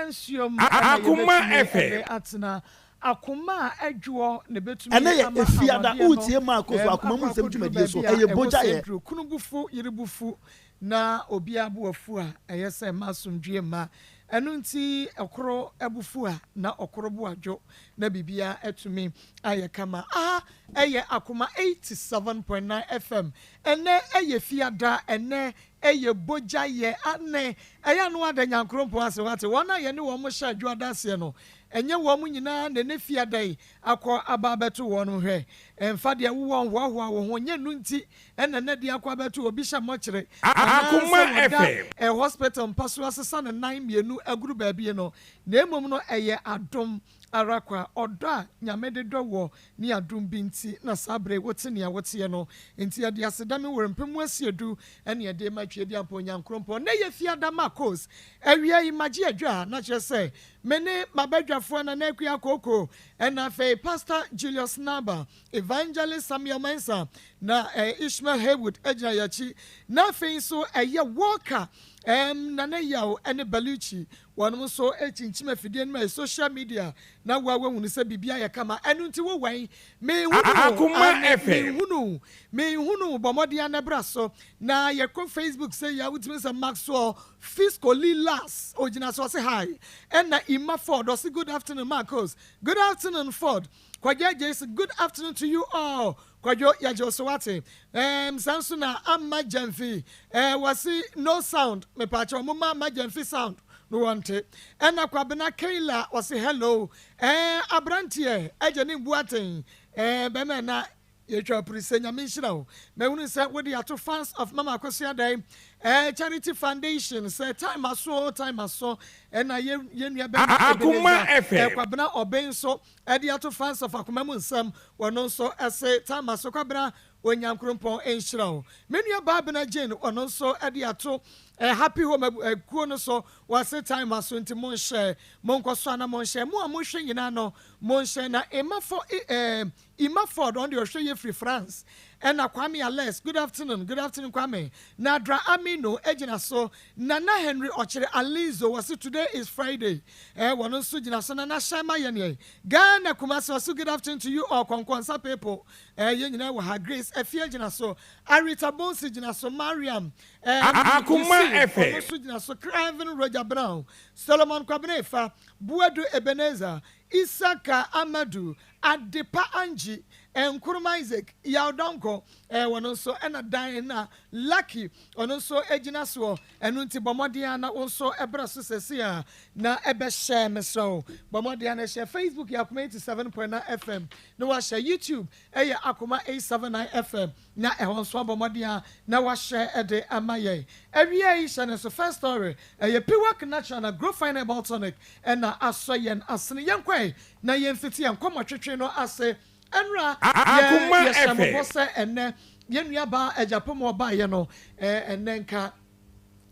Nsuom na Akoma yɛbɛtumi FM. de atena. Akoma a ɛdwoɔ na ɛbɛtumi Ɛnnɛ yɛ ama Efiada, awadeɛ no woretie Marko so akoma akɔ mu nsɛm akɔduru dwumadie so. baabi a Ɛyɛ ɛwɔ sɛ bogyayɛ. ɛduru. Kunu bo fu, yere bo fu, na obiara bo afu a, ɛyɛ sɛ ɛmma asomdwoeɛ mma. Ɛno nti ɔkoro bo fu a, na ɔkoro bo adwo, na biribiara atumi ayɛ kama. Aha yɛ Akoma 87.9 FM. Ɛnnɛ yɛ Fiada, ɛnnɛ Ɛyɛ bogya yɛ ane ɛyɛ ano ada Nyankoropɔn ase wate wɔn a yɛne wɔn hyɛ adwo adaseɛ no ɛnyɛ wɔn nyinaa na ɛnɛ fiada yi akɔ aba abɛto wɔn hwɛ ɛmfa deɛ wowɔ nhoahoa wo ho nyɛ ɛno nti ɛna ɛnɛ deɛ akɔ abɛto obi hyɛ mɔkyere anaa Akoma sɛ wɔda FM. ɛ hospital mpa so asesa ne nan mmienu aguru baabi no na mmom no ɛyɛ adom ara kwa, ɔdɔ a Nyame de dɔ woɔ ne adom bi nti na saa berɛ yi wote nea woteɛ no. Nti yɛde aseda me wɔ mpem asiedu ne yɛde rema Tweaduampɔn Nyankoropɔn. Nnɛ yɛ Fiada Marcos awia yi magye adwa na kyerɛ sɛ me ne m'abadwafoɔ Nana Akua Kooko ɛna afei Pastor Julius Naba, Evangelist Samuel Mensah na Ishmael Haywood gyina yɛn akyi na afei nso ɛyɛ Walker ɛɛm Nana Yaw ne Baluchi Wɔnom nso rekyinkyim afidie no mu ayɛ social media na woa woahunu sɛ biribi ayɛ kama ɛno nti wo wɛn menhunu wo Akoma aane FM. menhunu wo menhunu wo bɔ mmɔden ara na bra so na yɛkɔ Facebook sɛ yia wotumi sɛ Maxwell Fisco Lilas ogyina so ɔse hi ɛna Emma Ford ɔse good afternoon Marcos good afternoon Ford Kwadwo Agyei se good afternoon to you all Kwadwo yɛgye wo so wate. Ehm saa nso na Amma Gyamfi eh wɔse no sound mepaakyɛw momma Amma Gyamfi sound no wɔnte. Ɛna Kwabena Kayla ɔse hello eh abranteɛ agya ne mbu aten eh bɛma ɛna yɛtwa apiri sɛ Nyame nhyira wo mahunu sɛ wode ato fans of Mama Akosua Dɛn eh Charity Foundation sɛ time aso o time aso ɛna yɛ yɛn nua bɛma Akoma Ebenezer eh FM. Kwabena Ɔben nso ɛde ato fans of Akoma mu nsɛm Ɔno nso se Tama so Kwabena Onyankrompɔn nhyira wo. Me nua baa Bena Jane ɔno nso de ato Happy Home kuo no so wɔse Tama so nti monhyɛ monkɔ so ana monhyɛ mo a mohwɛ nyinaa no monhyɛ na Emma fo Emma Ford ɔno deɛ ɔhwɛ yɛ firi France ɛna Kwame Alex good afternoon good afternoon Kwame Nadra Aminu gyina so Nana Henry Ɔkyere Alizo wɔse today is Friday eh wɔno nso gyina so Nana hyɛ ma yɛn yɛn Ghana Kumasi ɔse good afternoon to you all Kɔnkɔnsa people eh yɛn nyinaa wɔ ha Grace Afia gyina so Arita Bonsi gyina so Mariam eh Akoma Yusuf ɔno FM. nso gyina so Craven Roger Brown Solomon Kwabena Efa Buadu Ebenezer Isaka Amadu Adepa Angie Nkrumah Isaac Yaw Donkor eh wɔno nso ɛna Dan na Lucky ɔno nso gyina soɔ ɛno nti bɔ mmɔden ara na wo nso bra so sɛsei a na ɛbɛhyɛ mesrɛ wo bɔ mmɔden ara na hyɛ Facebook yɛ Akoma 87.9 FM na wahyɛ YouTube ɛyɛ Akoma 879 FM na ɛhɔ nso abɔ mmɔden ara na wahyɛ ɛde ama yɛn awia yi hyɛ no nso first story ɛyɛ Piwak Natural na Grow Fine Herbal Tonic ɛna asɔ yɛn asene yɛnkɔɛ na yɛmfiti yɛn nkɔmmɔ twetwe no ase Ɛnora yɛ Akoma yɛhyɛ mo bɔ FM. sɛ ɛnnɛ yɛn nua baa Agyapong ɔbaeɛ no ɛnnɛ nka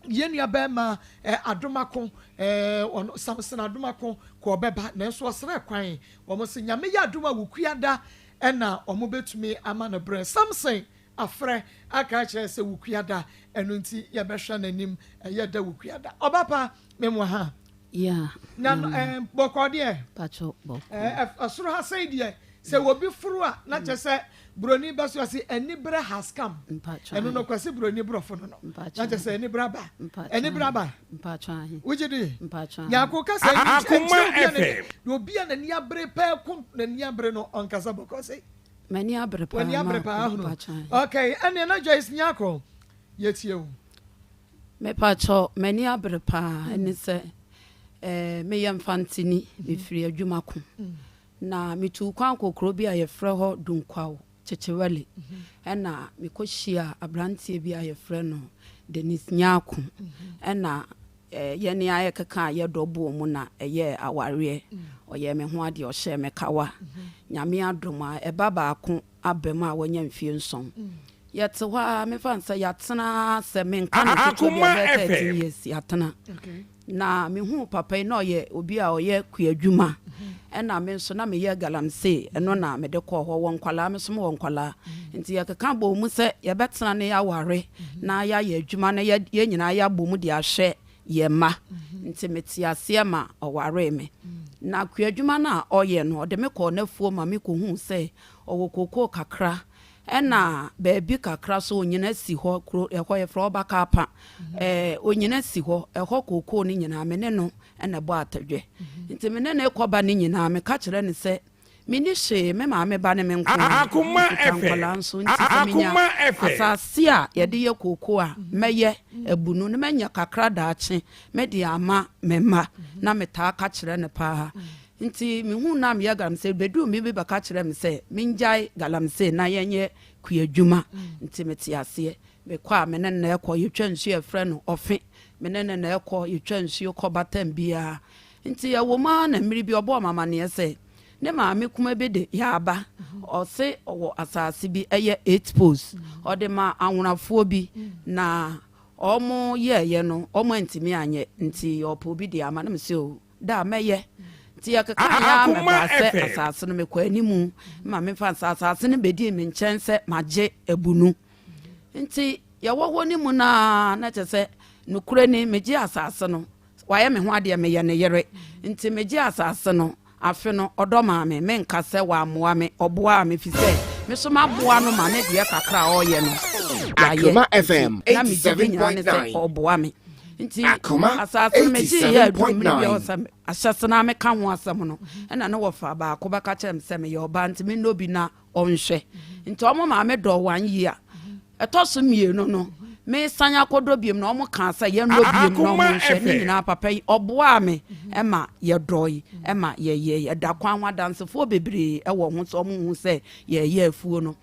yɛn nua bɛɛma Adomako ɔno Samson Adomako kɔ ɔbɛba nanso ɔsrɛ kwan wɔn se Nyame yɛ adom a Wukuada ɛna wɔn bɛtumi ama no berɛ Samson afrɛ aka akyerɛ sɛ Wukuada ɛno nti yɛbɛhwɛ n'anim ɛyɛ da Wukuada ɔbapa memwa ha. Yeah, Na mm. eh, bɔkɔɔ deɛ. Pacho bɔkɔɔ. Eh, ɛsoro ha sɛi deɛ sɛ obi foro a na kyɛ sɛ buroni bɛ so ɔse aniberɛ has come. Mpacho Ɛno no kwasi buroni borɔfo no no. Mpacho Na kyɛ sɛ aniberɛ aba. Mpacho Aniberɛ aba. Mpacho ahe. Wogye di? Mpacho ahe. Nyako kasa yi nkyerɛ Akoma obi a n'ani FM. deɛ obi a n'ani abere pɛɛ ko n'ani abere no ɔnkasa bɔkɔɔ sei. M'ani abere paa W'ani abere paa Marco. ahunu. Mpacho ahe. Okay, ɛneɛ na Joyce Nyako yɛtie wo. Mepakyɛw, m'ani abere paa. Ɛne sɛ, eh, meyɛ Mfanteni, mefiri Adwumako. Na metuu kwan kɔɔ kuro bi a yɛfrɛ hɔ Dunkwaw, Kyekyewɛle. Ɛna mekɔhyiaa aberanteɛ bi a yɛfrɛ no Dennis Nyarko. Ɛna eh, yɛne ayɛ keka a yɛdɔ bɔɔ mu na ɛyɛɛ awareɛ. Ɔyɛɛ me ho adeɛ, ɔhyɛɛ me kawa. Nyame adom a, ɛba baako aba mu a wanya mfie nson. Yɛte hɔ ara, mefa no sɛ yɛatena ara sɛ menka no ketewa bi a Akoma ɛbɛyɛ 13 FM. years yɛatena. Na mehuu papa yi na ɔyɛ obi a ɔyɛ kuadwuma ɛna me nso na meyɛ galamsey ɛno na mede kɔɔ hɔ wɔ nkwadaa me nso mewɔ nkwadaa nti yɛkeka bɔɔ mu sɛ yɛbɛtena na yɛaware na yɛayɛ adwuma na yɛn nyinaa yɛabɔ mu de ahwɛ yɛn mma. Nti metee aseɛ ma ɔwaree me. Na kuadwuma no a ɔyɛ no, ɔde me kɔɔ n'afuo ma mekɔhuu sɛ ɔwɔ kookoo kakra ɛna baabi kakra so onyina si hɔ, kuro ɛhɔ yɛfrɛ hɔ Bakapa, ɛɛ onyina si hɔ, ɛhɔ kookoo no nyinaa me ne no na ɛbɔ atadwe. Nti me ne no rekɔba no nyinaa meka kyerɛ no sɛ Menni hwee, me maame ba ne me nko ara. Akoma Mekita FM. nkwadaa nso, nti sɛ menya Akoma FM. asase a yɛde yɛ kooko a, mɛyɛ abu no na manya kakra daakye mede ama me mma. Na metaa ka kyerɛ no paa. Nti mehuu no a meyɛ galamsey, bɛduu mmere bi bɛka kyerɛɛ me sɛ mengyae galamsey na yɛnyɛ kuadwuma. Nti mete aseɛ. Mekɔ a, me ne no na ɛkɔ. Yɛtwa nsuo a yɛfrɛ no ɔfe. Me ne no na ɛkɔ. Yɛtwa nsuo kɔ batam biara. Ntsi ɛwɔ mu ara na mber bi ɔbɔɔ me amanneɛ sɛ ne maame kuma bi de yarba, ɔse ɔwɔ asaase bi ɛyɛ eight poles, ɔde maa anwonafoɔ bi na ɔmo yɛɛyɛ no ɔmo antumi anyɛ nti ɔpɛ obi de ama na mese oo da mɛyɛ. Nti yɛkekaeɛ ara Akoma mɛbaa sɛ FM. asaase no mekɔ animu ma memfa nsa asaase no bɛdii me nkyɛn sɛ magye abunu. Nti yɛwɔ hɔ no mu no ara na kyerɛ sɛ nokorɛ ni megyee asaase no Wayɛ me ho adeɛ, meyɛ ne yere, nti megyee asase no. Afe no, ɔdɔ maa me. Menka sɛ wammoa me, ɔboaa me, efisɛ me nso maboa no ma ne deɛ kakra a ɔreyɛ no, yɛayɛ. Akoma FM Nti, na me gyidi nyinaa ne sɛ 87.9. ɔreboa me. Nti, Akoma asase no megyeeɛ a ɛduruu mmerɛ bi a ɛwɔ 87.9. sɛ ahyɛse no ara meka ho asɛm no, ɛnna ne wɔfa baako bɛka kyerɛɛ me sɛ meyɛ ɔbaa nti mennɔ bi na ɔnhwɛ. Nti wɔn maame dɔɔ one year. Ɛtɔ so mmienu no, mesan akɔdɔ biom na wɔn kaa sɛ yɛnnɔ biom na Akoma wɔn nhwɛ. Ne FM. nyinaa papa yi ɔboaa me ma yɛdɔe ma yɛyɛe. Ɛda kwan ho adansefoɔ bebree wɔ ho sɛ wɔn hu sɛ yɛreyɛ afuo no.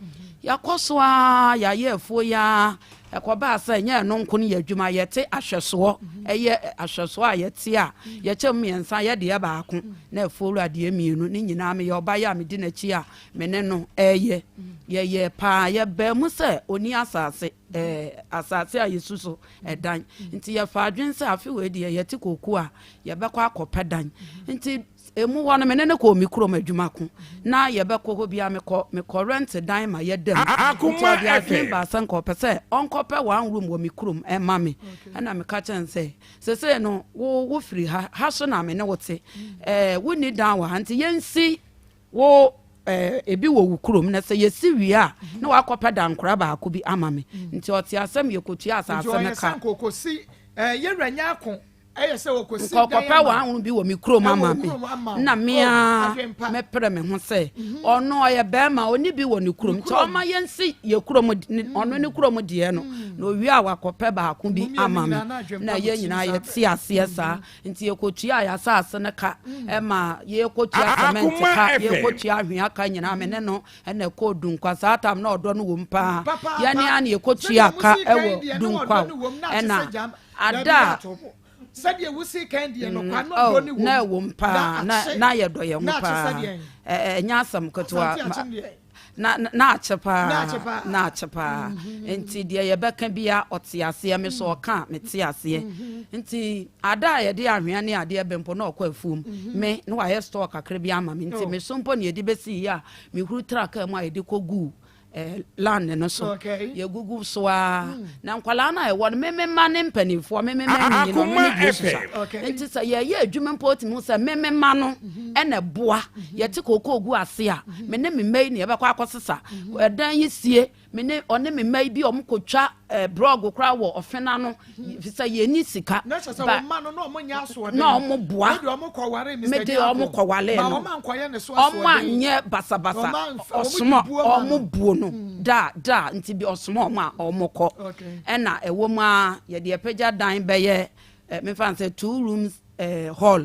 Yɛakɔ so ara yɛayɛ afuo yi ara Ɛkɔbaa sɛ ɛnyɛ ɛno nko ne yɛn adwuma, yɛte ahwɛsoɔ, ɛyɛ ahwɛsoɔ a yɛte a yɛkyɛ mu mmiɛnsa, yɛ deɛ baako na afuowura deɛ mmienu, ne nyinaa meyɛ ɔba yi a medi n'akyi a me ne no ɛyɛ. Yɛyɛɛ paa, yɛbaa mu sɛ ɔni asase, ɛɛ asase a yɛsu so ɛdan, nti yɛfaa adwene sɛ afe wei deɛ yɛte kooko a yɛbɛkɔ akɔpɛ dan, nti Emu hɔ no, me ne no kɔɔ me kurom adwuma ko. Na yɛbɛkɔ hɔ biara, mekɔ mekɔ rent dan ma yɛda mu. Nti Akoma ɔde adwene FM. baa sɛ nka ɔpɛ sɛ ɔnkɔpɛ one room wɔ me kurom mma me. Ɛna meka kyerɛɛ no sɛ, Seesei no, wo wofiri ha, ha so na me ne wo te. Ɛɛ, wonni dan wɔ ha, nti yɛnsi wo ɛɛ ebi wɔ wo kurom, na sɛ yɛsi wie a, na wakɔpɛ dankora baako bi ama me. Nti ɔte asɛm, yɛkɔtua Nti asase no ɔyɛ sɛ ka. nka ɔkɔsi ɛɛ yɛwura Nyarko Ɛyɛ sɛ wɔkɔsi Nka dan ɔkɔpɛ ama w'ahunu bi wɔ me kurom ɛwɔ ama wo me kurom ama wo. na me Oh, ara adwempa. mɛpere me ho sɛ ɔno ɔyɛ barima ɔnni bi wɔ ne Ne kurom nti kurom. ɔma yɛnsi yɛ kurom ne ɔno ne kurom deɛ no na owie a wakɔpɛ baako bi Mo mmienu ama me nyinaa na adwempa na mo yɛn tirim nyinaa saa yɛte berɛ. aseɛ saa nti yɛkɔtua yɛn asase no ka ɛma yɛkɔtua cement Akoma ka FM. yɛkɔtua ahwea ka nyinaa me ne no ɛna ɛkɔɔ Dunkwa saa tam na ɔdɔ no wom paa Papaapa. yɛne a na Sɛdeɛ yɛkɔtua ka mosi kan ɛwɔ deɛ na ɔdɔ Dunkwa no wom na akyɛ ɛna sɛ gyam daabi ada yɛ a ato bo. Sɛdeɛ wosi kan deɛ no kwa na Oh, ɔdɔ no wom na ɛwom na paa na akye na yɛdɔ yɛn na ho akye paa sɛdeɛn? ɛnyɛ asɛm ketewa Asante akyem deɛ. na na akye Na paa akye paa. na akye paa nti deɛ yɛbɛka bia ɔte aseɛ me so ɔka a mete aseɛ nti ada a yɛde ahwea ne adeɛ bɛ mpo na ɔkɔ afuom me na wayɛ store kakra bi ama me nti Oh. me so mpo ne yɛde bɛsi yie a mehuru tra kaa mu a yɛde kɔguu eh, land no so yɛgugu so a mm. na nkwadaa no a ɛwɔ no meme ma ne mpanimfoɔ meme ma nyinyi no meme deɛ susa nti sɛ yɛyɛ adwuma mpo tumi hu sɛ meme ma no mhm. ɛna ɛboa mhm. yɛte kookoo gu ase a mhm. me ne me mma yi ne yɛbɛkɔ akɔsesa ɛdan yi sie me ne ɔne me mma yi bi ɔmo kɔtwa eh, brɔg koraa wɔ ɔfena no fi sɛ yɛnni sika. Na kyerɛ sɛ wo mma no na wɔn nyɛ asoɔden. Na wɔn boa. Wode wɔn kɔwaree Mr. Mede wɔn kɔwaree no. Ma wɔn ankɔyɛ ne so asoɔden. Wɔn anyɛ basabasa. Ɔsoma wɔn buo no mm. da da nti bi ɔsoma wɔn a wɔn kɔ. Ɛna ɛwɔ mu a yɛde apagya dan bɛyɛ eh, mefa sɛ two rooms eh, hall.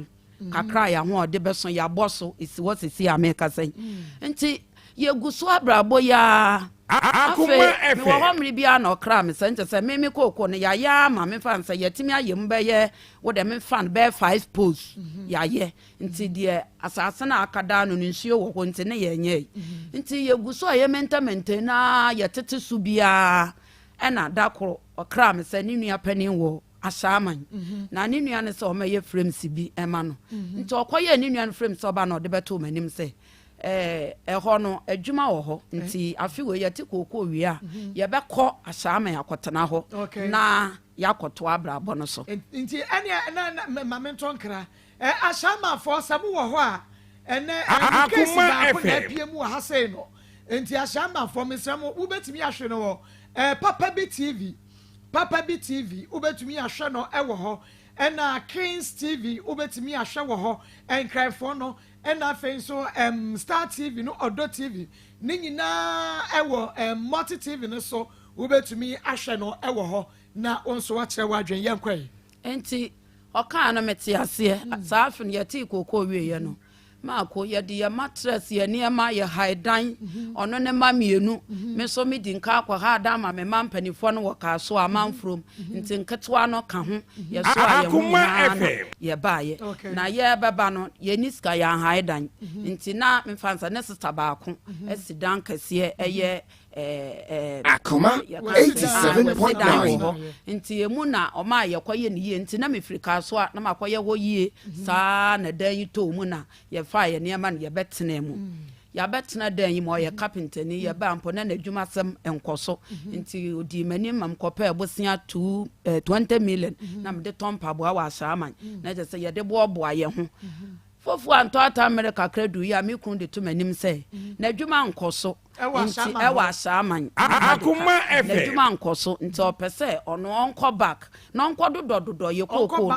Kakra a yɛn ahoɔden bɛso, yɛabɔ so, esi hɔ sisi a mekasa yi. Nti yɛgu so abrabɔ yi ara. Afei mewɔ hɔ mmere biara na ɔkra me sɛ nkyɛ sɛ me me kooko no yɛayɛ ama memfa no sɛ yɛatumi ayɛ mu bɛyɛ wo dɛ memfa no bɛyɛ five poles mhm. yɛayɛ nti deɛ asase no a aka daa no no nsuo wɔ hɔ nti ne yɛnyɛe mhm. nti yɛgu so a yɛmɛntɛmɛntɛn na yɛtete so biara ɛna da koro ɔkra me sɛ ne nua panin wɔ Ashaiman, na ne nua no sɛ ɔmmɛyɛ frames bi mma no. Nti ɔkɔyɛɛ ne nua no frames sɛ ɔba na ɔde bɛtoo m'anim sɛ, Ɛhɔ no adwuma wɔ hɔ nti afe wei yɛte kookoo wie a yɛbɛkɔ Ashaiman akɔtena hɔ na yɛakɔtoa abrabɔ no so. Nti ɛneɛ na na ma mentɔ nkra. Ashaimanfoɔ sɛ mowɔ hɔ a ɛnɛ ɛɛ me case baako na apue mu wɔ ha sei no nti Ashaimanfoɔ mesrɛ mo wobɛtumi ahwɛ no wɔ ɛɛ Papa Bi TV Papa Bi TV wobɛtumi ahwɛ no ɛwɔ hɔ ɛna Kings TV wobɛtumi ahwɛ wɔ hɔ Nkranfoɔ no Ɛna afei nso ɛm Star TV no Ɔdɔ TV ne nyinaa ɛwɔ ɛm Multi TV no so wobɛtumi ahwɛ no ɛwɔ hɔ na wo nso wakyerɛ w'adwene yɛnkɔ ɛ. Enti ɔkaa no mete aseɛ. Saa afe no yɛtee kookoo wieeɛ no, Maako, yɛde yɛn matress, yɛn nneɛma, yɛhae dan, ɔno ne mma mmienu, me nso medi nka akɔha dan ma me mma mpanimfoɔ no wɔ Kasoa, Amanfurom, nti nketewa no ka ho. Yɛsoaa yɛn ho nyinaa na yɛbaeɛ. Na yɛrebɛba no, yɛnni sika, yɛanhae dan. Nti na memfa nsa ne sista baako asi dan kɛseɛ ɛyɛ Akoma 87.9 dan wɔ hɔ. Nti emu na ɔmaa yɛkɔyɛ no yie. Nti na mefiri Kasoa na makɔyɛ hɔ yie saa na dan yi tɔɔ mu na yɛfaa yɛn nneɛma no yɛbɛtenaa mu. Yɛabɛtena dan yi mu, ɔyɛ kapentani, yɛbaa mpo na n'adwumasɛm nkɔ so, nti ɔdii m'anim ma mekɔpɛɛ bosea two, eh, 20 million na mede tɔ mpaboa wɔ Ashaiman, na kyerɛ sɛ yɛde boaboa yɛn ho. Fufuo a ntɔata mmere kakra du yi a me kunu de to m'anim sɛ n'adwuma nkɔ so nti ɛwɔ Ashaiman, Akoma FM. N'adwuma nkɔ so nti ɔpɛ sɛ ɔno ɔnkɔ back na ɔnkɔ dodɔdodɔ yɛ kookoo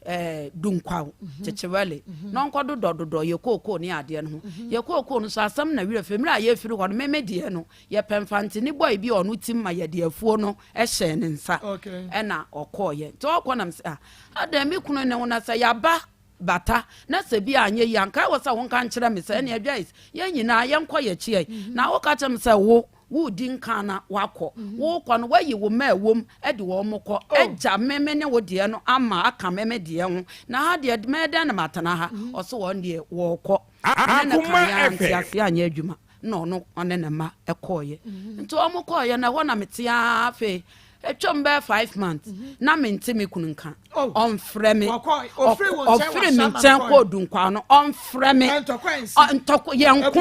ɛɛ dunkwaw kyekyewɛle na ɔnkɔ dodɔdodɔ yɛ kookoo ne adeɛ no ho. Yɛ kookoo no so asɛm na werɛ firi mmerɛ a yɛfiri hɔ no meme deɛ no yɛpɛ mfantene bɔe bi a ɔno tim ma yɛde afuo no hyɛɛ ne nsa ɛna ɔkɔɔyɛ nti ɔkɔ nam sɛ ah adɛn me kunu ne wo na sɛ yɛaba bata na sɛ bi anyɛ yie anka ɛwɔ sɛ wonka nkyerɛ me sɛ ɛneɛ Joyce yɛn nyinaa yɛnkɔ yɛkyi ɛ na woka kyerɛ me sɛ wo Woredi nkan na woakɔ. Worekɔ no, woayi wo mma a ɛwom de wɔn kɔ. Agya me me ne wo deɛ no ama aka me me deɛ ho. Na ha deɛ, mɛyɛ dɛn na matena ha? Ɔse wɔn deɛ, wɔrekɔ. Me ne no kaeɛ ara, nteaseɛ anyɛ adwuma. Ɛna ɔno ɔne ne mma kɔeɛ. Nti wɔn kɔeɛ no, ɛhɔ na mete ara. Afei, atwam bɛyɛ 5 months, na mente me kunu nka. Ɔmfrɛ me. Ɔfiri me nkyɛn kɔɔ Dunkwa no, ɔmfrɛ me. Ntɔkwa yɛn ko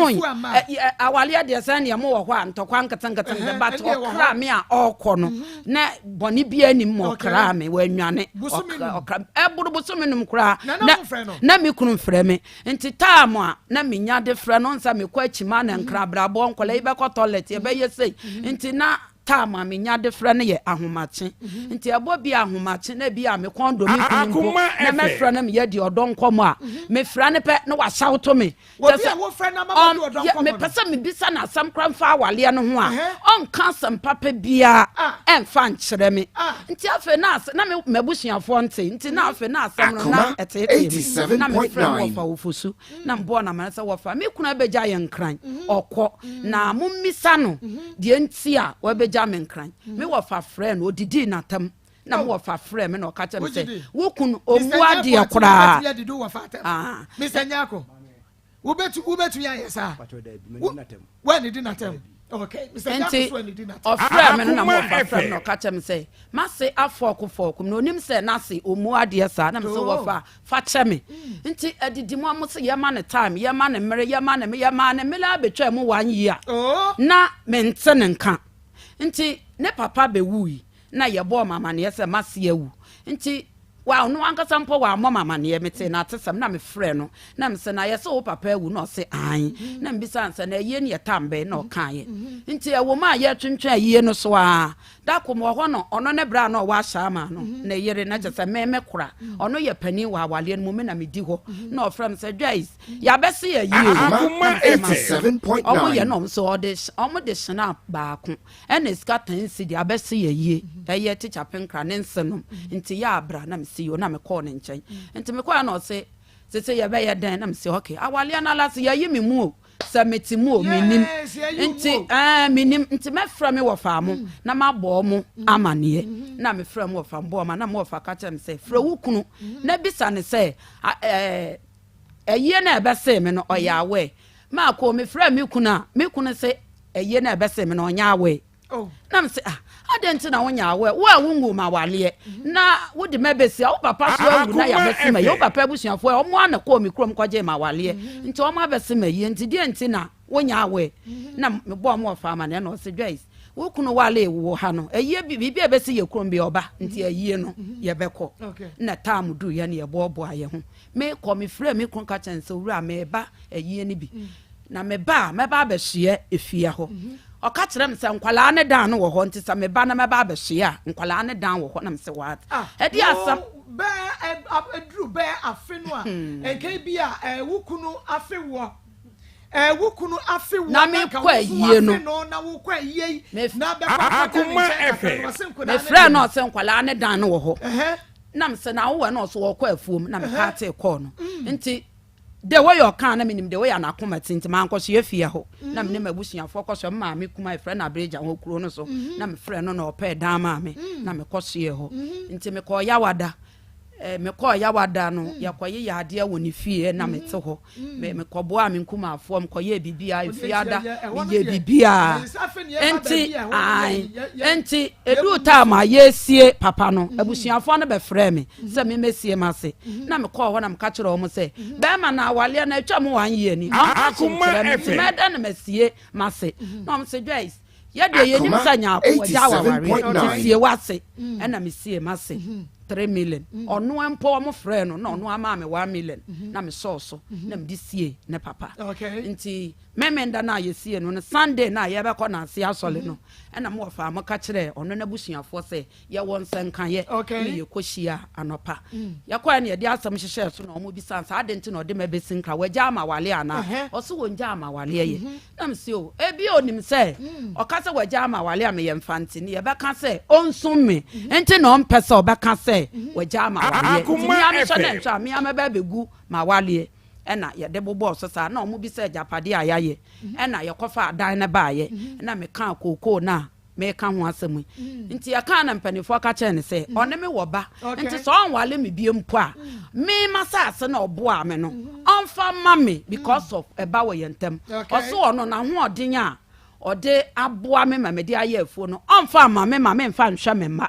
awaleɛ deɛ sɛ neɛ mo wɔ hɔ a ntɔkwa nketenkete but ɔkra me a ɔrekɔ no na bɔne bi anim ma ɔkra me wɔanwane ɔkra ɛboro bosome nom koraa na me kunu mfrɛ me nti time a na menya de frɛ no nsa mekɔ akyima na nkrabrabɔ nkɔla yi bɛkɔ toilet yɛbɛyɛ sei nti na Time a menya de frɛ no yɛ ahomakye. Nti ɛbɔ bi a ahomakye na ebi a me kɔn dɔ me kunu mpo na mɛfrɛ no meyɛ di ɔdɔ nkɔmmɔ a, mefrɛ no pɛ na wahyɛwoto me. Obi a wofrɛ no ama wadi ɔdɔ nkɔmmɔ no. Mepɛ sɛ mebisa no asɛm koraa mfa awaleɛ no ho a, ɔnka asɛm papa biara ɛmfa nkyerɛ me. Nti afei na asɛ na me m'abusuafoɔ nte nti na afei na asɛm no na ɛteetee me. Na mefrɛ no wɔfa Ofosu. Na mebɔɔ no amanneɛ sɛ, Wɔfa, me kunu abɛgya yɛn nkran, ɔkɔ, na mommisa no deɛ nti a wabɛgya me nkran. Me wɔfa frɛɛ no, ɔdidii n'atam. Na me wɔfa frɛɛ me na ɔka kyerɛ me sɛ, Wo kunu, ɔmmu adeɛ koraa. Ah. Mr. Nyako, wobɛtumi ayɛ saa? Woannidi n'atam? Okay, Mr. Nyako so annidi n'atam. Ɔfrɛɛ me no na me wɔfa frɛɛ me na ɔka kyerɛ me sɛ, M'ase afɔɔko fɔɔko me na ɔnim sɛ n'ase ɔmmu adeɛ saa. Na me sɛ, Wɔfa, fa kyɛ me. Nti adidi mu a mo se yɛma no time, yɛma no mmere, yɛma no yɛmaa no mmere ara bɛtwaa mu one year na mente ne nka. Nti ne papa bɛwui na yɛbɔɔ me amaneɛ sɛ m'ase awu. Nti wa ɔno ankasa mpo wammɔ me amaneɛ, metee n'atesɛm na mefrɛɛ no na mese na yɛse wo papa awu na ɔse aane. Na mebisaa no sɛ na ayie no yɛ tam bɛn na ɔkaeɛ. Nti ɛwɔ mu a yɛretwentwɛn ayie no so ara Da koro mewɔ hɔ no, ɔno ne bra a na ɔwɔ Ashaiman no, ne yere, na kyerɛ sɛ me me kora. Ɔno yɛ panin wɔ awaleɛ no mu, me na medi hɔ. Na ɔfrɛ me sɛ, Joyce, yɛabɛse yɛ yie o. Akoma Na mese, Mate. Ɔmo yɛ 87.9. na ɔmo sɛ ɔde ɔmo de hyena baako ɛna sika ten cedi abɛse yɛ yie. Ɛyɛ tikya Penkra ne nsenom. Nti yɛ a bra. Na mese yoo, na mekɔɔ ne nkyɛn. Nti mekɔɛ na ɔse, sese yɛbɛyɛ dɛn? Na mese, okay, awaleɛ no ala se yɛayi me mu o. Sɛ mete mu o, mennim. Nti, ɛɛ, mennim. Nti mɛfrɛ me wɔfa mo na mabɔ wɔn amaneɛ. Na mefrɛ me wɔfa mebɔɔ wɔn na me wɔfa ka kyerɛ me sɛ, frɛ wo kunu na bisa no sɛ, ɛɛ, ayie no a ɛbɛsee me no, ɔyɛ aware? Maakɔ, mefrɛɛ me kunu a, me kunu se ayie no a ɛbɛsee me no, ɔnyɛ aware. Oh. Na mese, ah, Adɛn nti na wonyɛ aware? Wo a wonwuu m'awaleɛ na wode me abɛsi a, wo papa so awu na yɛabɛse m'ayie. Wo papa abusuafoɔ ɛ, wɔn ara na kɔɔ me kurom kɔgyee m'awaleɛ nti wɔn abɛse m'ayie nti deɛn nti na wonyɛ aware? Na mebɔɔ mo ɔfa amaneɛ na ɔse, Joyce, wo kunu walee wo wɔ ha no, ayie bi, biribi a ɛbɛsi yɛ kurom bi ɔba nti ayie no yɛbɛkɔ. Na time duruiɛ no yɛboaboaa yɛn ho. Mekɔ, mefrɛɛ me kunu ka kyerɛɛ no sɛ, Owura, mereba ayie no bi, na meba a, mɛba abɛsoɛ efie hɔ. Ɔka kyerɛɛ me sɛ, Nkwadaa no dan no wɔ hɔ, nti sɛ meba na mɛba abɛsoɛ a, nkwadaa no dan wɔ hɔ. Na mese, What? Ah, Ɛdeɛ asɛm? wo bɛɛ aduru bɛɛ afe no a, hmm. nka bi a wo kunu afe woɔ. Wo kunu afe woɔ na nka wo nso wafe no na wokɔ ayie yi na bɛkɔ akɔda ne nkyɛn kakra no, ɔse nkwadaa no Mefrɛɛ no ɔse nkwadaa no dan no wɔ hɔ. Na mesɛ na wowɛ na ɔso wɔkɔ afuom na mekaatee kɔɔ no nti de woyɛ ɔkaa na menim de woyɛ anakoma ti nti mankɔsoɛ fie hɔ na mene m'abusuafoɔ kɔsoɛ me maame kuma ɛfrɛ no aberegya hɔ kuro no so na mefrɛ no na ɔpɛɛ dan maa me na mekɔsoɛ hɔ nti mekɔɔ yawada eh, mekɔɔ yawada no yɛkɔyeyɛ adeɛ wɔ ne fie na mete hɔ Me, mekɔboaa me nkumaafoɔ, mekɔyɛɛ biribiara, efiada, meyɛɛ biribiara. Enti, ae, enti, eduu time a yɛresie papa no, abusuafoɔ no bɛfrɛɛ me sɛ memmɛsie m'ase. Na mekɔɔ hɔ na meka kyerɛɛ wɔn sɛ, bɛrima no awaleɛ no atwa mu one year ni, ɔnka hwee nkyerɛ me, nti mɛdɛn na masie m'ase? Na wɔn se, Joyce, Yɛ deɛ yɛnim sɛ nyaako wɔgya awawareɛ nti sie w'ase ɛna mesie m'ase 3 million ɔno mpo ɔmo frɛɛ no na ɔno amaa me 1 million na mesɔɔ so na mede sie ne papa nti memenda no a yɛsie no no Sunday no a yɛbɛkɔ n'ase asɔre no ɛna mo wɔfaa mo ka kyerɛɛ ɔno n'abusuafoɔ sɛ Yɛwɔ nsɛnkaeɛ ne yɛkɔhyia anɔpa. Yɛkɔɛ na yɛde asɛm hyehyɛɛ so na wɔn bisa sɛ adɛn nti na ɔde mɛbɛsi nkra wagya ama wale anaa? Ɔse wɔngya ama waleɛ yɛ. Na mese o ebi onim sɛ ɔka sɛ wagya ama wale a meyɛ mfante ne yɛbɛka sɛ ɔnsum me nti na ɔmpɛ sɛ ɔbɛka sɛ wagya ama waleɛ nti mea mehwɛ na nhwɛ a mea mɛbɛ abɛgu ma waleɛ ɛna yɛde bobɔɔ so saa na wɔn bisa agyapadeɛ a yɛayɛ ɛna yɛkɔfa adan no baayɛ ɛna mekaa kookoo no a meka ho asɛm yi mm. Nti yɛkaa na mpanimfoɔ ka kyerɛ no sɛ mm. ɔne me wɔ ba, nti sɛ ɔnwale me bie mpo a, me m'asase na ɔboaa me no mm-hmm. ɔmfa ma me because of ɛba wɔ yɛn ntam. Ɔso ɔno n'ahoɔden a ɔde aboa me ma mede ayɛ afuo no, ɔmfa ma me ma memfa nhwɛ me mma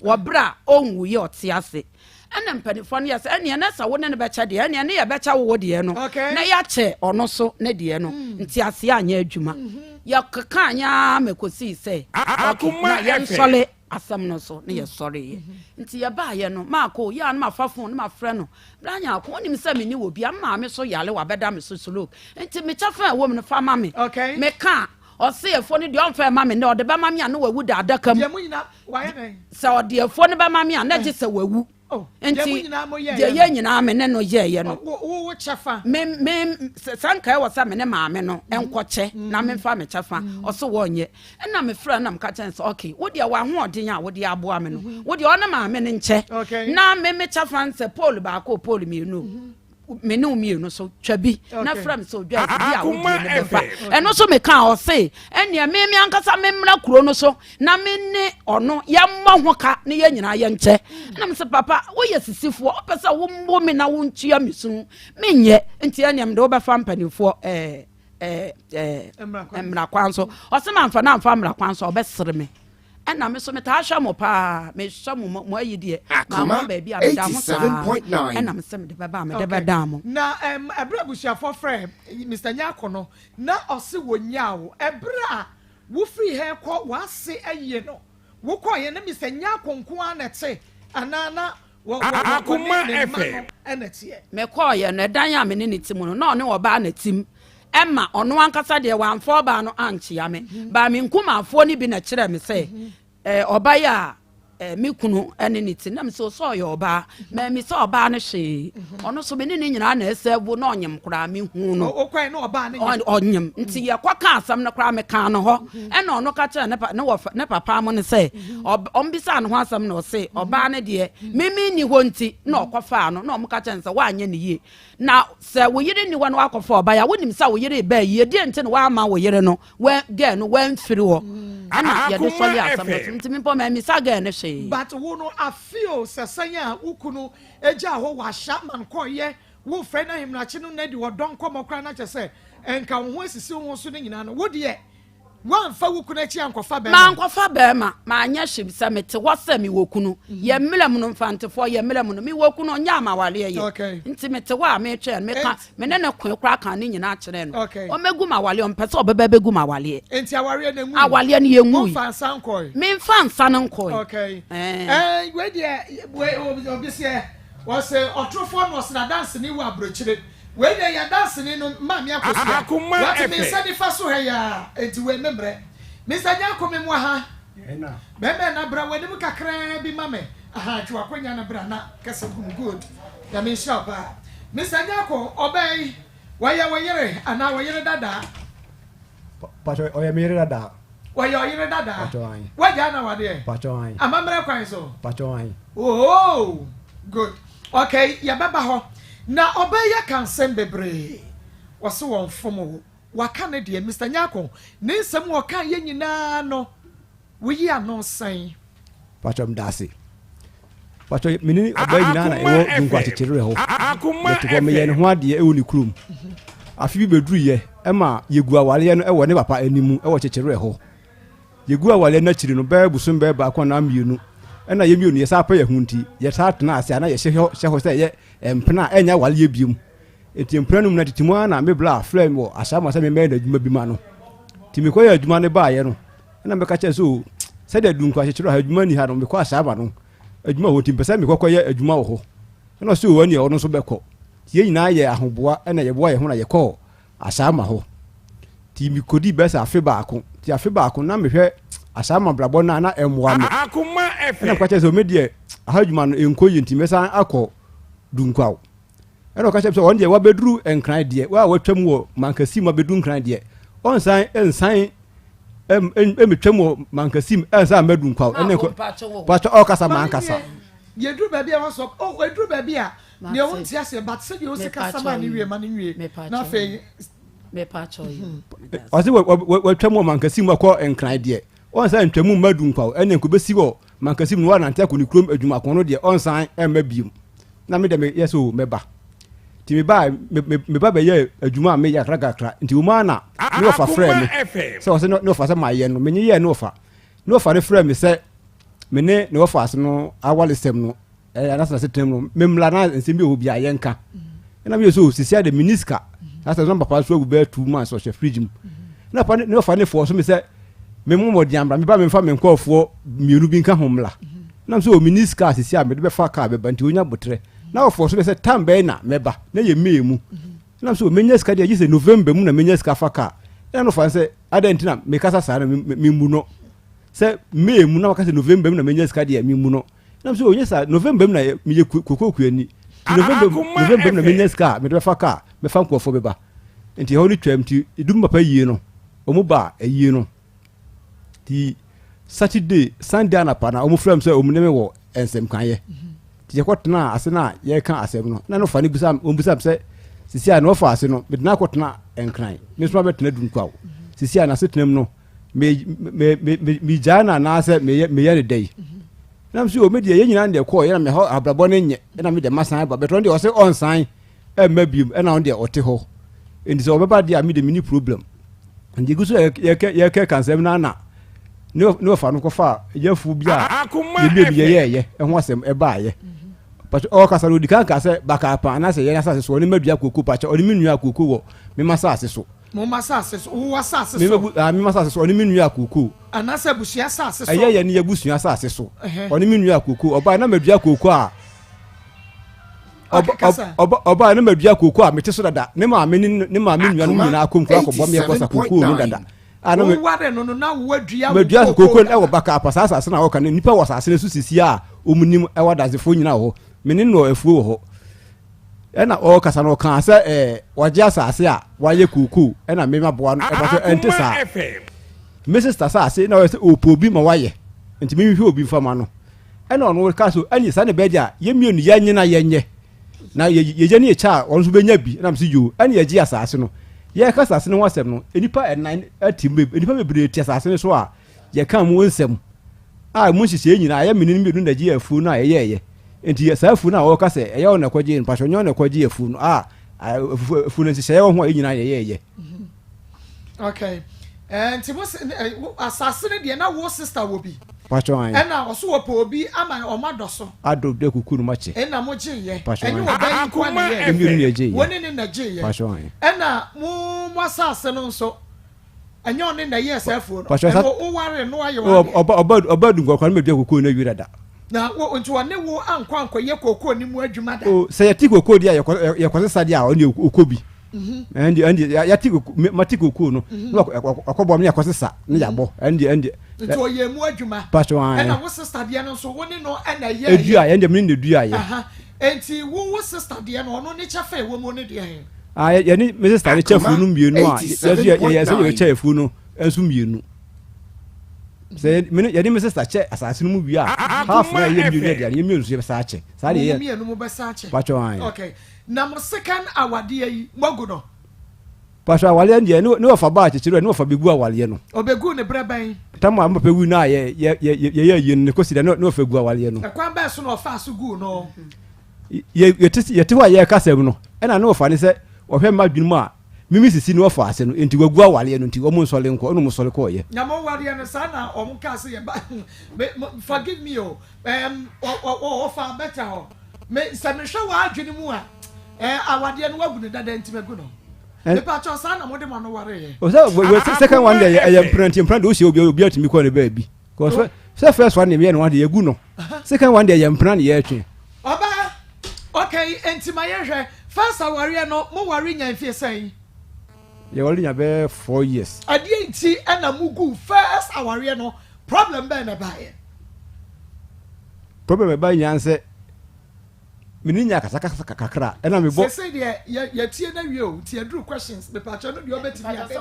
wɔ berɛ a ɔnwuiɛ ɔte ase. Ɛna mpanimfoɔ no yɛ sɛ ɛneɛ na sɛ wo ne no bɛkyɛ deɛ, ɛneɛ ne yɛbɛkyɛ wo wo deɛ no na yɛakyɛ ɔno so ne deɛ no mm. Nti aseɛ anyɛ adwuma mm-hmm. Yɛkeka anyɛ ara ma ɛkɔsii sɛ okay, na yɛnsɔle asɛm no so na yɛsɔreeɛ mm-hmm. Nti yɛbaayɛ no maakɔ yɛ a no mafa fon no mafrɛ no bra nyaako wonim sɛ menni wɔ bia maame so yale wabɛda me so stroke nti mekyɛ fa ɛwɔ mu no fa ma me. Meka ɔse ɛfoɔ no deɛ ɔmfa ɛma me nnɛ, ɔde bɛma me a na wawu da adaka mu. Sɛ ɔde ɛfoɔ no bɛma me a na gye sɛ wawu. Oh, nti deɛ yɛ nyinaa me ne no yɛɛyɛ no, me me sɛ nka ɛwɔ sɛ me ne maame no nkɔkyɛ na memfa me kyɛfa, ɔso wɔnyɛ. Ɛna mefrɛ na meka kyɛn sɛ okay, wo deɛ w'ahoɔden a wode aboa me no, wo deɛ ɔne maame no nkyɛ na me me kyɛfa nsɛ pole baako pole mmienu me ne wo mmienu so twa bi na frɛ me sɛ odwa bi a wodie no bɛfa. Ɛno so meka a ɔse ɛneɛ me me ankasa memmra kuro no so na me ne ɔno yɛmmɔ ho ka ne yɛn nyinaa yɛnkyɛ. Ɛna me sɛ papa woyɛ sisifoɔ, wopɛ sɛ wommɔ me na wontua me su, menyɛ nti ɛneɛ mede wobɛfa mpanimfoɔ ɛɛ ɛɛ mmara kwan so. Ɔse mamfa no amfa mmara kwan so a ɔbɛsere me. Ɛna me so metaa hwɛ mo paa, mehwɛ mo mo ayi deɛ Akoma mankɔ baabi a meda ho saa 87.9. ɛna mesɛ mede bɛba a mede bɛdaa mo. Na ɛberɛ a abusuafoɔ frɛɛ Mister Nyarko no, na ɔse wɔnyaa wo. Ɛberɛ a wofiri ha rekɔ w'ase ayie no, wokɔeɛ na Mister Nyarko nko ara na ɛte anaa na Akoma wɔne ne mma FM. no na ɛteɛ? Mekɔeɛ no, ɛdan a me ne no te mu no, na ɔne ɔbaa na ɛte mu. Ɛma ɔno ankasa deɛ wamfa ɔbaa no ankyea me. Baa me nkumafoɔ no bi na ɛkyerɛɛ me sɛ ɔba yi a me kunu ne ne ti nam sɛ ɔsɛ ɔyɛ ɔbaa. Mammisa ɔbaa no hwee. Ɔno nso me ne ne nyinaa na ɛsɛ na ɔnyem koraa mehu no. Ɔnyem. Nti yɛkɔka asɛm no koraa mekaa no hɔ. Ɛna ɔno ka kyerɛɛ ne pa ne wɔfa ne papa mo no sɛ ɔmbisaa ne ho asɛm na ɔse ɔbaa no deɛ me menni hɔ nti na ɔkɔfaa no na ɔmo ka kyerɛ no sɛ woanyɛ ne yie. Na sɛ wo yere nni hɔ na woakɔfa ɔbaa a, wonim sɛ wo yere reba ayie, deɛ nti na woamma wo yere no, wa, girl no, wamfiri hɔ? Ɛna yɛde Akoma sɔre asɛm no so. FM. Nti me mpo mammisa girl no hwee. But wo no afe o sɛ sɛn a wo kunu gyaa hɔ wɔ Ashaiman kɔeɛ wo frɛ no ahemakye no na di ɔdɔ nkɔmmɔ koraa na kyerɛ sɛ nka wo ho asisi wo ho so no nyinaa no wo deɛ. Woamfa wo kunu akyi ankɔfa bɛrima? Mankɔfa bɛrima, manyɛ hye sɛ mete hɔ sɛ mewɔ kunu. Yɛ mmerɛ mu no, Mfantefoɔ, yɛ mmerɛ mu no, mewɔ kunu, ɔnyɛ ama awareɛ yɛ. Nti mete hɔ a metwɛn no, meka, me ne no koe koraa kaa ne nyinaa kyerɛɛ no. Ɔmmɛgu m'awareɛ, ɔmpɛ sɛ ɔbɛba bɛgu m'awareɛ. Nti awareɛ no ngui? Awareɛ no yɛngui. Momfa nsa nkɔe? Memfa nsa no nkɔe. Okay. Ɛɛ, wei deɛ, wei, obi seɛ, wɔse ɔtorofoɔ na ɔse n'adanseni wɔ aburokyire. Wei deɛ yɛ danseni no Maame Akosua wate me nsa nifa so ha yi aa enti wei me mbrɛ Mister Nyarko me moa ha Bɛɛma ɛna bra w'anim kakraa bi ma me ahaa twe w'akonya no bra na kasa gu mu good Nyame nhyira wo paa Mister Nyarko ɔbaa yi wɔyɛ wo yere anaa wo yere dadaa? Pacho ɔyɛ me yere dadaa. Ɔyɛ ɔyere dadaa. Pacho ayi. Wagyaa na wadeɛ. Pacho ayi. Amammerɛ kwan so. Pacho ayi. Oh good okay yɛbɛba hɔ na ɔbaa yi aka nsɛm bebree ɔse wɔnfom wo waka ne deɛ Mister Nyarko ne nsɛm a ɔka yɛ nyinaa no Woyi ano sɛn? Pacho medase. Pacho me ne ɔbaa nyinaa na ɛwɔ Dunku akyekyerɛ hɔ. Yɛte hɔ meyɛ ne ho adeɛ ɛwɔ ne kurom. Afe bi bɛduruyɛ ɛma yɛgu awareɛ no ɛwɔ ne papa anim ɛwɔ kyekyerɛ hɔ. Yɛgu awareɛ no akyiri no bɛyɛ bosom bɛyɛ baako anaa mmienu ɛna yɛ mmienu yɛsan pɛ yɛ ho nti yɛsan tena ase a na yɛhyɛ hɔ hyɛ hɔ sɛ ɛyɛ mpena a ɛnyɛ awareɛ biom. Nti mpena no mu na tete mu ara na me bla frɛ me wɔ Asamoah sɛ memmɛyɛ n'adwuma bi ma no. Nti mekɔyɛ adwuma no baeɛ no Ɛna mɛka kyerɛ sɛ o sɛdeɛ dunku akyekyere ha adwuma ni ha no mekɔ asaama no adwuma hɔ nti mpɛ sɛ mekɔkɔyɛ adwuma wɔ hɔ ɛna ɔsɛ o ɛneɛ ɔno nso bɛkɔ nti yɛn nyinaa yɛ ahoboa ɛna yɛboa yɛn ho na yɛkɔɔ asaama hɔ nti mekɔdi bɛsɛ afe baako nti afe baako na mehwɛ asaama brabɔ no a na ɛmmoa me ɛna meka kyerɛ sɛ me deɛ aha adwuma no ɛnkɔ yie nti mɛsan akɔ dunkwaw Ɛna ɔka kyerɛ me sɛ ɔno deɛ wabɛduru Nkran deɛ, wa a watwam wɔ Mankasim abɛduru Nkran deɛ, ɔnsan nsan mmɛtwam wɔ Mankasim ɛnsan mmɛduru Nkwaw. Ɛne nkɔ pastor ɔkasa mankasa. Yɛduru baabi a wasɔ oh ɛduru baabi a deɛ wonte aseɛ but sɛdeɛ wosi kasa ma ne wie ma ne nwie na afei. Ɔse watwam wɔ Mankasim akɔ Nkran deɛ, ɔnsan ntwam mmɛduru Nkwaw ɛne nkɔbɛsi wɔ Mankasim no wanante akɔ ne kurom adwuma ko no deɛ ɔnsan mma biom. Na me deɛ meyɛ sɛ o mɛba. Nti mebaa me ba bɛyɛ adwuma a meyɛ kakra kakra. Nti wɔn ara na ne wɔfa frɛɛ me sɛ ɔsɛ ne wɔfa sɛ mayɛ no. Menye yɛɛ ne wɔfa. Ne wɔfa no frɛɛ me sɛ me ne ne wɔfa ase no awalesɛm no ɛyɛ anasɛ n'asetena mu no memmla na nsɛm bi wɔ hɔ bi a yɛnka. Ɛna meyɛ sɛ o sisi ade menni sika. Saa sɛ na papa nso awu bɛyɛ 2 months ɔhyɛ fridge mu. Na papa ne wɔfa ne fɔɔ so me sɛ me mo mmɔden ambra meba memfa me nkɔɔfoɔ mmienu bi nka ho mmla. Nam sɛ o menni sika a sisi a mede bɛfa kaa bɛba nti onya botrɛ. Na ɔfɔɔ so me sɛ tam bɛyɛ na mɛba na yɛ May mu. Nam sɛ o menya sika deɛ gye sɛ November mu na menya sika fa kaa. Ɛna no fa sɛ adɛn nti na mekasa saa na memmu no sɛ May mu na waka sɛ November mu na menya sika deɛ memmu no. Nam sɛ onyɛ saa November mu na meyɛ koko kuani nti November mu November mu na menya sika a mede bɛfa kaa mɛfa nkurɔfoɔ bɛba nti ɛhɔ no twam nti edum papa yie no wɔn ba ayie no nti Saturday Sunday anapa na wɔn frɛ m sɛ wɔn ne me wɔ nsɛmkaeɛ nti yɛkɔ tena ase na yɛreka asɛm no na no fa no bisa wɔn bisa m sɛ sisi a na ɔfa ase no mede no akɔtena Nkran me nso mabɛtena Dunkwaw sisi a n'asetena mu no me me me me megyaa no anaasɛ meyɛ meyɛ no dɛn na nso o me deɛ yɛn nyinaa deɛ kɔɔ yɛ na mehɔ abrabɔ no nyɛ ɛna me deɛ masan aba bɛtɔ deɛ ɔsɛ ɔnsan ɛmma biom ɛna ɔno deɛ ɔte hɔ nti sɛ ɔbɛba deɛ a me deɛ menni problem nti egu so yɛkɛ yɛkɛ kansɛm no ana ne ne ɔfa no kɔfa yɛfu bi a yɛbie bi yɛyɛɛyɛ ɛho asɛm ɛbaayɛ pàtó ɔkasa no odi kan ka sɛ bakaapa anaasɛ yɛn asase so ɔne madua koko pàtó ɔne me nua koko wɔ mema asase so. Mo mma asase so, wo asase so. Me mma asase so, ɔne me nua kookoo. Anaasɛ abusua asase so. Ɛyɛ yɛn ne abusua asase so. Ɔne me nua kookoo. Ɔbaa na madua kookoo a. Ɔbaa na madua kookoo a mete so dada. Ne maame ne ne maame nuanom nyinaa kɔ nkura kɔbɔ me ɛkɔsa kookoo no dada. Woware no no na woadua wo kookoo. Madua kookoo no ɛwɔ baka apa saa asase na wɔka no nnipa wɔ asase no so sisi a wɔn nim ɛwɔ adansefoɔ nyinaa wɔ hɔ. Me ne no wɔ afuo wɔ hɔ. Ɛna ɔrekasa no ɔkaa sɛ ɛɛ wagye asase a wayɛ kookoo ɛna mema boa no ɛba so ɛnte saa. Me sista asase na ɔyɛ sɛ ɔpɛ obi ma wayɛ nti menhwehwɛ obi mfa ma no. Ɛna ɔno kaa so ɛne saa na ɛbɛyɛ deɛ a yɛmmienu yɛnye na yɛnyɛ na yɛgya ne yɛkyɛ a ɔno nso bɛnya bi ɛna mese yoo ɛne yɛgye asase no. Yɛreka asase no ho asɛm no nnipa ɛnan ɛte mu nnipa bebree te asase no so a Yɛkaa mu nsɛm a emu nhyehyɛe nyinaa ɛyɛ mene no mmienu na ɛgyee afuo no a yɛyɛeɛ. Nti saa afuo no a wɔka sɛ ɛyɛ wɔn na ɛkɔgyee no, mpakyɛ ɔnyɛ wɔn na ɛkɔgyee afuo no a afuo no nhyehyɛeɛ wɔ ho a yɛn nyinaa yɛyɛeɛ. Okay. Ɛɛ nti mo se ɛ wo asase no deɛ na wo sister wɔ bi. Pakyɛ ae. Ɛna ɔso wɔpɛ obi ama ɔmo adɔ so. Adɔ de kuku no makye. Ɛna mo gye yɛ. Pakyɛ Ɛnyɛ ae. ɔbaa yi nkoa na Akoma ɛyɛɛ. Yɛ mmienu na yɛgye Wo yɛ. ne ne na gye yɛ. Pakyɛ ae. Ɛna mo mo asase no nso ɛnyɛ ɔne na ɛyɛɛ saa afuo no. Pakyɛ sa. Ɛna wo waree no ayɛ Ɔ w'adeɛ. ɔba ɔba ɔba du nkɔkora no bɛdua kokoo no awie dada. Na wo nti ɔne wo ankɔ ankɔyɛ kookoo no mu adwuma da. O sɛ yɛte kokoo deɛ a yɛkɔ yɛkɔ sesa deɛ a ɔne ɔkɔ bi. Ɛnde ɛnde yɛate koko mate kokoo no na wakɔbɔ me akɔ sesa ne yabɔ ɛnde ɛnde. Nti ɔyɛ mu adwuma. Pastor ayi. Ɛna wo sister deɛ no nso wo ne no ɛna ɛyɛ. Edua yɛ ɛnde me ne na edua yɛ. Nti wo wo sister deɛ no ɔno ne kyɛfa ɛwɔ mu ne deɛ he. Ah yɛ ne me sister ne kyɛfuo no mmienu a yɛ yɛ yɛ sɛ yɛbɛkyɛ afuo no nso mmienu. Sɛ yɛne me sister kyɛ asase no mu wie a half na yɛ mmienu yɛ deɛ yɛ mmienu nso yɛbɛsa akyɛ. Saa deɛ yɛ. Mo mmienu mo bɛsa akyɛ. Pastor ayi. Okay. Na mo sekan awadeɛ yi, moagu no? Pastor awadeɛ no deɛ, ne wɔfa baa kyekyere ne wɔfa bɛgu awadeɛ no. Ɔbɛguu no berɛ bɛn? Tam a me papa wui no a yɛ yɛ yɛ yɛyɛ ayie no, ne kɔsi da ne wɔfa gu awadeɛ no. Ɛkwan bɛn so na ɔfaa so guu no? Yɛ yɛte yɛte hɔ a yɛreka asɛm no, ɛna ne wɔfa ne sɛ ɔhwɛ mma adwene mu a mimi sisi ne wɔfa ase no, nti wagu awadeɛ no nti wɔn nsɔre nkɔ, ɛna wɔn sɔre kɔɔyɛ. Na mo wadeɛ no saa na wɔn kaa sɛ yɛ ba me forgive me o. Ɛɛm, ɔ, ɔ, ɔ, ɔfa bɛtɛ hɔ. Me, sɛ mehwɛ w'adwene mu a, ɛɛ, awadeɛ no wagu no dada nti magu no. Mepakyɛw, saa na mode mo ano wareeɛ? O sɛ, wɔ, wɔ, second one deɛ, ɛyɛ mpena nti mpena deɛ wohyia obi a, obi atumi kɔ ne baabi. Kɔ sɛ, sɛ first one deɛ meyɛ no one deɛ yɛgu no. Second one deɛ yɛ mpena ne yɛtwe. Ɔbaa, okay, nti ma yɛnhwɛ, first awareɛ no, mo ware nya mfie sɛn? Yɛware nya bɛyɛ four years. Ɛdeɛn nti na mo guu first awareɛ no, problem bɛn na ɛbaeɛ? Problem ɛbaeɛ nyinaa ne sɛ, me ne nya akasakasa kakra ɛna me bɔ. Sese deɛ yɛ yɛtie na wie o, nti yɛduru questions, mepakyɛ no deɛ ɔbɛtumi abɛ.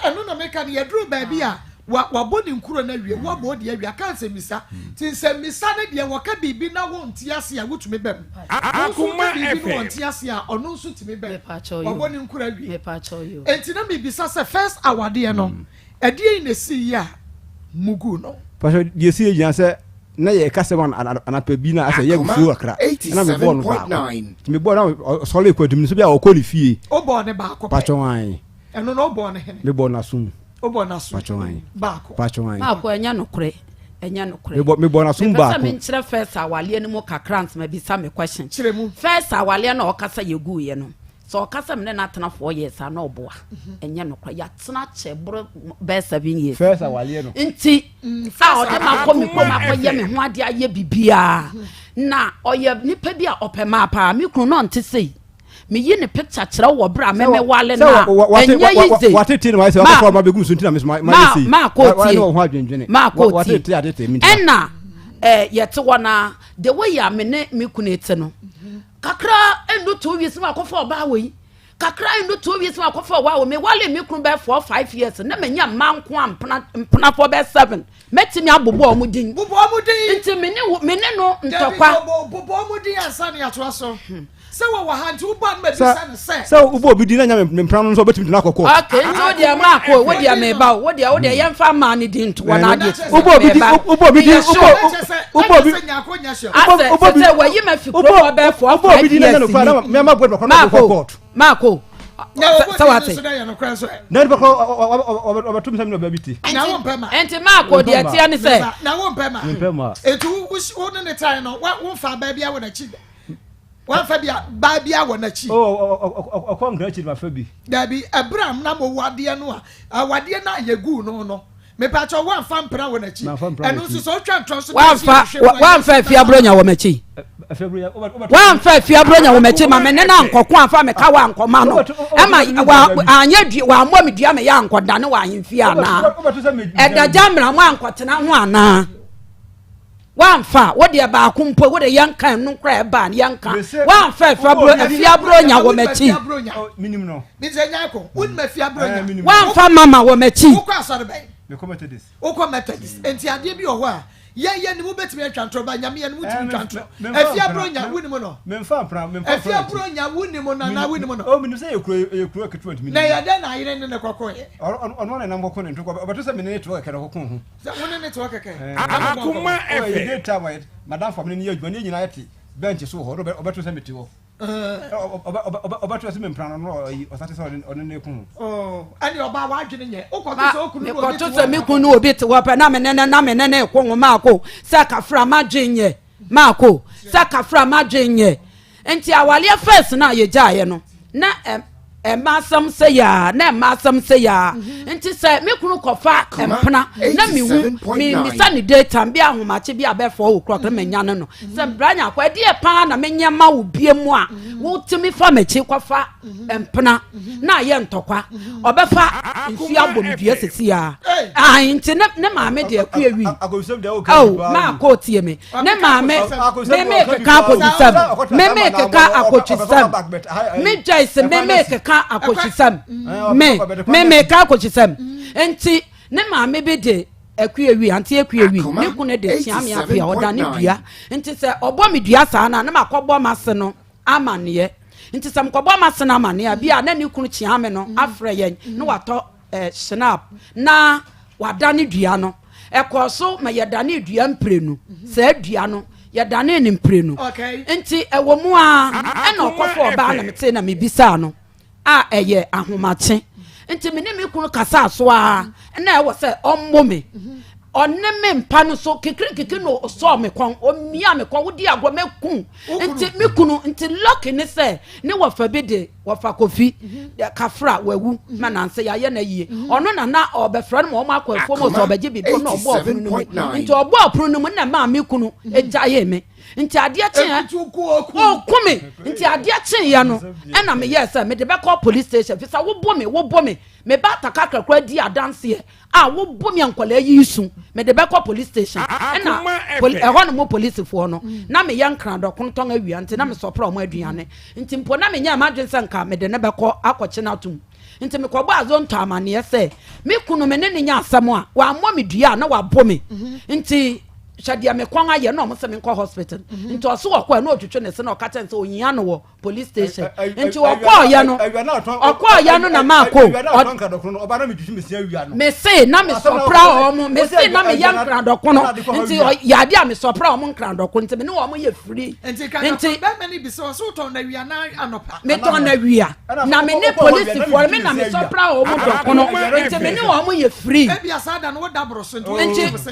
Ɛno na meka no, yɛduru baabi a wa wabɔ ne nkuro no awie, woabɔ wo deɛ awie, aka nsɛmmisa. Nti nsɛmmisa no deɛ wɔka biribi na wonte ase a wotumi ba mu. Wo nso woka biribi na wɔnte ase a ɔno nso tumi ba mu. Wabɔ ne nkuro awie. Enti na mebisa sɛ first awadeɛ no, ɛdeɛn na ɛsiiɛ a muguu no? Pastor, deɛ ɛsiiɛ nyinaa sɛ na yɛka sɛm anapa bi na asɛ yɛ abufuo kakra ɛna mebɔɔ no baako. Nti mebɔɔ na ɔsɔre kɔ adum no so bi a ɔkɔ ne fie. Wobɔɔ ne baako pɛ? Pastor, ae. Ɛno na wobɔɔ no hene? Mebɔɔ no asom. Wobɔ n'aso Patro an. baako. Patro an. Baako ɛnyɛ nokorɛ ɛnyɛ nokorɛ. Mebɔ mebɔ n'asom Mepɛ sɛ baako. menkyerɛ first awaleɛ no mu kakra ansa mabisa me question. Kyerɛ mu. First awaleɛ no a ɔka sɛ yɛguiɛ no, sɛ ɔka sɛ me ne no atena 4 years a na ɔboa. Ɛnyɛ nokorɛ. Yɛatena kyɛ boro bɛyɛ 7 years. First awaleɛ no. Nti a First ɔde makɔ me Akoma kurom akɔyɛ FM. me ho adeɛ ayɛ biribiara. Na ɔyɛ nipa bi a ɔpɛ maa paa. Me kunu no ɔnte sei. Meyi ne picture kyerɛ wo wɔ berɛ a me me wale no a, ɛnyɛ easy. Watete no wayɛ sɛ wakɔfa ɔma bɛgu so nti na me so mayɛ sei. Ma kɔ tie. Wɔ ho adwendwene. Ma kɔ tie. Watete atete me nti. Ɛna eh, yɛte hɔ na the way a me ne me kunu te no, kakra ɛndu 2 weeks na wakɔfa ɔbaa wɔ yi. Kakra ɛndu 2 weeks na wakɔfa ɔbaa wɔ me wale me kunu bɛyɛ 4, 5 years na manya mmaa nko a mpena mpenafoɔ bɛyɛ seven. Mɛtumi abobɔ wɔn din. Bobɔ wɔn din. Nti me ne me ne no ntɔkwa. Dabi bobɔ wɔn din ansa na yɛatoa so. Sɛ wɔwɔ ha nti wobɔ a no mabisa no sɛ. Sɛ wobɔ obi din na nya me mpena no nso ɔbɛtumi de no akɔ court. Okay, nti wo deɛ maa ko, wo deɛ meba o, wo deɛ wo deɛ yɛmfa mmaa no din nto hɔ na adeɛ. Wobɔ obi din, wobɔ obi din, wobɔ obi. Asɛ sɛ sɛ wɔyi ma fi kurom hɔ bɛyɛ 4, 5 years ni. Maako, maako. Sɛ wate. Na nipa kɔ ɔbɛto mi sɛ mi na ɔbɛ bi te. Na wo mpɛ ma. Nti maako deɛ teɛ ne sɛ. Na wo mpɛ ma. Mpɛ ma. Eti wo ne ne tan no, wo nfa baabi a wɔ n'akyi. Wamfa bi a baa bi a wɔ n'akyi. Oh, ɔkɔ nkira akyi ma fa bi. Dabi, ɛberɛ a na mowɔ adeɛ no a, awadeɛ no a yɛguu no no, mepakyɛ woamfa mpena wɔ n'akyi. Ɛno nso sɛ wotwa ntorɔ nso Wamfa wamfa afie aburonya wɔ m'akyi. Wamfa afie aburonya wɔ m'akyi ma me ne no ankɔko amfa me ka wɔ ankɔma no. Ɛma wa anyɛ dua wammɔ me dua me yɛ ankɔdane wɔ ahemfie anaa. Ɛda gya mmara mo ankɔtena ho anaa. Wamfa wo deɛ baako mpo wo de yɛnka ɛno koraa ɛbaa no yɛnka wamfa afie aburonya wɔ m'akyi. Wamfa mama wɔ m'akyi. Wokɔ asɔre bɛn? Wokɔ Methodist. Nti adeɛ bi wɔ hɔ a yɛn yɛn ni mu bɛtumi atwa ntorɔ ba nyame yɛn ni mu tumi twa ntorɔ. Afie aburonya wo ni mu no. Afie aburonya wo ni mu no anaa wo ni mu no. Oh, menim sɛ yɛ kuro yɛ kuro ketewa ntumi. Na yɛ dɛ na ayere ne ne kɔkɔ yɛ. Ɔno na nam kɔkɔ ne ntokɔ ɔbɛto sɛ me ne ne to kɛkɛ na ɔkɔkɔ ho. Sɛ wo ne ne te hɔ kɛkɛ. Akoma Ɔyɛ FM. day time ayɛ madam fa me ne yɛ adwuma ne nyinaa yɛ te bench so wɔ hɔ ɔbɛto sɛ me te hɔ. Ɔbɛto ɛsɛ mempra no no ɔyi ɔsate sɛ ɔne ne ko ho. Ɛne ɔbaa w'adwene nyɛ wokɔto sɛ okunu ne obi te hɔ. Mekɔto sɛ me kunu ne obi te hɔ pɛ na me ne ne na me ne ne ko ho maako sɛ kafra m'adwene nyɛ maako sɛ kafra m'adwene nyɛ nti awaleɛ first no a yɛgyaeɛ no na ɛma asɛm sɛ yaa na ɛma asɛm sɛ yaa mhm. nti sɛ me kunu kɔfa mpena na mehu memmisa ne data bi ahomakye bi abɛfɔ wo korɔ kora manya no no mhm. sɛ mbra nya akɔ ɛdeɛ paa na menyɛ ma wo bie mu a mhm. wotumi fa m'akyi kɔfa mpena na ayɛ ntɔkwa ɔbɛfa nsuo abɔ me dua sisi a nti ne maame deɛ kue wi oh maa kɔɔ tie me ne maame me me keka akotwisɛm me me keka akotwisɛm me Joyce me me keka akotwisɛm me me me ka akotwisɛm nti ne maame bi de akue wi ante akue wi ne kunu de tia me apia ɔda ne dua nti sɛ ɔbɔ me dua saa na ne ma kɔbɔ m'ase no amaneɛ nti sɛ mekɔbɔ m'ase no amaneɛ a bi a na ne kunu kyia me no afrɛ yɛn na watɔ eh, Schnapp na wadane dua no. Ɛkɔɔ so ma yɛdanee dua mprenu. Saa dua no, yɛdanee no mprenu. Nti ɛwɔ mu a, ɛna ɔkɔfo ɔbaa na metee na mebisaa no a ɛyɛ ahomakye. Nti me ne me kunu kasaa so a na ɛwɔ sɛ ɔmmɔ me. Ɔne me mpa no so kikirikiki na ɔsɔɔ me kɔn, ɔmia me kɔn, wodi agorɔ mɛku. Nti me kunu, nti lucky ne sɛ ne wɔfa bi de Wɔfa Kofi Kafra wawu ma nansa yɛayɛ no ayie. Ɔno na na ɔbɛfrɛ no ma wɔn akɔ afuom sɛ ɔbɛgye biribi ɔno ɔbɔ ɔpono no mu. Nti ɔbɔ ɔpono no mu na maa me kunu gyaee me. Nti adeɛ kyeeɛ ɔku me. Nti adeɛ kyeeɛ no ɛna meyɛɛ sɛ mede bɛkɔ police station fi sɛ wobo me wobo me. Me ba atakakra koraa di adanseɛ a wobo me a nkwadaa yi su mede bɛkɔ police station ɛna ɛhɔ nom polisifoɔ no mm. na meyɛ nkradɔkono tɔn awia nti na mesɔpra wɔn aduane nti mpo na menyɛ m'adwene sɛ nka mede ne bɛkɔ akɔkye no atom nti mekɔbɔ azontɔ amaneɛ sɛ me kunu me ne ne nya asɛm a wammɔ me dua a na wabɔ me mhm. nti hwɛ deɛ me kɔn ayɛ na ɔmo sɛ menkɔ hospital mhm. nti ɔso ɔkɔ ɛna ɔtwitwi ne se na ɔka kyɛn sɛ ohia no wɔ police station nti ɔkɔɔyɛ no ɔkɔɔyɛ no na maa ko mese na mesɔpra wɔn mese na meyɛ nkradɔkono nti yade a mesɔpra wɔn nkradɔkono nti me ne wɔn yɛ firi nti metɔn na wia na me ne polisifoɔ me na mesɔpra wɔn dɔkono nti me ne wɔn yɛ firi nti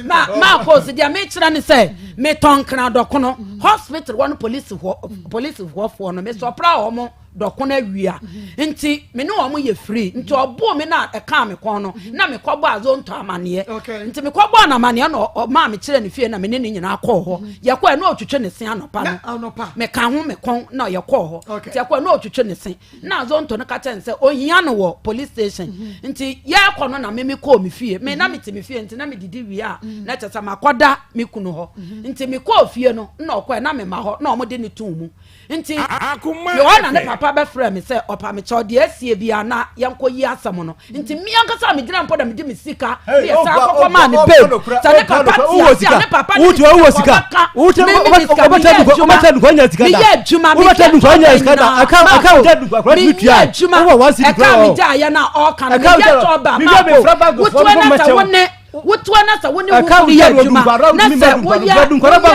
maa ko si deɛ mekyerɛ ne sɛ Metɔn nkran dɔkono hospital hɔ no polisi hɔ polisi hɔfoɔ no mesɔpra wɔn dɔkono awia nti me ne wɔn yɛ free nti ɔboo me na ɛkaa me kɔn no na mekɔbɔ azontɔ amaneɛ nti mekɔbɔ no amaneɛ na ɔmaa me kyerɛ ne fie na me ne ne nyinaa kɔɔ hɔ yɛkɔɛ na ɔtwitwe ne se anɔpa no meka ho me kɔn na yɛkɔɔ hɔ nti yɛkɔɛ na ɔtwitwe ne se Na Azonto no ka kyerɛ no sɛ ohia no wɔ police station. Mhm. Nti yɛrekɔ no na me mekɔɔ me fie. Me na mete me fie nti na medidi wie a mhm. na kyerɛ sɛ makɔda me kunu hɔ. Mhm. Nti mekɔɔ fie no na ɔkɔɛ na mema hɔ na wɔde no too mu. Nti mewɔ na ne papa bɛfrɛ me sɛ ɔpa me kyɛw deɛ asie bia na yɛnkɔ yi asɛm no. Nti me ankasa a megyina mpo na mede me sika ne yɛ saa kɔkɔ maa ne bail. Sɛ ne papa te ase a ne papa ne ne sika kɔbɛka me me me sika meyɛ adwuma meyɛ adwuma meyɛ adwuma nyinaa meyɛ adwuma ɛka me gyaeɛ no a ɔka no meyɛ tɔba maako wotoa na sɛ wo ne wotoa na sɛ wo ne wo kunu yɛ adwuma na sɛ woyɛ woyɛ tɔba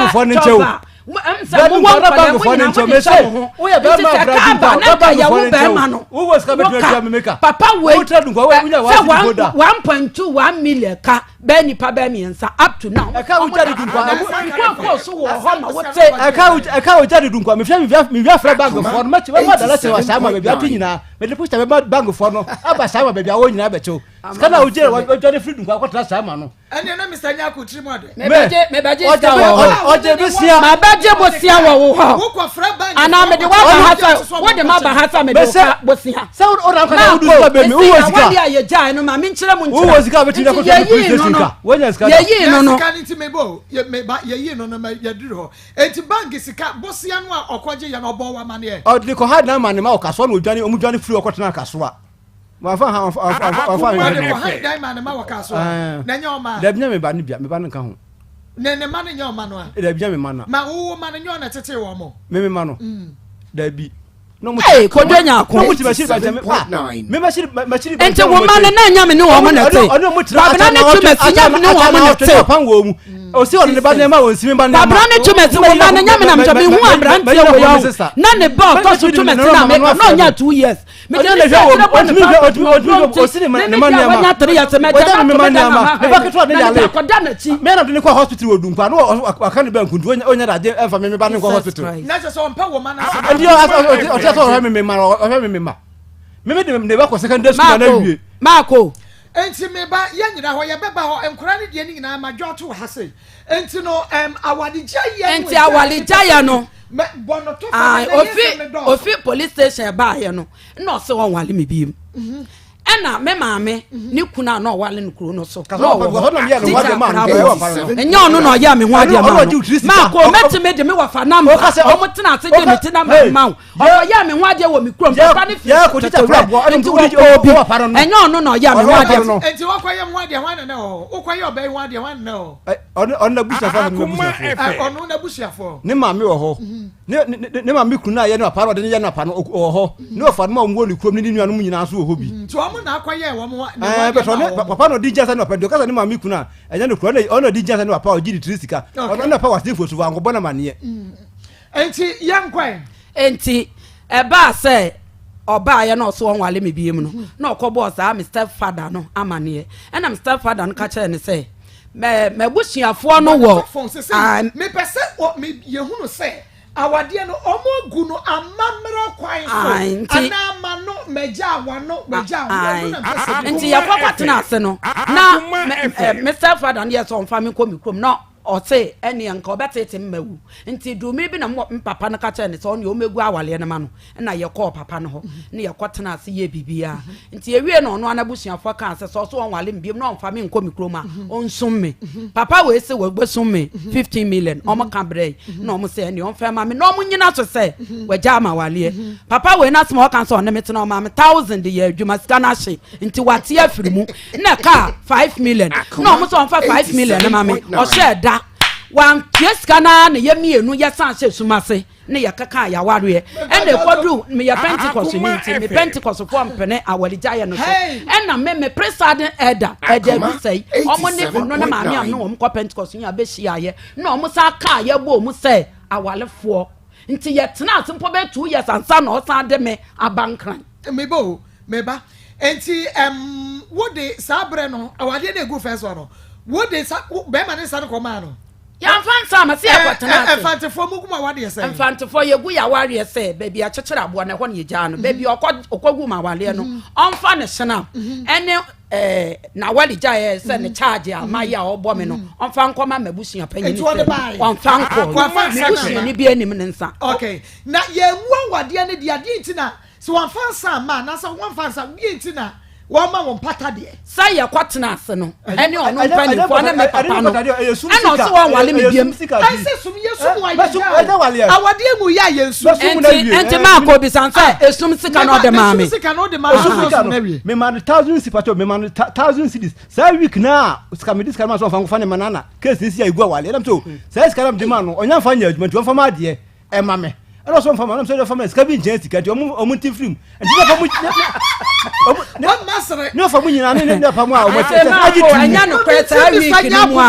sɛ mowɔ nkwadaa mo nyinaa mode hyɛ mo ho nti sɛ kaa ba na nka yɛ wo bɛrima no woka papa wei sɛ 1.2 1 million ka bɛɛ nipa bɛɛ mmiɛnsa up to now. Ɛka wo gya dudu nkwa. Nkonkon so wɔ hɔ ma wote. Ɛka wo gya dudu nkwa. Mehwɛ mewia frɛ bankfoɔ no mɛkye mɛma dala kyerɛ wɔ saa ma baabi ato nyinaa. Mede posta bɛma bankfoɔ no aba saa ma baabi a wɔn nyinaa bɛkyew. Sika na wogye wɔdwane firi dunkwa akɔtena saa ma no. Ɛnneɛ na Mr. Nyarko tiri mu ɔdɛ. Mebɛgye mebɛgye sika wɔ hɔ. Ɔgye besia. Mabɛgye bosia wɔ wo hɔ. Wokɔfrɛ bank. Anaa mede waba ha sɛ wode maba ha sɛ mede wo ka bosia. Sɛ wo na nkɔda wo du sika bɛ mi wowɔ sika. Mesi awale a yɛgyae no ma menkyerɛ mu nkyerɛ. Wowɔ sika a bɛtumi akɔtɔ ne police station ka. Wonya sika da. Yɛyii no no. Sika no nti mebɔ meba yɛyii no no ma yɛduru hɔ. Enti bank sika bosia no a ɔkɔgye yɛ no ɔbɔɔ wo amaneɛ. Ɔde kɔ ha dan ma ne ma wɔ kasoa na odwane ɔmo dwane firi hɔ kɔtena kasoa. Wafa ha wafa wafa wafa. Ɔde kɔ ha dan ma ne ma wɔ kasoa na ɛnyɛ ɔma. Dabi nya me ba no bia me ba no nka ho. Ne ne ma no nyɛ ɔma no a. Dabi nya me ma no. Ma wo wo ma no nyɛ ɔna tetee wɔn mo. Me me ma no. Dabi. Ee, Kojo Nyarko. Nti wo mma no na ɛnyɛ me ne wɔn na ɛte. Kwabena ne Twumasi nyɛ me ne wɔn na ɛte. Kwabena ne Twumasi wo mma no nyɛ me na mehwɛ. Mehu aberanteɛ wɔ yɛn na ne ba ɔtɔ so Twumasi na meka na ɔnya 2 years. Mede ne sɛ ɛkyerɛ bɔ ne ba nti me me deɛ wanya 3 years mɛgya no ato me da na ma ha na mede akɔda n'akyi. Mɛ na de ne kɔ hospital wɔ Dunkwa na waka ne ba nkuntu onya dade ɛnfa me me ba ne nkɔ hospital. Na kyerɛ sɛ ɔmpɛ wo ma no asɛm. Nti ɔkyerɛ sɛ ɔhwɛ me me ma ɔhwɛ me me ma. Me me de ne ba kɔ secondary school na wie. Maako. Nti me ba yɛn nyinaa hɔ yɛbɛba hɔ nkwadaa ne deɛ ne nyinaa ma dwa to wɔ ha sei. Nti no ɛm awaregyaeɛ no. Nti awaregyaeɛ no. Mɛ bɔ no to fa na yɛ sɛ me dɔɔso. Ofi police station baayɛ no na ɔsɛ ɔnwale me biem. Ɛna me maame ne kunu a na ɔwale no kuro no so na ɔwɔ hɔ teacher akora ɛnyɛ ɔno na ɔyɛ me ho adeɛ ma no maako mɛtumi de me wɔfa namba ɔmo tena ase gye me ti namba ma wo ɔkɔyɛ me ho adeɛ wɔ me kurom papa ne fi tɛtɛwura nti wɔkɔɔ bi ɛnyɛ ɔno na ɔyɛ me ho adeɛ. Nti wɔkɔyɛ ho adeɛ hwan na na ɛwɔ hɔ wokɔyɛ ɔbaa yi ho adeɛ hwan na na ɛwɔ hɔ. Ɔno n'abusuafoɔ n'abusuafoɔ ɔno n'abusuafoɔ. Ne maame wɔ hɔ. Ne ne ne maame kunu a yɛ ne papa na ɔde ne yɛ ne papa no wɔ hɔ. Ne ɔfa no ma wɔn wɔ ne kurom ne ne nuanom nyinaa nso wɔ hɔ bi. Nti wɔn na akɔyɛ wɔn ho ne ho adeɛ ma wɔn. Papa na ɔde gya sɛ ne papa nti ɔkasa ne maame kunu a ɛnyɛ no kura ɔno ɔde gya sɛ ne papa a ɔgye ne tiri sika. Ɔno ne papa wɔ ase mfosuo ankɔbɔ no amaneɛ. Nti yɛn kɔɛ. Nti ɛbaa sɛ ɔbaeɛ na ɔso ɔnwale me biem no na ɔkɔbɔɔ saa me step father no amaneɛ ɛna me step father no ka kyerɛɛ no sɛ m'abusuafoɔ no wɔ. Mepɛ sɛ yɛhunu sɛ awadeɛ no ɔmo agu no amammerɛ kwan so anaa ma no magya wano magya wo na mpɛ sɛ. Nti yɛkɔ kɔtena ase no na me step father no yɛ sɛ ɔmfa me nkɔ me kurom na ɔse ɛneɛ nka ɔbɛtete me mawu nti dumi bi na me papa no ka kyerɛ ne sɛ ɔne ɔmɛgu awaleɛ no ma no na yɛkɔɔ papa no hɔ na yɛkɔ tena ase yɛ biribiara nti yɛwie na ɔno ara n'abusuafoɔ kaa sɛ sɛ ɔso ɔnwale me biom na ɔmfa me nkɔ me kurom a ɔnsum me papa wei se wɔbɛsum me 15 million ɔmo ka brɛ na ɔmo sɛ ɛneɛ ɔmfa ma me na ɔmo nyina so sɛ wagya ama waleɛ papa wei no asɛm a ɔka sɛ ɔne me tena ɔma me thousand yɛ adwuma sika no ahye nti wate afiri mu na ɛkaa 5 million na ɔmo sɛ ɔmfa 5 million no ma me ɔhyɛɛ da wantua sika no ara na yɛ mmienu yɛsan hyɛ sum ase ne yɛkeka yɛawareɛ ɛna ɛkɔduru meyɛ Pentecost ni nti me Pentecostfoɔ mpene awaregyaeɛ no so ɛna me me presiding elder ɛda bi sɛi ɔmo ne ɔno ne maame am ne wɔn kɔ Pentecost ni abɛhyiaeɛ na ɔmo san kaa yɛbɔ ɔmo sɛ awalefoɔ nti yɛtena ase mpo bɛyɛ 2 years ansa na ɔsan de me aba Nkran. Meba o, meba. Nti ɛm wode saa berɛ no awadeɛ no egu first one no wode sa bɛrima ne nsa no kɔmaa no. Yɛmfa nsa ama sɛ yɛkɔtena ase. Mfantefoɔ mo gu mo awadeɛ sɛn? Mfantefoɔ yɛgu yɛn awareɛ sɛ baabi a kyekyere aboɔ no ɛhɔ na yɛgyaa no. Baabi a ɔkɔ ɔkɔgu mo awareɛ no ɔmfa ne hyena ɛne ɛɛ n'awale gyaeɛ sɛ ne charge a mayɛ a ɔbɔ me no ɔmfa nkɔma m'abusua panyin sɛ ɔmfa nkɔ me busuani bi anim ne nsa. Okay na yɛngu awadeɛ no deɛ adeɛ nti na Sɛ wɔamfa nsa amma anaasɛ wɔamfa nsa, deɛ nti na wɔma wɔn mpata deɛ. Sɛ yɛkɔtena ase no, ɛne ɔno mpanimfoɔ ne me papa no, ɛna ɔse wɔnwale me biam. Ɛnsɛ sum yɛ sum wɔ ayɛ gya o. Awadeɛ mu yɛ a yɛn sum. Nti nti maa kɔ bisa no sɛ esum sika na ɔde maa me. Esum sika na ɔde maa me. Esum sika no, me ma no thousand cedis patro, me ma no thousand cedis. Saa week na sika me de sika no ma so ɔnfa nkɔfa ne ma nana. Case ne si a egu awale. Ɛnam so saa sika na me de ma no, ɔnya nfa nyɛ adwuma nti ɔnfa ma adeɛ. Ɛma me. Ɛna ɔsɔ nfa ma ɛna ɔsɔ nfa ma sika bi nkyɛn sika nti ɔmo ɔmo nti firi mu nti ne fa mu ne ne fa mu nyinaa ne ne fa mu a ɔmo ɛsɛ agye tu mu. Ɛnyɛ nokorɛ saa week ni mu a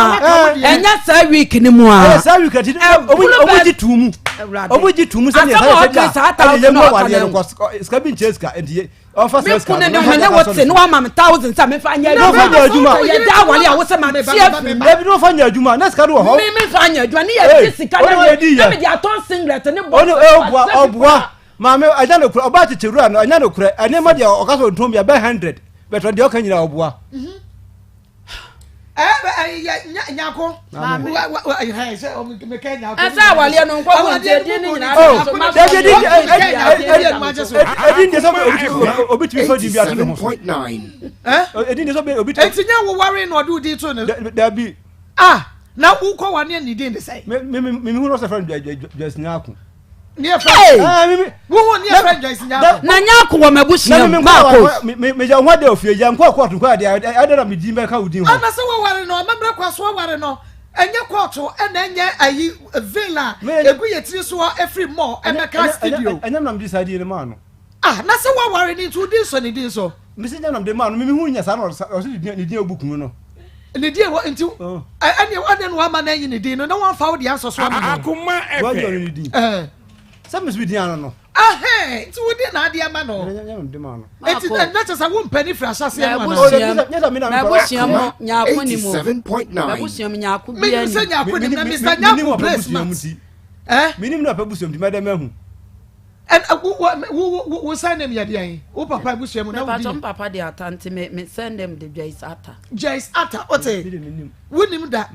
ɛnyɛ saa week ni mu a. Ɛyɛ saa week ti ɔmo ɔmo gye tu mu ɔmo gye tu mu sɛ ne yɛ saa sɛ ɛyɛ mu awadeɛ no kɔ sika bi nkyɛn sika nti ɔfa sɛ sika no. Me kunu ne me ne wo te ne wama me thousand sɛ mefa nyɛ adwuma. Nyɛ adwuma. Yɛ da awale a wosɛ ma te afiri mu. Ebi ne ɔfa nyɛ adwuma na sika no wɔ hɔ. Mi mi fa nyɛ adwuma ne yɛ ti sika na yɛ na mi de atɔn singlet ne bɔ. Ɔne ɔboa ɔboa maame ɛnya no korɛ ɔbaa tete wura no ɛnya no korɛ ɛnneɛma deɛ ɔka sɛ ɔntɔn bi abɛ hundred bɛtɔ deɛ ɔka nyinaa ɔboa. Ɛsɛ awaleɛ no nkɔ mu nti edin ne nyinaa edin de sɛ obi tumi fɛ din bi ato ne ho so edin de sɛ obi tumi. Eti nyɛ wo ware na ɔde odi to ne. Dabi. Ah na wokɔ wa ne ne din de sɛ. Mi mi mi hu n'ɔsɛ fɛn Joyce Nyako. Ne yɛ fɛn. Wohu ne yɛ fɛn Joyce Nyako. Na Nyako wɔ m'abusua mu maako. Mi mi yɛ ho ade ofie yɛ nkɔ kɔɔto nkɔ ade ade na mi din bɛ ka wo din ho. Ana sɛ wɔware no amammerɛ kwa so aware no. Ɛnyɛ kɔɔto ɛna ɛnyɛ ayi veil a egu yɛ tiri soɔ ɛfiri mall ɛmɛka studio. Ɛnyɛ me na mede saa din no maa no. Ah na sɛ woaware no nti wo din sɔ ne din so. Mese nyɛ na mede maa no me mehu nyɛ saa na ɔse ne din a ɛwɔ book mu no. Ne din ɛwɔ nti ɛne ɛne na wama no ayi ne din no na wamfa wo deɛ ansɔ so ama no. Akoma FM. Wagye ɔno ne din. Sɛ mese me din ano no. Ahɛn nti wo din na ade ama no. Nyɛ na mede maa no. Nti na kyɛ sɛ wo mpɛ ne firi ahyɛseɛ no anaa. Nyɛ sɛ me na mepɛ. M'abusua mu nyaako nim o. M'abusua mu nyaako biara nim. Menim sɛ nyaako nim na Mr. Nyaako play smart. Eh? Menim na pɛ busua mu nti mɛdɛ mahu. Ɛn wo wo wo wo surname yɛ deɛn? Wo papa abusua mu na wo di. Mepatɔ papa de ata nti me me surname de Joyce Atta. Joyce Atta ote. Wonim da.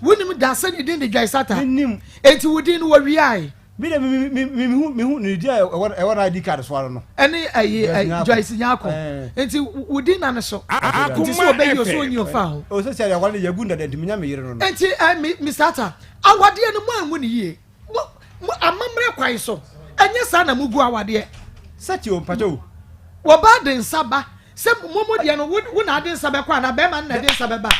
Wonim da sɛ ne din de Joyce Atta. Enti wo din no wɔ wiae. Mi de mi mi mi mi hu mi hu ne din a ɛwɔ ɛwɔ na ID card so ano no. Ɛne ɛyi Joyce Nyako. Enti wo din na ne so. Nti sɛ ɔbɛyi o sɛ onyi o fa ho. O sɛ sɛ yɛ yɛ gu ndada nti mi nya mi yere no no. Enti ɛ Mr. Atta awadeɛ no mo angu ne yie. Mo, mo amammerɛ kwan so, ɛnyɛ saa na mogu awadeɛ. Sɛkyi o, mpakyɛ o. Wɔbaa de nsa ba, sɛ mo mo deɛ no, wo, wo na ade nsa bɛkɔ anaa bɛrima no na ɛde nsa bɛba?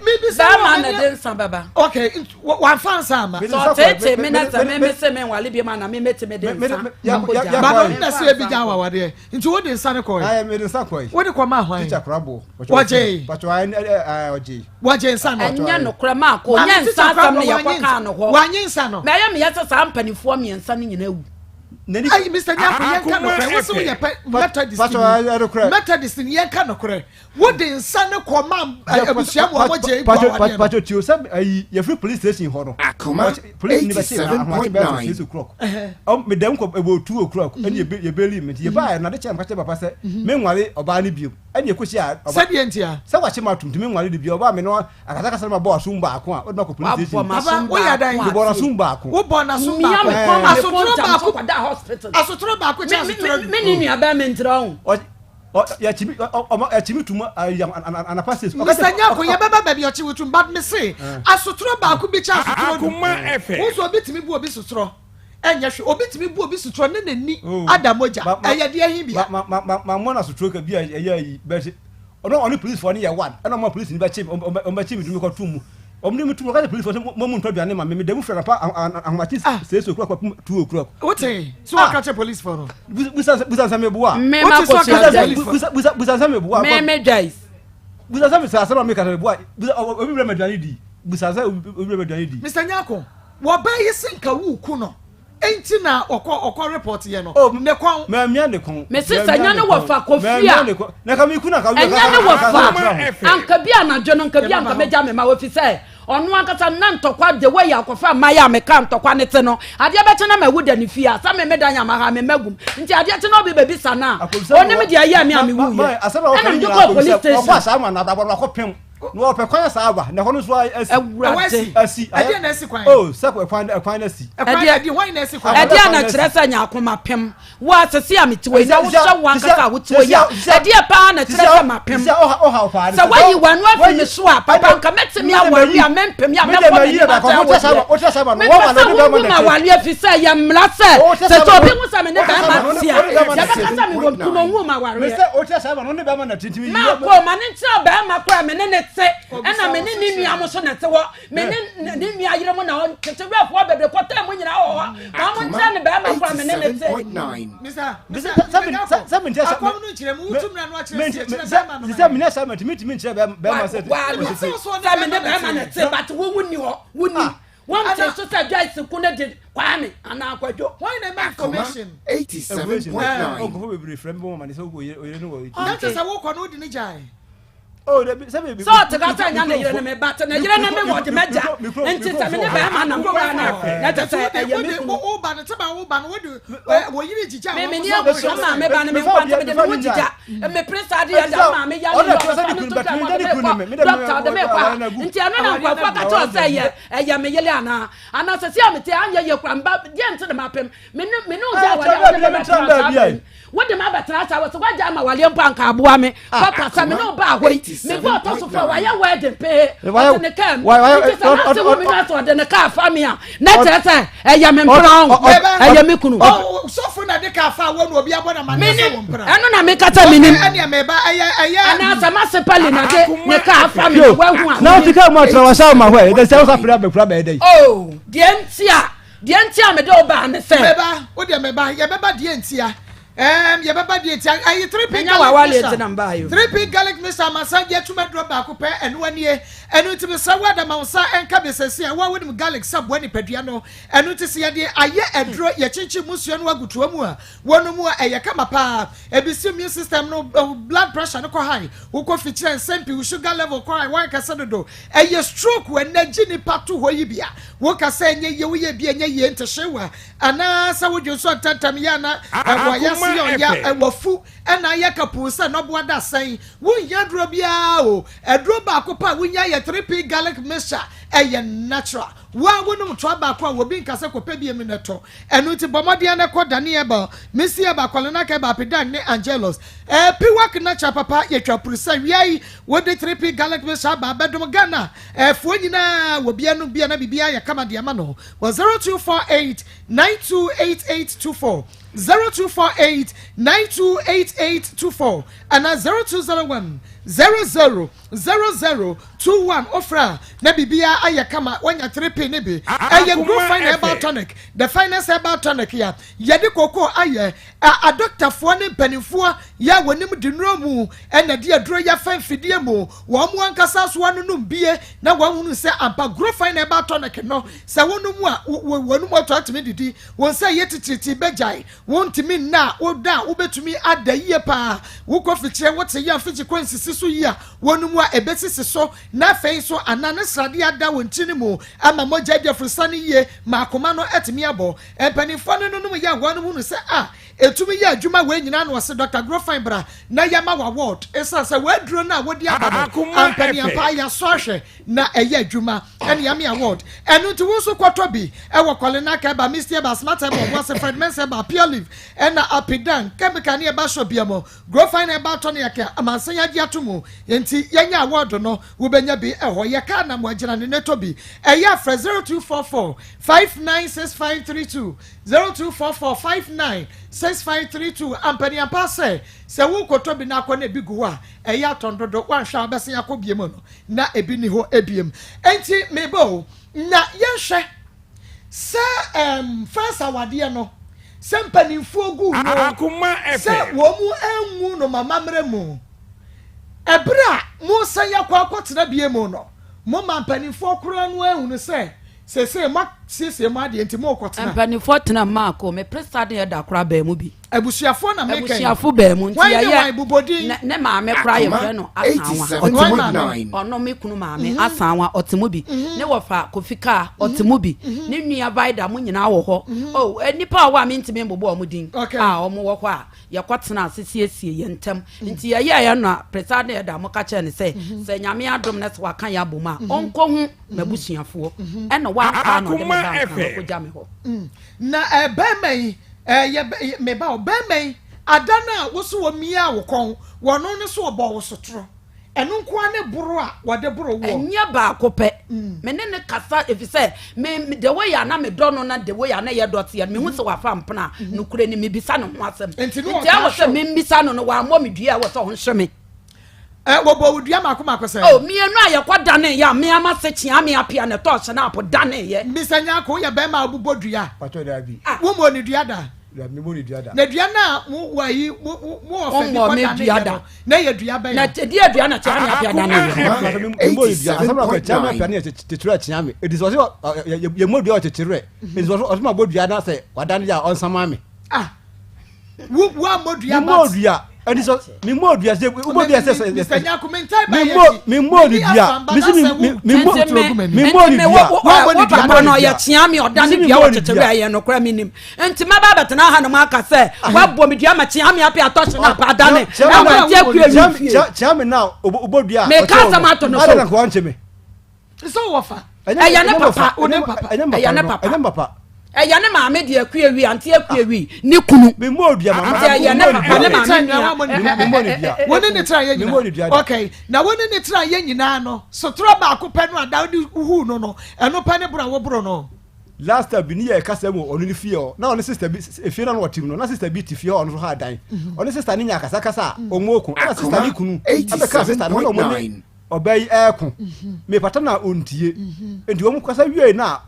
Mebisa wo, Bɛrima na ɛde nsa bɛba. Okay, wamfa nsa ama. Sɛ ɔteetee me na sɛ me me se me nwale biom a na me mɛtumi de nsa akɔ gya. Ba no na sɛ ebi gya awadeɛ. Nti wode nsa no kɔe? Aye, mede nsa kɔe. Wode kɔmaa hwan? Teacher Korabo. Wɔgyee. Pacho, aye, aye, ɔgyee. Wɔgyee nsa no. Ɛnyɛ nokorɛ maako, nyɛ nsa asɛm no yɛkɔ kaa no hɔ. Wanye nsa no. Na ɛyɛ meyɛ sɛ saa mpanimfoɔ mmiɛnsa no nyinaa wu. Ayi, Mr. Nyako, yɛnka nokorɛ. Wo sɛ woyɛ pɛ Methodist ni. Methodist ni, yɛnka nokorɛ. Wode nsa no kɔ ma abusua mu ɔmo gye gu awadeɛ no. Pacho tio sɛ ayi yɛfiri police station hɔ no. Akoma Police ni bɛkye na ahomakye bɛyɛ sɛ 87.9. 6 o'clock. Ɔm meda mu kɔ ɛbɔ 2 o'clock ɛne yɛbɛ yɛbɛli me nti yɛbaeɛ no ade kyɛɛ meka kyerɛ papa sɛ menware ɔbaa no biom ɛne yɛkɔhyia ɔba Sɛdeɛ ntia? sɛ wakye ma atom nti menware no bio ɔbaa me no akasakasa no mabɔ asom baako a wode makɔ police Wabɔ station m'asom Papa, woyɛ baako dɛn? a mebɔ tie. n'asom baako Wobɔ n'asom Mia baako. me kɔn ma me kɔn Asotorɔ ntam so baako kɔda hospital. asotorɔ baako kyɛ Me me asotorɔ me du. me ne nua bɛɛ me ntra o. Ɔ ɔ yɛkye me ɔ ɔma yɛkye me tum ayi anapa 6 ɔka Mr. kyerɛ Nyako, yɛbɛba baabi a ɔkye wo tum, but me se, asotorɔ baako bi kyɛ asotorɔ du. Akoma FM. Wo nso obi tumi bu obi sotorɔ, ɛnyɛ hwee. Obi tumi bu obi sotorɔ ne n'ani ada mogya. Ɛyɛ deɛ he bia? Ma ma ma ma mmɔ no asotorɔ ka bi a ɛyɛ ayi, but ɔno ɔne policefoɔ no yɛ one, ɛna ɔma police no bɛkye me, ɔmo bɛkye me de me kɔto mu. Ɔmo de me to mu, ɔka kyerɛ policefoɔ sɛ mo mo ntɔ aduane ma me, meda mu firi anɔpa ahomakye 6 o'clock kɔpem 2 o'clock. Wote? So ɔka kyerɛ policefoɔ no? Busa busa sɛ meboa. Me Wote ma sɛ ɔka kɔsua kyerɛ Joyce. policefoɔ? Busa busa busa sɛ meboa. Me me Joyce. Busa sɛ mesɛ asɛm a meka sɛ meboa. Busa obi brɛ me aduane di. Busa sɛ obi brɛ me aduane di. Mr. Nyarko, wɔbaa yi se nka woreku no nti na ɔkɔ ɔkɔ report yɛ no. Oh, Ne kɔn. Mamia ne kɔn. Me se sɛ ɛnyɛ ne wɔfa Kofi a. Mamia ne kɔn. Na ka meku na ka Ɛnyɛ ne wɔfa. Akoma Anka bi anadwo no nka bi anka mɛgya me ma wɔ efisɛ ɔno ankasa na ntɔkwa the way akɔfa mmaeɛ a meka ntɔkwa ne te no adeɛ bɛkye na mawu da ne fie a sɛ me me dan ama ha me mma gum nti adeɛ kye na obi bɛbisa no a ɔnim deɛ ɛyɛɛ me a mewuiɛ ɛna mede kɔɔ police station. Ɔkɔ asaa ma na abrabɔ no akɔpem na ɔpɛ kwan asaa aba na ɛhɔ no nso asi. Awurade. Asi. Ɛdeɛ na asi kwan. Oh sɛ ɛkwan ɛkwan na asi. Ɛkwan ɛdi hwan na asi kwan. Ɛdeɛ na kyerɛ sɛ nyako mapem. Wo a sɛsi a mete hɔ yi na wohwɛ wo ankasa a wote hɔ yi a, ɛdeɛ paa na ɛkyerɛ sɛ mapem? Sɛ woayi w'ano afi me so a, papa nka mɛtumi aware a mempem a mɛkɔ m'anim akyerɛ wo deɛ. Mepɛ sɛ wowu m'aware ɛfiri sɛ ɛyɛ mmara sɛ sɛ sɛ obi hu sɛ me ne bɛrima te a, yɛbɛka sɛ mewɔ kunu ɔnwu m'awareɛ. Maakɔ ma ne nkyerɛ bɛrima koraa me ne ne te ɛna me ne ne nua mo so na ɛte hɔ. Me ne ne nua yere mo na ɔtete wɛfoɔ bebree kɔtɛn mo nyinaa wɔ hɔ ma mo nkyerɛ ne bɛrima kora me ne ne te. Sɛ me ne bɛrima ne te but wo wo ni hɔ wo ni wɔn te so sɛ Joyce ko ne de Kwame anaa Kwadwo. Wɔn na ɛma information. 87.9. Na kyerɛ sɛ wokɔ no wode ne gyae. Oh, dabi sɛ baabi. Sɛ ɔte ka sɛ nya ne yere ne me ba te ne yere ne me wɔ de m'agya nti sɛ me ne bɛrima nam koraa na na kyɛ sɛ ɛyɛ me kunu. Wo ba no tɛma wo ba no wode wɔ yere gyigya. Me me ni abusua maame ba no me nkwa nti me de me ho gyigya me pere saa de yɛ da maame ya ne yɛ ɔfa me to twa mu ɔde me kɔ dɔkta ɔde me kɔ ha nti ɛno na nkurɔfoɔ ka kyerɛ sɛ ɛyɛ ɛyɛ me yere anaa anaa sɛ si a me te anyɛ yɛ kura mba deɛ nti na mapem Me ne me ne wo gya awale a wode me bɛtena saa bere yi. Wode me abɛtena saa wɔ sɛ woagya ama awaleɛ mpo anka aboa me. Papa sɛ me ne wo baa hɔ yi, me ba ɔtɔ so fo wayɛ wedding pee. Ɔte ne kaa mu. Nti sɛ n'ase wo me nua sɛ ɔde ne kaa fa me a, na kyerɛ sɛ ɛyɛ me mpena ho. Ɛyɛ me kunu. Sɔfo na de kaa faa wo na obi abɔ no amanneɛ sɛ wo Menim. mpena? Ɛno na meka sɛ menim. Okay, ɛneɛ meba, ɛyɛ, ɛyɛ. Anaasɛ m'asepali na de ne kaa afa me na Yo, wahu a na wote menim. kaa mu atra wasa ama hɔ ɛ, ɛdɛ sɛ wosa pere abɛkura bɛyɛ dɛ. Oh, deɛ nti a, deɛ nti a mede wo baa ne sɛ. Meba, wo deɛ meba, yɛbɛba deɛ ntia. Ɛɛm, yɛbɛba deɛ ntia. Ayi, 3P Menya garlic w'awale mixture. nti na mbaeɛ o. 3P garlic mixture amasan gye atum aduro baako pɛ, ɛno anie. Ɛno nti mesrɛ wo Adam ma wo nsa nka me seesei a, wo a wonim garlic sɛ boa nipadua no. Ɛno nti sɛ yɛde ayɛ aduro, yɛkyenkyen mu nsuo no agu toa mu a, wɔnom a ɛyɛ kama paa. Ɛbisi immune system no, blood pressure no kɔ high, wokɔ fikyerɛ nsɛm pii, wo sugar level kɔ high, woayɛ kɛse dodo. Ɛyɛ stroke ɛnɛ gye nipa to hɔ yi bi a, woka sɛ ɛnyɛ yie, woyɛ bi a ɛnyɛ yie, ntehyewa anaa sɛ wodwo nso ntɛntɛm yɛ ana ɛwɔ yɛse yɛ ɔya ɛwɔ fu ɛna ayɛ kapuu sɛ nɔboa da sɛn. Wonhia aduro biara o, aduro baako pɛ a wonya yɛ 3P garlic mixture, ɛyɛ natural. Wo a wonom toa baako a, obi nka sɛ kɔpɛ bi emi na tɔ. Ɛno nti bɔ mmɔden ara na kɔ Dani Herbal, Missy Herbal, Kɔlenak Herbal, Apidan ne Angelus. Ɛɛ Piwak Natural papa, yɛtwa puru sɛ wia yi wode 3P garlic mixture aba abɛdom Ghana foɔ nyinaa. Obiara nom bi a na biribiara ayɛ kama de ama no wɔ 0248 928824, 0248 928824 anaa 0201 00 0021 Wofrɛ a na biribiara ayɛ kama, woanya 3P no bi. Ɛyɛ Grow Fine Herbal Tonic, the finest herbal tonic a yɛde cocoa ayɛ a adɔktafoɔ ne mpanimfoɔ yɛ a wɔnim de nnuro mu na ɛde aduro yi afa mfidie mu. Wɔn ankasa nso anonom bie na wɔahunu sɛ ampa Grow Fine Herbal Tonic no sɛ wonom a wɔn mu atɔ atumi didi, wo nsa yɛ titiritii bɛgyae. Wontumi nna a, woda a wobɛtumi ada yie paa. Wokɔ fikyire, wote yɛ a mfikyi kɔ nsisi so yie a, wɔnom a ɛbɛsisi so. Na afei nso anaa ne sradeɛ ada wɔ ntini mu ama mogya adi afurusane yie ma akoma no atumi abɔ. Mpanimfoɔ no nonom yɛ a wɔnom hunu sɛ a ɛtumi yɛ adwuma wei nyinaa na wɔse Dɔkta Grofine bra na yɛma wo award ɛsiane sɛ w'aduro no a wode aba no ampaniampa yɛasɔ ahwɛ na ɛyɛ adwuma ɛne Yummy Award. Ɛno nti wo nso kɔtɔ bi ɛwɔ Kɔlenak Herbal, Misty Herbal, Smart Herbal, Ɔboase, Fred Mensah Herbal, Pure Leaf, ɛna Apidan, Chemical ne Herbal Shop bia mu. Grow Fine Herbal Tonic a amansan agye ato mu nti yɛnya award no wobɛnya bi ɛhɔ. Yɛ kaa na mo agyina ne ne tɔ bi. Ɛyɛ a frɛ 0244 596532, 0244 596532. Ampaniampa sɛ sɛ wokɔtɔ bi na akɔ na ebi gu hɔ a ɛyɛ atɔn dodo woanhwɛ a wobɛsan akɔ bie mu no na ebi nni hɔ ebiem. Enti meba o, na yɛnhwɛ sɛ ɛɛm first awadeɛ no, sɛ mpanimfoɔ guu no, sɛ wɔn mu angu no mamammerɛ mu. Ɛberɛ a moresan akɔ akɔtena bie mu no, moma mpanimfoɔ koraa no ahunu sɛ Seesei moasiesie mo adeɛ nti morekɔtena. Mpanimfoɔ tena mmaako. Me presa deɛ da koraa baa mu bi. Abusuafoɔ na meka yi. Abusuafo baa mu nti Hwan ne yɛyɛ hwan? Bobɔ din. Ne ne maame koraa yɛfrɛ no Asanwa. Ɔte mu bi. Ɔno me kunu maame Asanwa ɔte mu bi. Ne wɔfa Kofi Kaa ɔte mu bi. Ne nua Vida mo nyinaa wɔ hɔ. Oh nnipa a wɔ a mentumi mbobɔ wɔn din a wɔn wɔ hɔ a yɛkɔtenaa ase siesiee yɛn ntam. Nti yɛyɛeɛ no na presa deɛ da moka kyerɛɛ no sɛ sɛ Nyame adom na sɛ waka yɛn abom a ɔnkɔhu m'abusuafoɔ ɛna wankɔ a na ɔde me ba nkran ɔkɔgya me hɔ. Na bɛrima yi, yɛ me ba o, bɛrima yi, ada no a wo so wɔmiaa wo kɔn, wɔno no so ɔbɔɔ wo sotorɔ. Ɛno nko ara ne boro a wɔde boro woɔ. Ɛnyɛ baako pɛ. Me ne no kasa efisɛ me the way a na medɔ no na the way a na yɛdɔ teɛ no, mehu sɛ wafa mpena a, nokorɛ ni, mebisa ne ho asɛm. Nti ne Nti ɔtaa ɛwɔ sɛ hwe wo. membisa no no, wammɔ me dua a ɛwɔ sɛ ɔnhwe me. Ɛ, wɔbɔɔ wo dua mmaako mmaako sɛn? Oh, mmienu a yɛkɔ daneeɛ a me ama se kyea me apea na ɛtɔɔ hyɛnaapo daneeɛ. Mr. Nyarko, woyɛ bɛrima a wobobɔ dua? Pakyɛ daabi. Ah. Wommɔɔ ne dua da? Daabi, memmɔɔ ne dua da. Na dua no a mo wɔ ayi, mo, mo, mo wɔ fɛ bi Wommɔɔ kɔ me dua daneeɛ da. no, na ɛyɛ dua bɛn Na a? ɛdeɛ dua na kyea me apea daneeɛ no? Pakyɛ memmɔɔ ne dua. Asɛm na ɔka, kyea me apea no yɛ kyekyerɛ kyea me. Enti sɛ ɔse yɛmmɔ dua wɔ kyekyerɛ. Enti sɛ ɔse mabɔ dua na sɛ wadane deɛ a ɔnsaman me. Ah. Wo wo ammɔ dua but. Memmɔ dua. Ɛni sɔ memmɔ dua sɛ wobɔ dua sɛ sɛ. Mr. Nyako mentai ba yɛ ti. Memmɔ ne dua. Mesi memmɔ memmɔ ne dua. Wo papa no ɔyɛ kyea me ɔda ne dua wɔ kyekyere a ɛyɛ nokorɛ menim. Nti mɛba abɛtena ha nom aka sɛ woabɔ me dua ma kyea me apɛ atɔ hye na apa adane ɛwɔ nti akua wi fie. Kyea me na wobɔ dua. Meka asɛm ato no so. Adɛn na nkoa nkye me. Sɛ wɔ fa. Ɛyɛ ne papa. Ɛyɛ ne papa. Ɛyɛ ne maame deɛ akua wi ante akua wi ne kunu. Nti ɛyɛ ne papa ne maame nua. Wo ne ne tra yɛ nyinaa. Okay. Na wo ne ne tra yɛ nyinaa no sotorɔ baako pɛ no a Dawudi huu no no ɛno pɛ ne boro a woboro no. Last time bi ne yɛ kasa mu ɔno ne fie hɔ na ɔne sister bi efie na ɔte mu no na sister bi te fie hɔ ɔno nso ha dan mhm. ɔne sister ne nya akasakasa a mhm. ɔmo oko ɛna sister ne kunu ɛbɛka sister ne ho na ɔmo ne ɔbaa yi ɛɛko mhm. mepata na ɔntie nti wɔn kasa wie na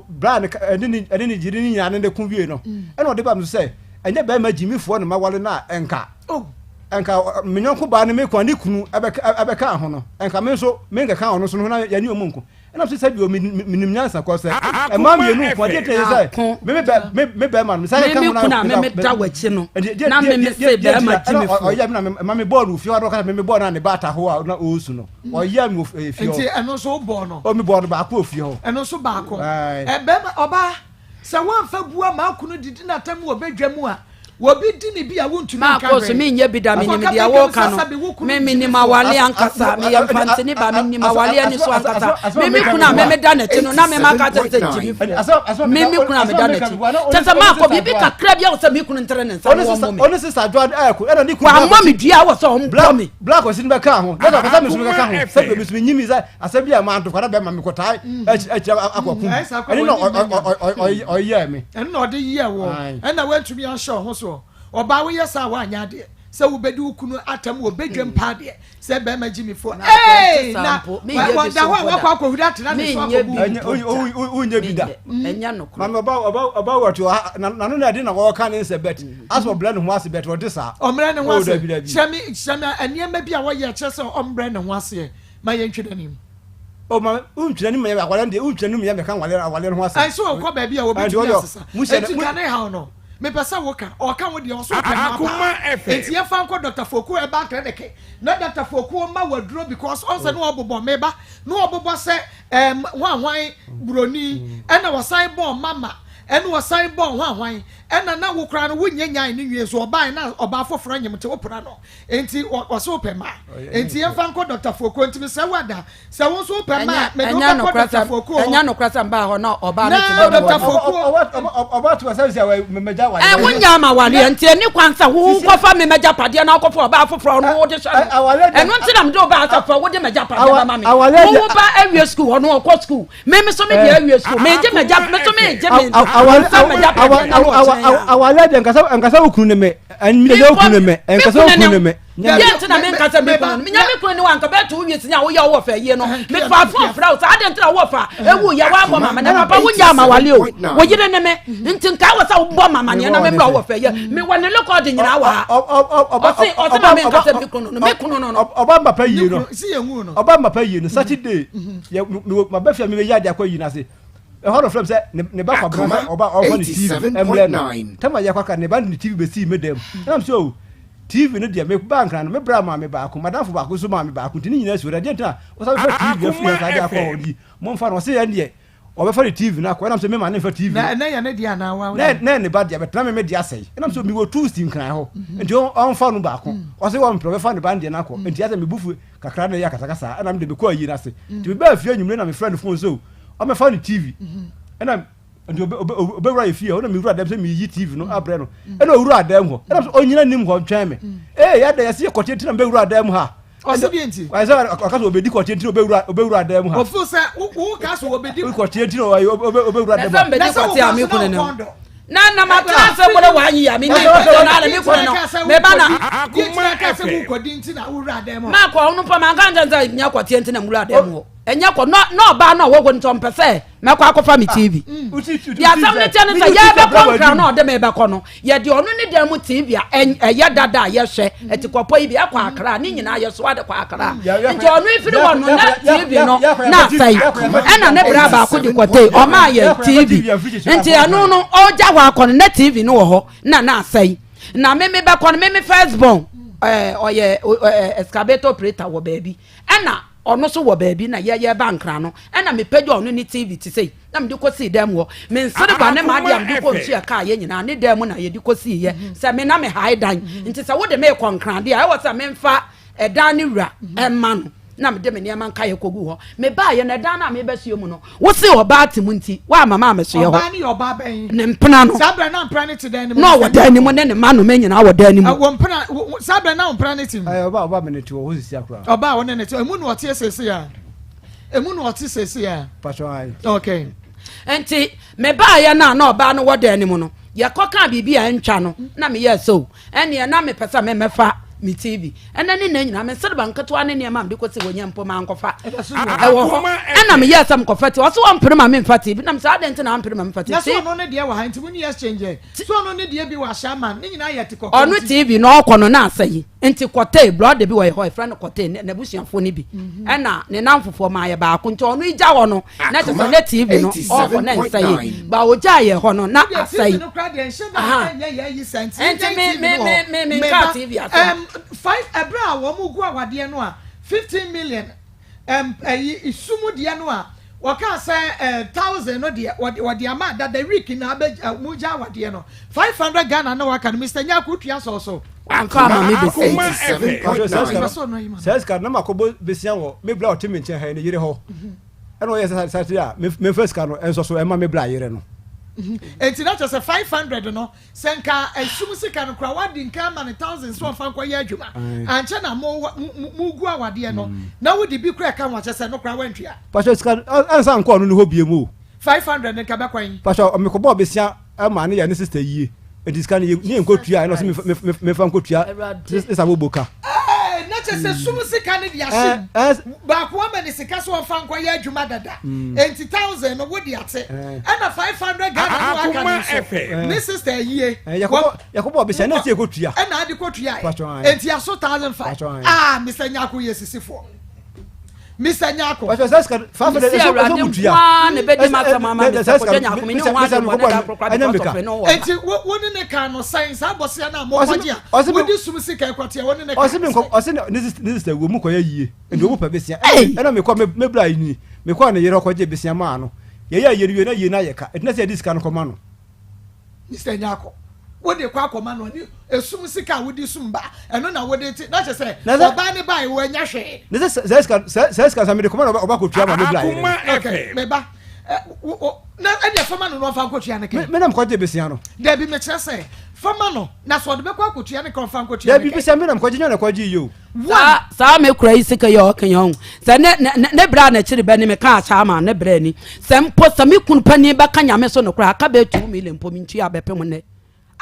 braa ne ɛne ne ɛne ne gyiri ne nyinaa ne ne ko wie no ɛna ɔde ba mi so sɛ ɛnyɛ bɛrima gyimifoɔ na ma wale na ɛnka oh. ɛnka me nyɔnko baa ne me kwan ne kunu ɛbɛka ɛbɛka ho no ɛnka me nso me nkɛka ɔno so no na yɛne ɔmo nko Ɛnam sɛ sɛbi o menim nyansa kɔ sɛ ɛmaa mmienu nko adeɛ tɛ sɛ me me bɛ me me bɛrima no sɛ ka ho na me me da w'akyi no na me me se bɛrima gyi me fo ɔyɛ me na ma me bɔɔl no fie hɔ na ɔka me me bɔɔl no a ne ba ata hɔ a na ɔresu no ɔyɛ me wɔ fie hɔ nti ɛno nso wobɔɔ no o me bɔɔl no baako wɔ fie hɔ ɛno nso baako ɛ bɛrima ɔbaa Sɛ woamfa bu ama wo kunu didi no atɛm wɔ badwa mu a, obi di ne bi a wontumi nka Maakɔ so hwee. menyɛ bi da menim Ɔkɔka deɛ badwam woka sɛ no sɛbe wo kunu me menim gyimi foɔ. awale ankasa meyɛ mfantini ba menim awale ani so ankasa me me kunu a me meda n'akyi no na me maka kyerɛ sɛ gyimi foɔ me me kunu a meda n'akyi kyɛ sɛ maakɔ biribi kakra bi a wɔ sɛ me kunu ntere ne nsa na wɔmmɔ me ɔne sista adwoa ɛɛko ɛna ne kunu wammɔ me dua wɔ sɛ ɔmbɔ me Black ɔsi no bɛka ho na sɛ ɔkasa me so bɛka ho sɛ bɛbi so menyimi sɛ asɛm bi a manto kwada bɛma mekɔtaa akyira akɔko ɛne na ɔyɛɛ me ɛno na ɔde yɛɛ wɔ ɛna woantumi anhyɛ ɔho soɔ ɔbaa woyɛ saa woanyɛ adeɛ sɛ wobɛdi wo kunu atam wɔ bɛdwam paa deɛ sɛ bɛrima gyimifoɔ ee na wɔda hɔ a wakɔ akɔhuri atena ne so akɔbu wonyɛ bi da mame ɔba wɔte nano na ɛde na wɔka ne nsɛ bɛt asɛ ɔbrɛ ne ho ase bɛt ɔde saa ɔmmerɛ ne ho ase kyerɛ me kyerɛ me nneɛma bi a wɔyɛ kyerɛ sɛ ɔmmerɛ ne ho aseɛ ma yɛntwe n'anim o ma wontwi n'anim yɛ awale deɛ wontwi n'anim yɛ mɛka awale awale no ho asɛm ɛnso ɔkɔ baabi a wɔbɛtumi asesa enti ka ne haw no mepɛ sɛ woka ɔka wo deɛ ɔso pɛ ma paa enti yɛmfa nkɔ Dr. Fokuo ɛba clinic na Dr. Fokuo ma waduro because ɔnsɛ ne ɔbobɔ meba na ɔbobɔ sɛ ɛɛm hwanhwan buroni ɛna ɔsan bɔɔ mama ɛna ɔsan bɔɔ hwanhwan ɛna na wo koraa no wonyɛ nyae ne nwie so ɔbaa na ɔbaa foforɔ nyem te wopra no enti ɔsɛ wopɛ ma enti yɛmfa nkɔ Dr. Fokuo ntimi sɛ wada sɛ wo nso wopɛ ma a mede wobɛkɔ Dr. Fokuo hɔ ɛnyɛ nokorɛ sɛ mbaa hɔ na ɔbaa no te dɛ Dr. Fokuo ɔbaa to asɛm sɛ mɛgya wadeɛ ɛ wonya ama wadeɛ nti ɛni kwan sɛ wokɔfa me mɛgya padeɛ na wokɔfa ɔbaa foforɔ no wode hyɛ no ɛno nti na mede wobaa sɛ fa wode mɛgya padeɛ bɛma me wowo ba awie sukuu ɔno ɔkɔ sukuu me me so me deɛ awie sukuu megye mɛgya me so megye me nsa mɛgya padeɛ na wɔkyerɛ yɛ awaleɛ deɛ nkasa wo kunu ne me ɛnmene wo kunu ne me nkasa wo kunu ne me Deɛ nti na menka sɛ me kunu no menya me kunu ne wanka bɛto wo wiesi a woyɛ wowɔ fɛ yie no mefa fon frɛ wo sɛ adɛn nti na wowɔ fa ɛwu yɛ woabɔ mama ne papa wonya amawale o wo yere ne me nti nka wɔ sɛ wobɔ mama neɛ na membrɛ wowɔ fɛ yɛ mewɔ ne lekɔɔde nyinaa wɔ ha ɔse ɔse ma menka sɛ me kunu no me kunu no no ɔba mbapa yie no ɔba mbapa yie no Saturday yɛ maba fia mebɛyɛ ade akɔ yi no ase ɛhɔ no frɛ m sɛ ne ba kwabena sɛ ɔba ɔmfa ne tv mmerɛ no tama yɛ kwakra ne ba ne tv bɛsii me dam ɛnam sɛ o TV no deɛ me baa Nkran no me bra maa me baako, madamfo baako nso maa me baako nti ne nyinaa si hɔ. Deɛ nti na wosan bɛfa TV afiri ha saa de akɔ hɔ nti momfa no. Ɔse ɛndeɛ ɔbɛfa ne TV no akɔ ɛnam sɛ me ma ne mfa TV no. Na ɛnɛ yɛ ne deɛ anaa wa? Na na ne ba deɛ bɛtena me me deɛ asɛe ɛnam sɛ mewɔ two si Nkran hɔ nti ɔmfa no baako. Ɔse ɔmpɛ ɔbɛfa ne ba no deɛ no akɔ nti asɛ me bo fu kakra na ɛyɛ akasakasa ɛna me deɛ mekɔ ayi no ase. Nti mebaa fie anwummere na mefrɛ no phone sɛ ɔmmɛfa ne TV ɛna nti obɛwura yɛ fie hɔ na mewura dɛm sɛ meyi tv no abrɛ no ɛna owura dɛm hɔ ɛna sɛ ɔnyina nim hɔ ntwɛn me ee yɛda yɛse yɛ kɔteɛ nti na mebɛwura dɛm ha ɔse deɛ nti sɛ ɔka sɛ ɔbɛdi kɔteɛ nti na ɔbɛwura ɔbɛwura dɛm ha ɔfo sɛ wo ka sɛ ɔbɛdi kɔteɛ nti na ɔbɛwura dɛm ha na sɛ wo ka sɛ na wokɔn dɔ na na ma tena ase kore wa yi ya mi ni kɔteɛ na mi kunu no me ba na akoma ɛfɛ wokɔdi nti na wowura dɛm hɔ ma kɔ ɔno mpo ma nka nkyɛn sɛ nyɛ kɔteɛ nti na mwura dɛm hɔ ɛnyɛ kɔ na ɔbaa na ɔwɔ hɔ nti ɔmpɛ sɛ mɛkɔ akɔfa me tv ah, deɛ asɛm no teɛ no sɛ yɛbɛkɔ nkra na ɔde me bɛkɔ no yɛde ɔno ne dan mu tv a ɛyɛ dada a yɛhwɛ ɛte kɔpɔ yi bi ɛkɔ akra ne nyinaa yɛsoa de kɔ akra nti ɔno efiri hɔ no na tv no na asɛe ɛna ne bra baako de kɔtei ɔmaa yɛ tv nti ɛno no ɔgya hɔ akɔ no na tv no wɔ hɔ na na asɛe na me me bɛkɔ no me me first born ɛɛ ɔyɛ ɛɛ excavator operator wɔ baabi ɛna Ɔno nso wɔ baabi na yɛ yɛreba Nkran no, ɛna mepagya ɔno ne TV te sei na mede kɔsii dan mu hɔ. Me nsereba ne m'adeɛ a mede kɔɔ nsu ɛkaa yɛ nyinaa ne dan mu na yɛde kɔsiiɛ sɛ me na mehae dan. Nti sɛ wode me rekɔ Nkran deɛ a, ɛwɔ sɛ memfa ɛdan no wura mma no na mede me nneɛma nkaeɛ kɔguu hɔ. Mebaeɛ no, ɛdan no a merebɛsoɛ mu no, Wo se ɔbaa te mu nti, woamma mammɛsoɛ hɔ. Ɔbaa no yɛ ɔbaa bɛn? Ne mpena no. Saa berɛ na mpena no te dan no mu. Na ɔwɔ dan no mu ne ne mma nnome nyinaa wɔ dan no mu. Wɔ mpena, saa berɛ na wo mpena no te mu. Ɛɛ, ɔbaa, ɔbaa me ne te wɔ hɔ sisi akora. Ɔbaa wo ne ne te, emu na ɔte seesei a. Emu na ɔte seesei a. Pastor ayi. Okay. Nti mebaeɛ no a na ɔbaa no wɔ dan no mu no, yɛkɔkaa biribi a ɛntwa no na meyɛɛ sɛ o, ɛnneɛ na mepɛ sɛ memmɛfa me TV. Ɛnɛ ne nnɛ nyinaa me nsereba nketewa ne nneɛma a mede kɔsi hɔ nyɛ mpo mankɔfa. Ɛwɔ hɔ. Ɛna meyɛɛ sɛ mekɔfa TV. Ɔse ɔmpere ma memfa TV. Na mesɛ adɛn nti na ampere ma memfa TV? Na sɛ ɔno ne deɛ wɔ ha nti mo ne exchange ɛ. So ɔno ne deɛ bi wɔ ahyɛ ne nyinaa yɛ te kɔkɔɔ Ɔno TV na ɔkɔ no na asɛe. Nti kɔtee brɔda bi wɔ yɛ hɔ yɛfrɛ no kɔtee n'abusuafoɔ no bi mhm. ɛna ne namfofoɔ maa yɛ baako nti ɔno gya hɔ no na kyɛ sɛ ne tv no ɔkɔ na nsɛe ba ɔgya yɛ hɔ no na asɛe nti me me me me me nka tv asɛm. Five ɛbrɛ a wɔn gu awadeɛ no a 15 million ɛyi isu mu deɛ no a wɔkaa sɛ 1,000 no deɛ wɔde ama dada week na abɛ mu gya awadeɛ no 500 Ghana na waka no Mr Nyako tua sɔɔ so. Wamfa ama me bɛsɛi. Saa sika no na makɔbɔ besia wɔ me bra ɔte me nkyɛn ha ne yere hɔ ɛna ɔyɛ sɛ sase a memfa sika no ɛnsɔ so ɛma me bra yere no. Enti na kyerɛ sɛ 500 no sɛ nka esum sika no kora wadi nka ama ne 1,000 so ɔmfa nkɔyɛ adwuma ankyɛ na mo mo gu awadeɛ no na wode bi kora ɛka ho akyɛ sɛ no kora wantua. Pastor sika ɛnsa nkɔ ɔno ne hɔ bie mu o. 500 nka bɛkwan. Pastor mekɔbɔ besia ɛma ne yɛ ne sister yie nti sika no yɛ ne nkɔtua ɛna ɔsɛ mefa nkɔtua ne sa bobo ka. Na kyɛ sɛ sum sika no de ahyɛ mu baako ama ne sika so ɔmfa nkɔyɛ adwuma dada enti 1,000 no wode ate ɛna 500 Ghana no aka no nso ne sister yie. Yɛkɔbɔ besia na ɛsɛ yɛkɔtua. Ɛna ade kɔtua enti aso 1,500 ah Mr Nyako yɛ sisifoɔ. Mr. Nyako. Pàṣẹ sẹ sika 500 ẹsẹ ẹsẹ mu tua. Nkwaa na ebedi ma sẹm ama Mr. Kojo Nyako mi ni ho adi bɔ ne da korokora because of ne wɔ. Eti wo ne ne kan no sɛn saa bɔsia na mo kɔgye a wo di sum sika ɛkɔte a wo ne ne kan sɛn. Ɔsi mi nkɔ ɔsi ne ne sista wo mu kɔyɛ yie nti wo mu pɛ besia ɛna mi kɔ mi bla yi ni mi kɔ ne yere ɔkɔgye besia maa no yɛyɛ yie no wie na yie no ayɛ ka ɛtina sɛ yɛde sika no kɔma no. Mr. Nyako wode kɔ akɔma no ne esum sika a wode sum ba ɛno na wode te na kyerɛ sɛ ɔbaa ne ba yi wɔanya hwee. Ne sɛ sɛ sika sɛ sika sɛ mede kɔma na ɔba kɔtua ma me bla yere. Okay, meba na ɛdeɛ fama no na ɔmfa nkɔtua ne kɛ. Me na mekɔgye besia no. Dabi mekyerɛ sɛ fama no na sɛ ɔde bɛkɔ akɔtua ne kɛ ɔmfa nkɔtua ne kɛ. Dabi besia me na mekɔgye nyɛ na kɔgye yi o. Saa saa me kura yi sika yi a ɔka yi ɔho sɛ ne ne ne brɛ a n'akyiri bɛ ne me ka ahyɛ ama ne brɛ ni sɛ mpo sɛ me kunu panin bɛka nyame so no koraa aka bɛyɛ 2 million mpo mentua bɛpem nnɛ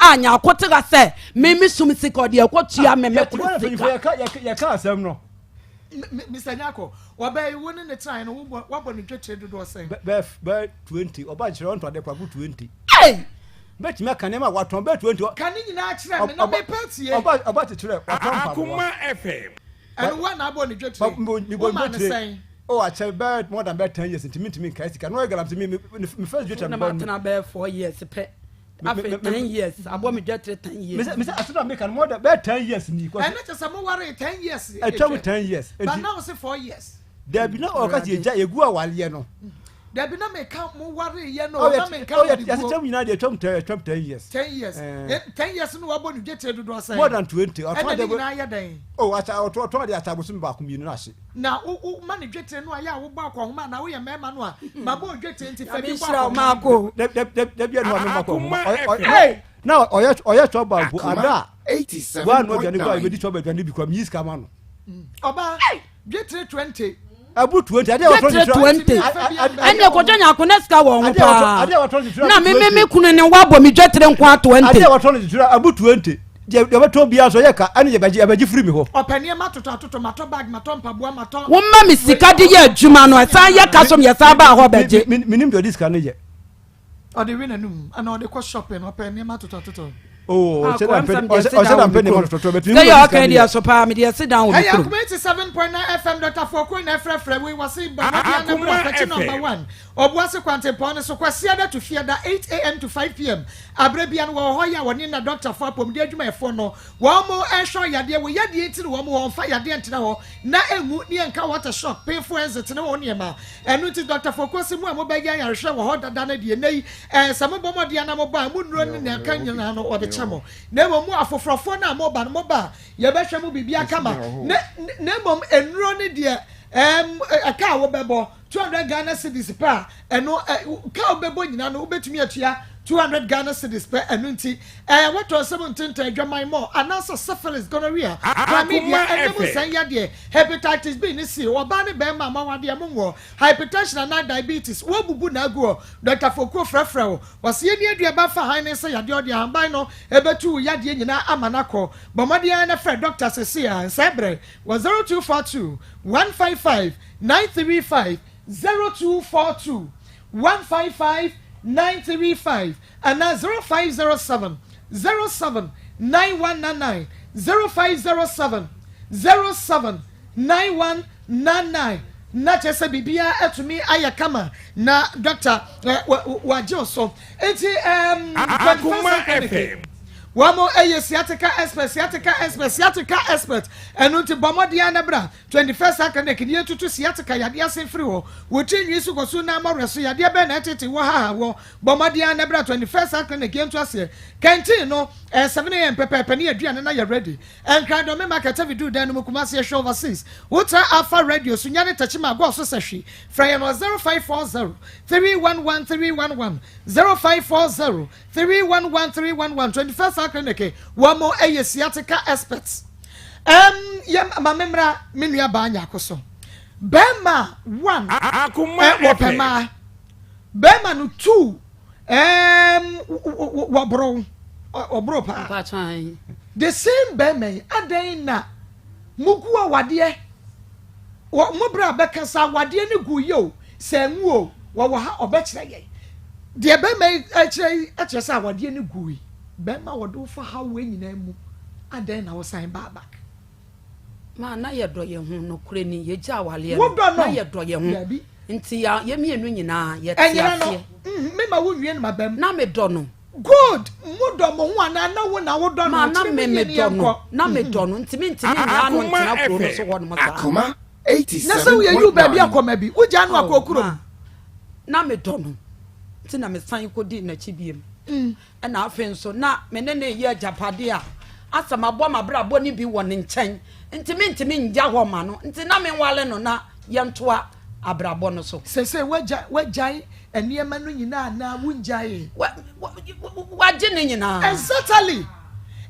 a nyaako te ha sɛ me me sum sika ɔde ɛkɔ tua me me kunu sika. Yɛka asɛm no. Mr. Nyako, wɔbɛyi wo ne ne tenae no wabɔ ne dwetire dodoɔ sɛn? Bɛɛ bɛɛ 20 ɔba nkyerɛ ɔntɔ ade kora 20. Hey! Bɛtumi aka nneɛma a watɔn bɛɛ 20. Ka ne nyinaa kyerɛ me na mepɛ tie. Ɔba ɔba kyekyerɛ watɔn mpaboa. Akoma FM. Ɛno wo na abɔ ne dwetire. Wo ma ne sɛn? Oh, akyɛ bɛɛ more than bɛɛ 10 years ntumi ntumi nkae sika. No ɔyɛ galamsey mi mi mi first dwetire mi bɔ. Na matena bɛɛ 4 years pɛ. Afei 10 years abɔ mi dwetire 10 years. Mese mese asɛm a meka no more than bɛɛ 10 years ni. Ɛno kyɛ sɛ mo ware 10 years. Ɛtwa mu 10 years. But now say 4 years. Dabi na ɔka sɛ yɛgya yɛgu awaleɛ no. Dabi na meka mo ware yɛ no na meka mo de guo. Yɛsɛ nyinaa deɛ ɛtwam 10 years. 10 years, 10 years no wabɔ ne dwetire dodoɔ sɛn? More than 20. Ɛna ne nyinaa yɛ dɛn? Oh, ata ɔtɔn de ata abosom baako mmienu na ahye. Na wo wo ma ne dwetire no a yɛ a wobɔ akɔnhoma na woyɛ mmarima no a ma bɔ dwetire nti fɛ bi bɔ akɔnhoma. Dabi ɛnu a mi ma kɔ na ɔyɛ chɔba mpo ada a wa anu aduane kɔ a ebedi chɔba aduane bi kɔ mi yi sika ma no. Ɔbaa dwetire 20. Abu 20 adeɛ wɔtɔn titire 20 ɛnna Kɔjɔ Nyako ne sika wɔ ho paa na me me me kunu ne wabɔ mi dwetire nko a 20. Adeɛ wɔtɔn titire abu 20 deɛ wɔbɛtɔn biara so yɛ ka ɛne yɛbɛgye yɛbɛgye firi mi hɔ. Ɔpɛ nneɛma totɔ atotɔ, matɔ bag, matɔ mpaboa, matɔ. Woma mi sika de yɛ adwuma no ɛsan yɛ ka so mi yɛsan ba hɔ bɛgye. Mi mi nim deɛ ɔde sika no yɛ. Ɔde wi n'anum ana ɔde kɔ shopping, ɔpɛ nneɛma atotɔ atotɔ. Oh, ɔsɛ na mpɛ ɔsɛ na mpɛ nneɛma totɔ bɛtumi. Sɛ yɛ ɔka deɛ so paa mi deɛ si dan wɔ mi kurom. Ɛyɛ Akuma 87.9 FM, Dr. Foko na ɛfrɛfrɛ wei wɔsi bɔnɔbea ne bra pɛkyi number 1 Ɔboase kwantempɔn ne so Kwasiada to Fiada 8 a.m. to 5 p.m. Abere bia no wɔwɔ hɔ yɛ a wɔne na doctor fo apɔmuden adwumayɛfoɔ no wɔn mo ɛhwɛ yadeɛ wɔ yadeɛ nti no wɔn mo wɔn fa yadeɛ ntena hɔ na engu ne yɛn nka water shock painful exit ne wɔn nneɛma. Ɛno nti Dr. Foko si mu a mobɛyɛ ayarehwɛ wɔ hɔ dada no deɛ nne yi sɛ mobɔ mmɔden ana mobɔ a mo nnuro ne nea ɛka nyinaa no wɔde kyɛ mo, na mmom mo afoforɔfoɔ no a moba no moba a yɛbɛhwɛ mo biribi akama, na mmom nnuro ne deɛ ɛka a wobɛbɔ. 200 Ghana cedis pɛ a, ɛno ɛ, ka a wobɛbɔ nyinaa no wobɛtumi atua 200 Ghana cedis pɛ. Ɛno nti, ɛɛ, wɔtɔ nsɛm ntentan, adwaman, anaasɛ syphilis, gonorrhea, chlamydia, Akoma ɛnna mu FM. nsɛn yadeɛ, hepatitis B ne C, ɔbaa ne bɛrima a moawadeɛ monwoɔ, hypertension anaa diabetes, wɔabubu na agu hɔ. Dr. Fokuo frɛfrɛ wo. Wɔse yɛni aduaba fa han ne sɛ yadeɛ ɔde ahaban no ɛbɛtu wo yadeɛ nyinaa ama no akɔ. Bɔ mmɔden ara na frɛ Dr. sese a nsɛ berɛ wɔ 0242 155 935, 0242 155 935 anaa 0507 07 9199, 0507 07 9199, na kyerɛ sɛ biribiara atumi ayɛ kama na doctor wagye wo so. Nti Akoma FM. Wɔn mo ɛyɛ sciatica expert, sciatica expert, sciatica expert. Ɛno nti bɔ mmɔden ara na bra 21st Clinic ne yɛtutu sciatica yadeɛ ase firi hɔ. Wɔtiri nwi so kɔ so na amɔwerɛ so yadeɛ bɛn na ɛtete wɔ ha ha wɔ. Bɔ mmɔden ara na bra 21st Clinic, yɛntu aseɛ. Canteen no 7 a.m. pɛpɛɛpɛ ne aduane na yɛ ready. Nkran Dɔme Market aviduru dan no mu. Kumase ɛhwɛ overseas, wotra Alpha Radio so nyane Tɛkyima agɔɔ so sɛ hwe. Frɛ yɛn wɔ 0540 311 311, 0540 311 311. 21st Clinic, wɔn mo ɛyɛ sciatica experts. Yɛ maame mmra me nua baa Nyako so. Bɛrima one Akoma wɔpɛ FM. Maa bɛrima no two wɔboro ɔboro paa. Mpatwan. The same bɛrima yi, adan na mugu awadeɛ wɔ mo bere a bɛka sa awadeɛ no gu yi o, sɛ ngu o, wɔwɔ ha ɔbɛkyerɛ yɛn deɛ bɛrima yi ɛkyerɛ yi, ɛkyerɛ sɛ awadeɛ no gu yi. Bɛrima wɔde wofa ha wɔ nyinaa mu, adan na wɔsan baa back? Maa na yɛdɔ yɛn ho nokorɛ ni, yɛgya awaleɛ. Wodɔ no? Na yɛdɔ yɛn ho. Dabi. Nti ya yɛ mmienu nyinaa yɛte Ɛnyina no aseɛ. Mema wo nwie no ma bɛm. Na medɔ no. Good, mo dɔ mo ho anaa na wo na wodɔ no? Maa na Kyerɛ me mu yie ne medɔ no. yɛnkɔ. Na medɔ no nti mentumi nyaa no Akoma ntena kuro no FM. so hɔ nom saa. Akoma Na sɛ woyɛ yiw baabi 87.9. akɔma bi wogyaa no akɔ Oh, kurom. ma, na medɔ no nti na mesan kɔdi n'akyi biem. Ɛna afei nso na me ne ne yɛ agyapadeɛ a asɛm abɔ m'abrabɔ no bi wɔ ne nkyɛn, nti mentumi ngya hɔ ma no, nti na menwale no na yɛntoa abrabɔ no so. Sɛ wagya wagyae nneɛma no nyinaa na wongyae? Wagye ne nyinaa. Exactly.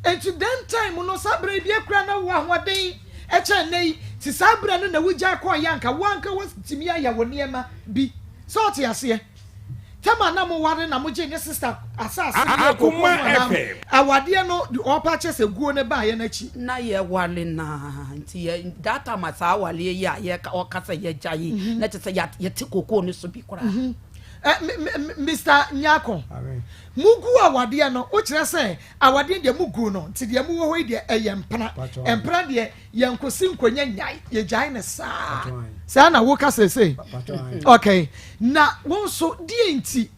Nti then time no, saa berɛ bi akura na wo ahoɔden ɛkyɛn nne yi, ti saa berɛ no na wogyae kɔɔ yɛ anka woanka watumi ayɛ wo nneɛma bi sɛ ɔte aseɛ tɛma na mo ware na mo gye ne sister asase ne yɛ koko mu Akoma anaa FM. Awadeɛ no de ɔpa kyɛ sɛ guo ne baayɛ n'akyi. Na yɛwale naa nti yɛ that time a saa awaleɛ yi a yɛka ɔka sɛ yɛgya yi na kyerɛ sɛ yɛte kokoo no so bi koraa. Mr Nyako, Amen. mugu awadeɛ no, wokyerɛ sɛ awadeɛ deɛ mugu no, nti deɛ muwɔ hɔ yi deɛ ɛyɛ mpena. Patro. Mpena deɛ yɛnkosi nkonya nyae, yɛgyae ne saa. Patro. Saa na woka sese? Patro. Okay, na wo nso deɛ nti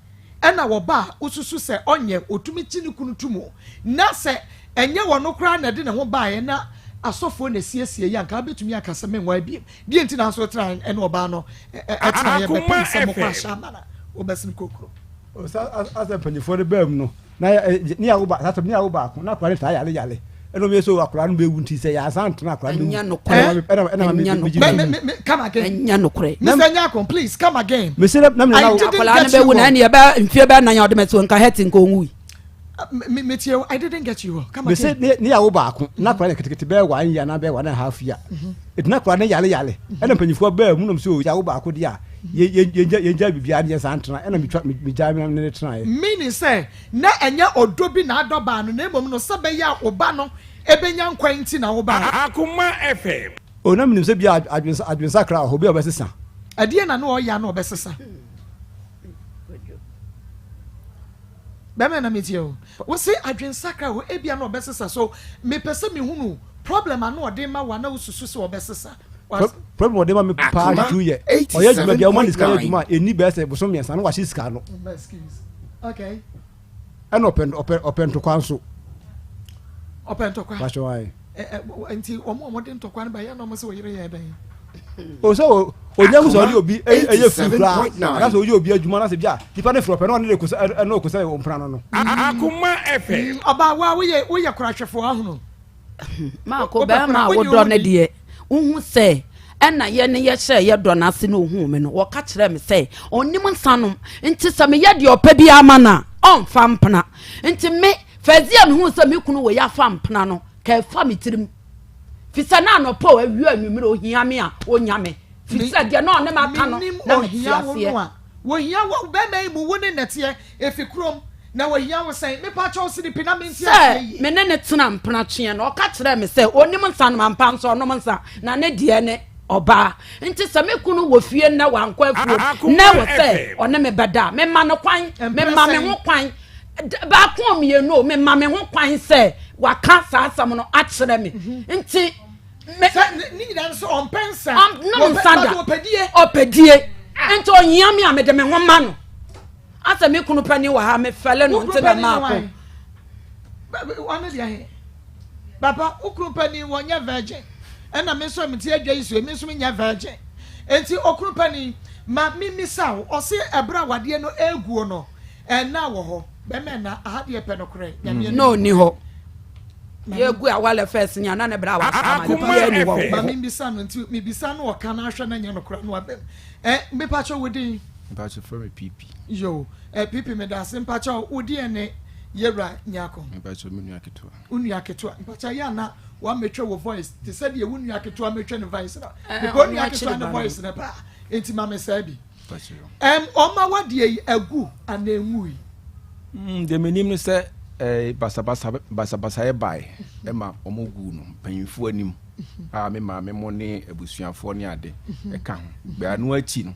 ɛna wɔba a wosusu sɛ ɔnyɛ otumi kyi ne kunu tu mu, na sɛ ɛnyɛ wɔn no koraa na ɛde ne ho baeɛ na asɔfoɔ na esiesie yi anka wobɛtumi aka sɛ menwa abiem deɛ nti na nso tena ɛne ɔbaa no ɛtena yɛ bɛpem Akoma sɛ mokɔ FM. ahyɛ ama na wobɛsene kokuro? Asɛ mpanyinfoɔ no bɛɛ mu no na yɛ ne yawo ba sasɛ ne yawo baako na akwadaa no taa yale yale, ɛna ɔmo yɛ so akwadaa no bɛwu, nti sɛ yɛasan tena akwadaa no Ɛnyɛ bɛwu. nokorɛ. Ɛna ma Ɛnyɛ me Me, gyi me, me, me, come again. Ɛnyɛ nokorɛ. Mr. Nyako, please come again. mesi na na mi I na didn't akwadaa no get you bɛwu na well. ɛne yɛbɛ mfie bɛɛ nan a ɔde mɛsi nka hɛte nka ɔnwui. Me, me, tie o, I didn't get you well. Come mesi again. ne yawo baako na akwadaa no ketekete bɛyɛ 1 year na bɛyɛ 1.5 year, eti na akwadaa no yale yale, ɛna mpanyinfoɔ bɛɛ mu nom sɛ o yawo baako deɛ a yɛ yɛ yɛn gya biribiara ne yɛn san tena, ɛna mi twa mi gya mi ne tena yɛ. Meaning sɛ na ɛnyɛ ɔdɔ bi na adɔ baa no, na mmom no sɛ bɛyɛ a ɔba no ebenya nkwan nti na ɔbaa. Akoma FM. O na mi nim sɛ bi a adwensakra wɔ hɔ bi a ɔbɛsesa. Ɛdeɛ na no ɔyɛ a na ɔbɛsesa. Bɛrɛ na metie o, wosi adwensakra wɔ ebia na ɔbɛsesa, so mepɛ sɛ mehunu problem a na ɔde ma wa na wosusu sɛ ɔbɛsesa. Problem ɔde ma mi paa Akoma tutu yɛ ɔyɛ adwuma bi a ɔma ne sika yɛ 87.9. adwuma a eni bɛyɛ sɛ bosom 3 na wahye sika no. Excuse. Okay. Ɛna ɔpɛ ntɔkwa nso. Ɔpɛ ntɔkwa. Wahyɛ wɔn ayɛ. Ɛ ɛ nti wɔn a wɔde ntɔkwa no ba yɛ na wɔn sɛ wɔyere yɛ dɛn? O sɛ o onya sɛ ɔde obi ɛyɛ firi koraa 87.9. anaasɛ oyɛ obi adwuma na sɛ bi a nipa ne firi ɔpɛ na ɔne de kosa ɛna ɔkosa ɔmpena no. Akoma FM. Ɔbaa wa woyɛ korahwɛfoɔ ahono. Maako Wopɛ bɛrima a kora, wonye wodɔ wo no ni. deɛ wohu sɛ Ɛna yɛne yɛhyɛɛ yɛ dɔ no ase na ohuu me no, wɔka kyerɛɛ me sɛ ɔnnim nsa nom, nti sɛ meyɛ deɛ ɔpɛ biara ma no a, ɔmfa mpena. Nti me, fɛdzi a mehuu sɛ me kunu wei afa mpena no, ka ɛfa me tirim. Fisɛ na anɔpa o, awia o, anwummere ohia me a, onya me. Fisɛ deɛ na ɔne me aka no, Menim na mete ohia wo aseɛ. no a, wɔhia wo, bɛrima yi mu wo ne nnɛteɛ, efi kurom, na wɔhia wo sɛn? Mepa kyɛw sinipi na mente aseɛ Sɛ yie. me ne no tena mpenatweɛ no, ɔka kyerɛɛ me sɛ ɔnnim nsa nom, ampa nso ɔnom nsa, na ne deɛ ne ɔbaa. Nti sɛ me kunu wɔ fie nnɛ wankɔ afuom na ɛwɔ sɛ ɔne me bɛda a, mema no kwan, Mprɛ mema me sɛn? ho kwan, baako o mmienu o, mema me ho kwan sɛ waka saa asɛm no akyerɛ me. Nti me. Sɛ ne nyinaa no sɛ ɔmpɛ nsa. Ɔnnom nsa da. Ɔpɛdie. Ɔpɛdie. Nti ɔhia me a mede me ho ma no. Asɛ me kunu panin wɔ ha mefɛle no nti na maako. Ɔno deɛ he. Papa wo kunu panin wɔnyɛ virgin ɛna me nso mete adwa yi so me nso menyɛ virgin. Nti okunu panin ma memisa wo ɔse ɛberɛ a wadeɛ no ɛguo no ɛna wɔ hɔ bɛmɛ ɛna aha deɛ pɛ nokorɛ nyame anim. Na ɔni hɔ. Yɛgu awale first nya na ne bra wasama no biara ni hɔ. Ma membisa no nti mebisa no ɔka na ahwɛ na nyɛ nokorɛ no abam. Ɛ mepakyɛ wo din. Mpakyɛ frɛ me PP. Yo, eh, PP medase mpakyɛ wo deɛ ne yɛwura Nyako. Mpakyɛ me nua ketewa. Wo nua ketewa mpakyɛ yɛ ana wa metwa wo voice te sɛ deɛ wo nua ketewa metwa ne voice no. Mepɛ wo nua ketewa ne voice no paa nti ma me saa bi. Ɛm ɔma wadeɛ yi agu anaa ɛngui? Mm, deɛ menim ne sɛ eh, basabasa basabasayɛ bae ɛma wɔn guu no mpanyinfoɔ anim a me maame mo ne abusuafoɔ ne ade ɛka ho. Bɛɛ ano akyi no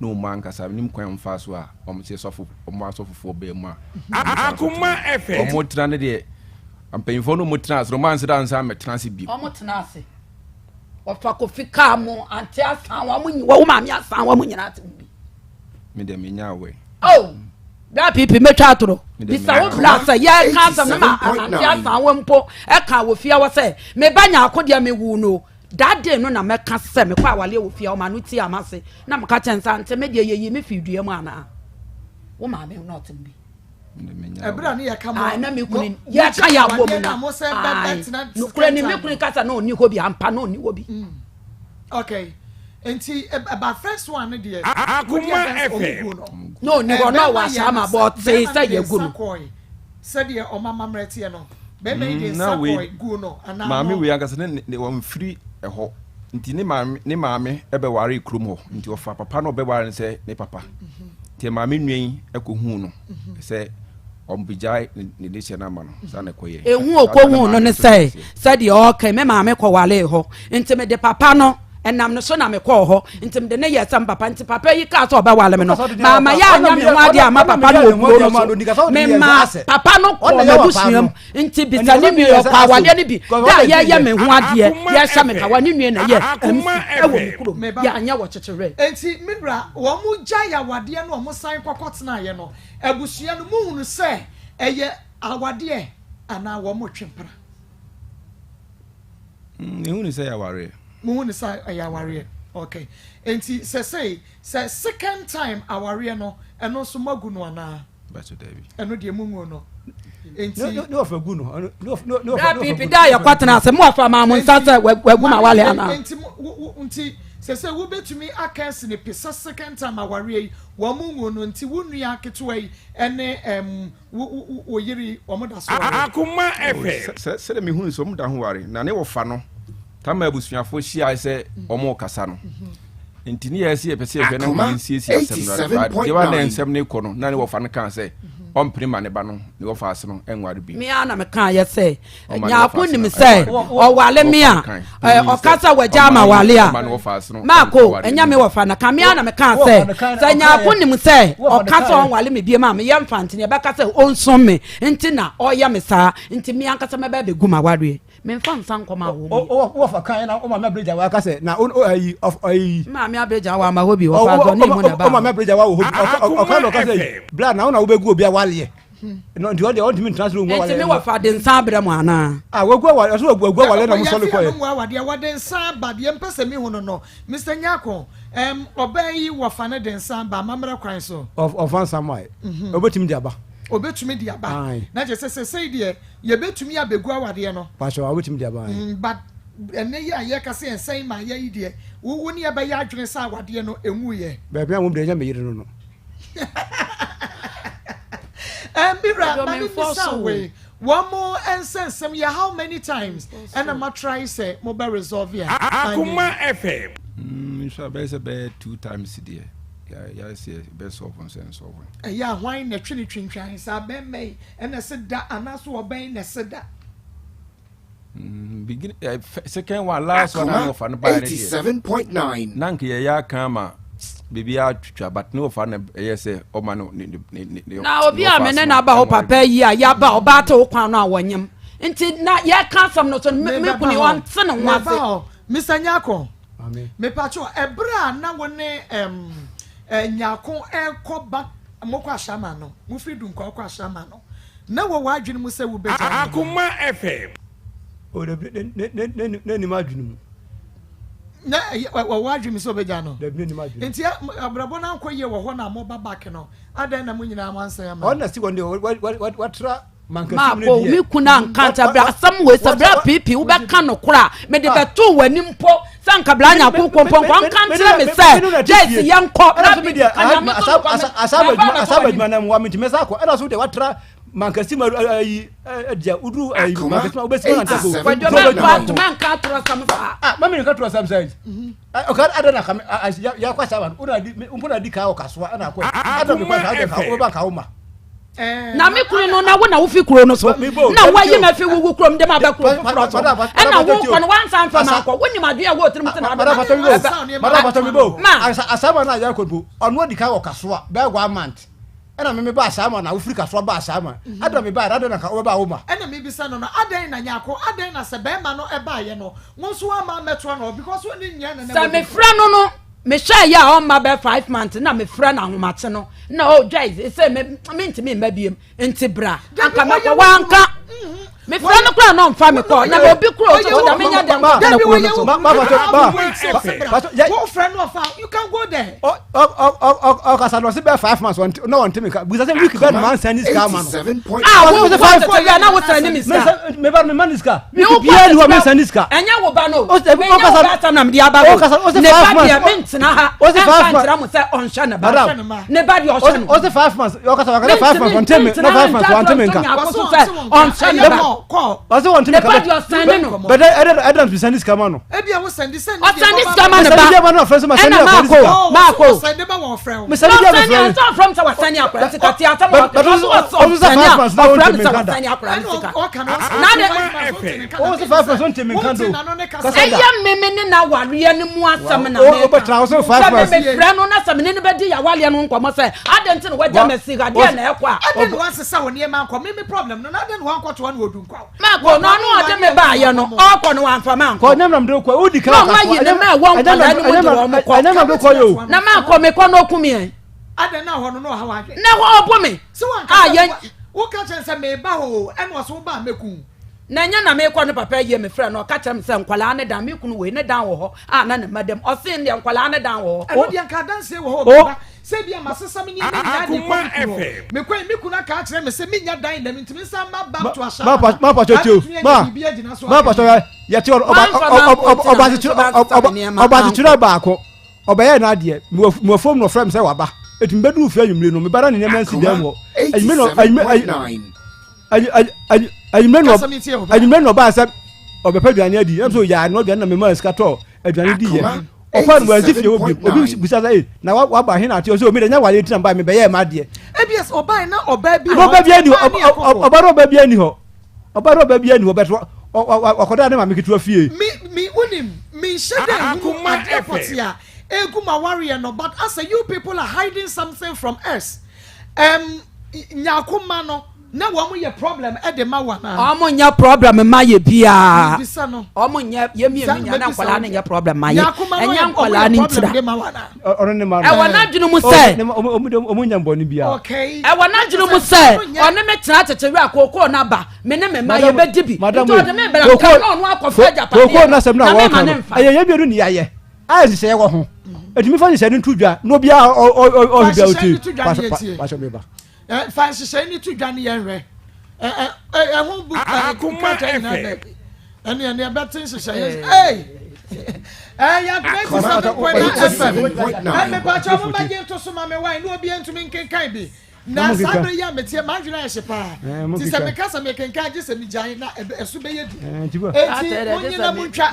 na wɔn ankasa menim kwan wɔn faa so a wɔn sɛ sɔfo wɔn asɔfofoɔ bɛɛ mu a Akoma FM. wɔn tena ne deɛ mpanyinfoɔ no wɔn tena ase no wɔn ansa da ansa mɛtena ase bio. Wɔn tena ase. Wɔfa kofi kaa mu ante asan wɔn nyi wɔn maame asan wɔn nyinaa te mu bi. Me deɛ menya awɛ. Oh, bra pipi mɛtwa atoro. Bisa wo bra sɛ yɛka asɛm no ma ante asan wɔn mpo ɛka wɔ fie wɔ sɛ meba nyaako deɛ mewu no. That day no na mɛka sɛ mekɔ awaleɛ wɔ fie a ɔma no ti ama se na meka kyɛn sɛ ante me deɛ yɛyi me firi dua mu anaa. Wo maame na ɔte mu bi. ɛberɛ a ne yɛka mo na me kunu yɛka yɛ abɔ mu na nokorɛ ni me kunu kasa na ɔnni hɔ bi ampa na ɔnni hɔ bi mm. okay nti ɛba first one no deɛ Akoma FM na ɔnni hɔ na ɔwɔ ahyɛ ama bɔ ɔte sɛ yɛgu no sɛdeɛ ɔma mammerɛ teɛ no bɛrima yi de mm, nsa kɔe gu no anaa maame wei ankasa ne ne wɔmfiri ɛhɔ nti ne maame ne maame ɛbɛware kurom hɔ nti ɔfa papa na ɔbɛware no sɛ ne papa mhm. Nti maame nua yi kɔhuu no sɛ ɔbɛgyae ne dehyɛ no ama no saa na ɛkɔyɛ. Ehu okohuu no ne sɛ sɛdeɛ ɔreka yi, me maame kɔwaree hɔ nti mede papa no ɛnam ne so na mekɔɔ hɔ nti mede ne yɛɛ sɛ me papa nti papa yi kaa sɛ ɔbɛware me no maama yɛ anya me ho adeɛ ama papa no wɔ kuro no so mema papa no kɔɔ m'abusua mu nti bisa ne nua ɔkɔ awadeɛ no bi da a yɛyɛ me ho adeɛ yɛhyɛ me kawa ne nua na yɛ MC ɛwɔ me kurom yɛanyɛ wɔ kyekyewerɛ. Nti me wura wɔn gyae awadeɛ no wɔn san kɔkɔ tenaeɛ no abusua no mo hunu sɛ ɛyɛ awadeɛ anaa wɔn retwe mpena. Mm, mehu ne sɛ ɛyɛ awareɛ. Mo hu ne sɛ ɛyɛ awareɛ okay nti sɛsɛi sɛ second time awareɛ no ɛno nso mo agu no anaa. Bàtò dàbí. Ɛno deɛ mu ngu no. Nti. Ne wɔfɛ gu no. Ne wɔfɛ Da pipi da yɛ kɔtena ase mo afa maa mo nsa sɛ wagu ma wale ana. Nti nti sɛ sɛ wobɛtumi aka asi ne pi sɛ second time awareɛ yi wɔn mu ngu no nti wo nua ketewa yi ɛne ɛm wo wo wo yere yi wɔn da so ware. Akoma FM. Sɛ sɛdeɛ mehunu sɛ wɔn da ho ware na ne wɔfa no Tama abusuafoɔ hyiae sɛ wɔrekasa no, nti ne yɛɛ sɛ yɛpɛ sɛ yɛhwɛ na Akoma yɛnsiesie asɛm no ara. Deɛ wa na nsɛm no rekɔ no, na ne wɔfa no kaa sɛ ɔmpene ma ne ba no ne wɔfa ase no nware bio. Me ara na mekaeɛ sɛ, Ɔma ne Nyarko wɔfa ase nim no sɛ nware. ɔwale me a, Wɔfa no kan. Panyin ɔka sɛ sɛ wagya ɔma ama wale a, ɔma ne wɔfa ase no Marko, nware ɛnyɛ me bio. wɔfa no ka. Me ara na mekaa Wɔfa sɛ, no kan, sɛ ɔkaeɛ. Nyarko nim sɛ Wɔfa no ɔka sɛ kaeɛ. ɔnwale me bio a, meyɛ mfantene, ɛbɛka sɛ ɔnsom me nti na ɔyɛ me saa, nti me ankasa mɛba abɛgu m'awareɛ. Memfa nsa nkɔma wo mu. Wɔfa kan na ɔma mɛbrɛ wa ka sɛ na ayi ayi. Maame abɛgya wa ama hɔ bi wɔfa adɔ ne mu na ba. Ɔma mɛbrɛ wa wɔ hɔ bi ɔka na ɔka sɛ bla na wo na wobɛgu obi awaleɛ. Nti ɔdeɛ ɔntumi ntena soro ngu awaleɛ. Nti me wɔfa de nsa abrɛ mo anaa? Ah wagu awaleɛ ɔsɛ wagu agu awaleɛ na mo sɔre kɔɛ. Yɛfi awadeɛ wɔde nsa aba deɛ mpɛ sɛ mehu no no Mr Nyarko ɛm ɔbaa yi wɔfa no de nsa aba amammerɛ kwan so. Ɔfa nsa ma yɛ. Ɔbɛtumi de aba. Ɔbɛtumi de aba. Na kyerɛ sɛ sɛsɛi deɛ Yɛbɛtumi abɛgu awadeɛ no. Pakyɛ wa wobɛtumi de aba ae. But. Ɛnnɛ yi a yɛka sɛ yɛnsɛn ma yɛ yi deɛ, wo wo ne yɛbɛyɛ adwene sɛ awadeɛ no ɛnwuiɛ. Baabi a wɔn deɛ ɛnyɛ me yere no no. Ɛɛ me wura ma me bisa wo wei, wɔn mo nsɛnsɛm yɛ how many times ɛna ma try sɛ mo bɛ resolve a? Akoma FM. Mm, nhwɛ a bɛyɛ sɛ bɛyɛ two times deɛ yɛayɛ sɛ yɛbɛ solve nso ɛnsɔlve. Ɛyɛ a hwan na ɛtwe ne twintwan saa bɛrima yi ɛna ɛse da anaasɛ ɔbɛn na ɛse da? Mm, begin, eh, second one last one na ɔfa no baeɛ no deɛ na nka yɛyɛ aka ama biribi atwitwa but ne ɔfa no ɛyɛ sɛ ɔma no ne ne ne ne na obi a me ne no aba hɔ papa yi a yɛaba ɔbaa te wo kwan no a wɔnyem nti na yɛka asɛm no so no me kunu ɔnte ne ho ase. Mr. Nyako, mepatwo ɛberɛ a na wo ne um, Nyako ɛkɔ ba mokɔ Ahyɛama no, mofiri Dunkwa kɔ Ahyɛama no, Na wɔ w'adwene mu sɛ wobɛgyae no anaa? Akoma FM. O dabi, ne ne ne ne ne nim adwene mu. Na ɛyɛ wɔ w'adwene mu sɛ wobɛgyae no? Dabi, ne nim adwene mu. Nti abrabɔ no ankɔ yie wɔ hɔ na moba back no, adɛn na mo nyinaa moansan amma? Ɔno na si wɔn deɛ watra mankasi mu no deɛ. Me kunu anka nkyɛ berɛ asɛm wei sɛ berɛ piipi wobɛka nokorɛ a mede bɛtoo w'anim mpo sɛ nka bra nyako kɔmpɔ nkɔ nka nkyerɛ me sɛ Joyce yɛnkɔ ɛna so me deɛ asaba adwuma na mmoa me nti mɛsa akɔ ɛna so deɛ watra mankasi ma ayi ɛdeɛ woduru ayi mankasi ma wobɛsi ma nantako kwadwo mɛnka mɛnka atorɔ sɛm saa ah mami nka torɔ sɛm sɛ ɔka ada na kame yɛakɔ asaba no wona di mpo na di kaa wɔ kasoa ɛna akɔ ada mekɔ saa deɛ ka wobɛba nka wo ma Na me kunu no, na wo na wofi kuro no so, na woayi me afi wo kurom de ma aba kuro foforɔ so, ɛna wokɔ no woansan mfa ma ankɔ. Wonim adwene a ɛwɔ tirim sɛ na ade ma. Asama na yɛkɔ mpo, ɔno adi kan wɔ Kasoa bɛyɛ one month, ɛna me meba Asama na wofiri Kasoa ba Asama, ɛna me baeɛ, adɛn na nka wobɛba wo ma. Ɛna mebisa no no, adɛn na Nyarko, adɛn na sɛ bɛrima no baeɛ no, wo nso woamma ammɛtoa no hɔ, because wo ne nyɛ na na Sɛ mefrɛ no no, mehwɛeɛ a ɔmma bɛyɛ 5 months na mefrɛ no ahomakye no, na oh Joyce sɛ me mentumi mma biem nti bra anka mɛkɔ wanka mefrɛ no koraa na ɔmfa me kɔ na obi kuro so sɛ menya dɛm kɔtena kuro no so. Wofrɛ no ɔfa you can go there. Ɔkasa na ɔsi bɛɛ 5 months na ɔnte mi ka bisa sɛ week bɛɛ na maa nsɛn ni sika ama no. A wo wo tete wia na wo sɛn ni mi sika. Me ba me ma ni sika. Week biara ni hɔ me nsɛn ni sika. Ɛnyɛ wo ba no. Menyɛ wo ba asɛm na mede aba o. Ne ba deɛ mentena ha ɛmfa nkyerɛ mo sɛ ɔnhwɛ ne ba. Ne ba deɛ ɔhwɛ no. Ɔse 5 months ɔkasa ɔkasa 5 months ɔnte me na 5 months ɔnte me nka. Nyako so sɛ ɔnhwɛ ne ba. Ɔse ɔnte me Ne nka. ba deɛ ɔsɛn ne no. Bɛdɛ ɛdɛ ɛdɛ na sɛn ni sika ma no. Ebi a wo sɛn de sɛn Ɔsɛn de sika ma ne ba. Sɛn de ma no afrɛ so ma sɛn Ɛna de akɔde maako sika. maako. Ɔsɛn de ba wɔn frɛ wo. Me sɛn de Ɔsɛn ma ne frɛ. ɔsɛ ɔfrɛ m sɛ wasɛne akora ne sika te asɛm a But- but ɔka ɔsɛ ɔsɛ sɛ ɔsɛne 5 a months na ɔfrɛ ɔnte me me sɛ nka da. wasɛne akora ne sika. Ɔka no Na de- Ɔse 5 months ɔnte me nka do. Kasa da. Ɛyɛ me me ne n'awareɛ no mu asɛm na Wo- meka. wobɛtena hɔ sɛ 5 Sɛ me months. mefrɛ no na sɛ me ne no bɛdi y'awareɛ no nkɔmmɔ sɛ adɛn nti na wagya Wa- me asi ha deɛ na ɛkɔ a. Adɛn na wansesa wo nneɛma ankɔ? Me me problem no na adɛn na wankɔtoa no wɔ Dunkwa? Maakɔ no ɔno ɔde me baayɛ no ɔkɔ no wamfa mankɔ. Kɔ nyɛ nam de kɔ wodi kan Na ɔmo ayi ne mma ɛwɔ nkwadaa no mu de wɔn kɔ. Ɛnyɛ nam de kɔ yɛ o. Na maakɔ mekɔ na ɔkum yɛn. Adɛn na hɔ no na ɔha w'adwene? Na hɔ ɔbo me. Sɛ wanka A sɛ yɛn woka kyerɛ sɛ meba hɔ o ɛna ɔsɛ woba a mɛku wo. Na ɛnyɛ na mekɔ ne papa ayie mefrɛ no ɔka kyerɛ me sɛ nkwadaa ne dan me kunu wei ne dan wɔ hɔ a na ne mma dam ɔse ndeɛ nkwadaa ne dan wɔ hɔ. Ɛno deɛ nka adanseɛ wɔ hɔ o meba sɛ ebia masesa me nneɛma nyinaa de kɔ me kunu hɔ mekɔ yi me kunu aka akyerɛ me sɛ mennya dan dɛm nti mensan mma back to Ma Ashaiman ma a pastor tio mɛtumi anya ma biribi agyina so ma aka pastor biribi. yɛ te ɔba Wamfa manko nti na ɔba me nso mansesa me nneɛma ɔba ankɔ. kyekyerɛ baako ɔbɛyɛ n'adeɛ mewɔ fam na ɔfrɛ me sɛ waba eti mbɛduru fie anwummere no meba na ne nneɛma nsi dan mu hɔ anwummere na anwummere anwummere na anwummere na ɔbaa sɛ ɔbɛpɛ aduane adi ɛna so yaa no aduane na mema sika tɔ aduane di yɛ ɔkɔ no wansi fie hɔ bio obi bisa sɛ ee na waba he na ate ɔsɛ omi de nya wale ntina ba mebɛyɛ ma adeɛ. Ebi ɛsɛ ɔbaa na ɔbaa bi hɔ ɔbaa bi ani hɔ ɔbaa na ɔbaa bi ani hɔ ɔbaa na ɔbaa bi ani hɔ bɛtɛ ɔkɔda ne maame ketewa fie. Mi mi unim mi nhyɛ dɛ ehunu adeɛ pɔte a egu ma wareɛ no but asɛ you people are hiding something from us um, nyako ma no na wɔn yɛ problem de ma wo anaa. Wɔn nyɛ problem ma yɛ biara. Bisa no. Wɔn nyɛ yɛ mmienu nyɛ na nkwadaa no nyɛ problem ma yɛ. Nyako ma no Ɛnyɛ yɛ nkwadaa no wɔn yɛ problem ntira. de ma wo anaa. Ɔno ne ma no. Ɛwɔ n'adwene mu sɛ. Ɔmo nya mbɔne biara. Okay. Ɛwɔ n'adwene mu sɛ ɔne me tena tete wɛ a kookoo no aba me ne me mma yɛbɛdi bi. Nti ɔde me bɛrɛ nka na ɔno akɔfa agyapadeɛ kookoo n'asɛm no na na me wɔka ma no ne mfa. ɛyɛ yɛn mmienu ne yɛayɛ a nhyehyɛeɛ wɔ ho ɛtumi fa nhyehyɛeɛ no nto dwa na obiara ɔhwɛ bia Fa nhyehyɛeɛ ɔtie no to dwa ne yɛntie. pasɔ meba Fa nhyehyɛe no to dwa ne yɛnhwɛ. Ɛho book Akoma krataa nyinaa FM. baabi. Ɛne ɛne ɛbɛte nhyehyɛeɛ. Ei! Ɛyɛ 97.9 FM. Ɛmepakyɛ mo bɛgye nto so ma me wae na obi ntumi nkenkan bi. Na saa bere yi a meteɛ m'adwene ayɛ hye paa. Nti sɛ meka sɛ mekenkan gye sɛ megyae na ɛso bɛyɛ du. Enti monyina montwa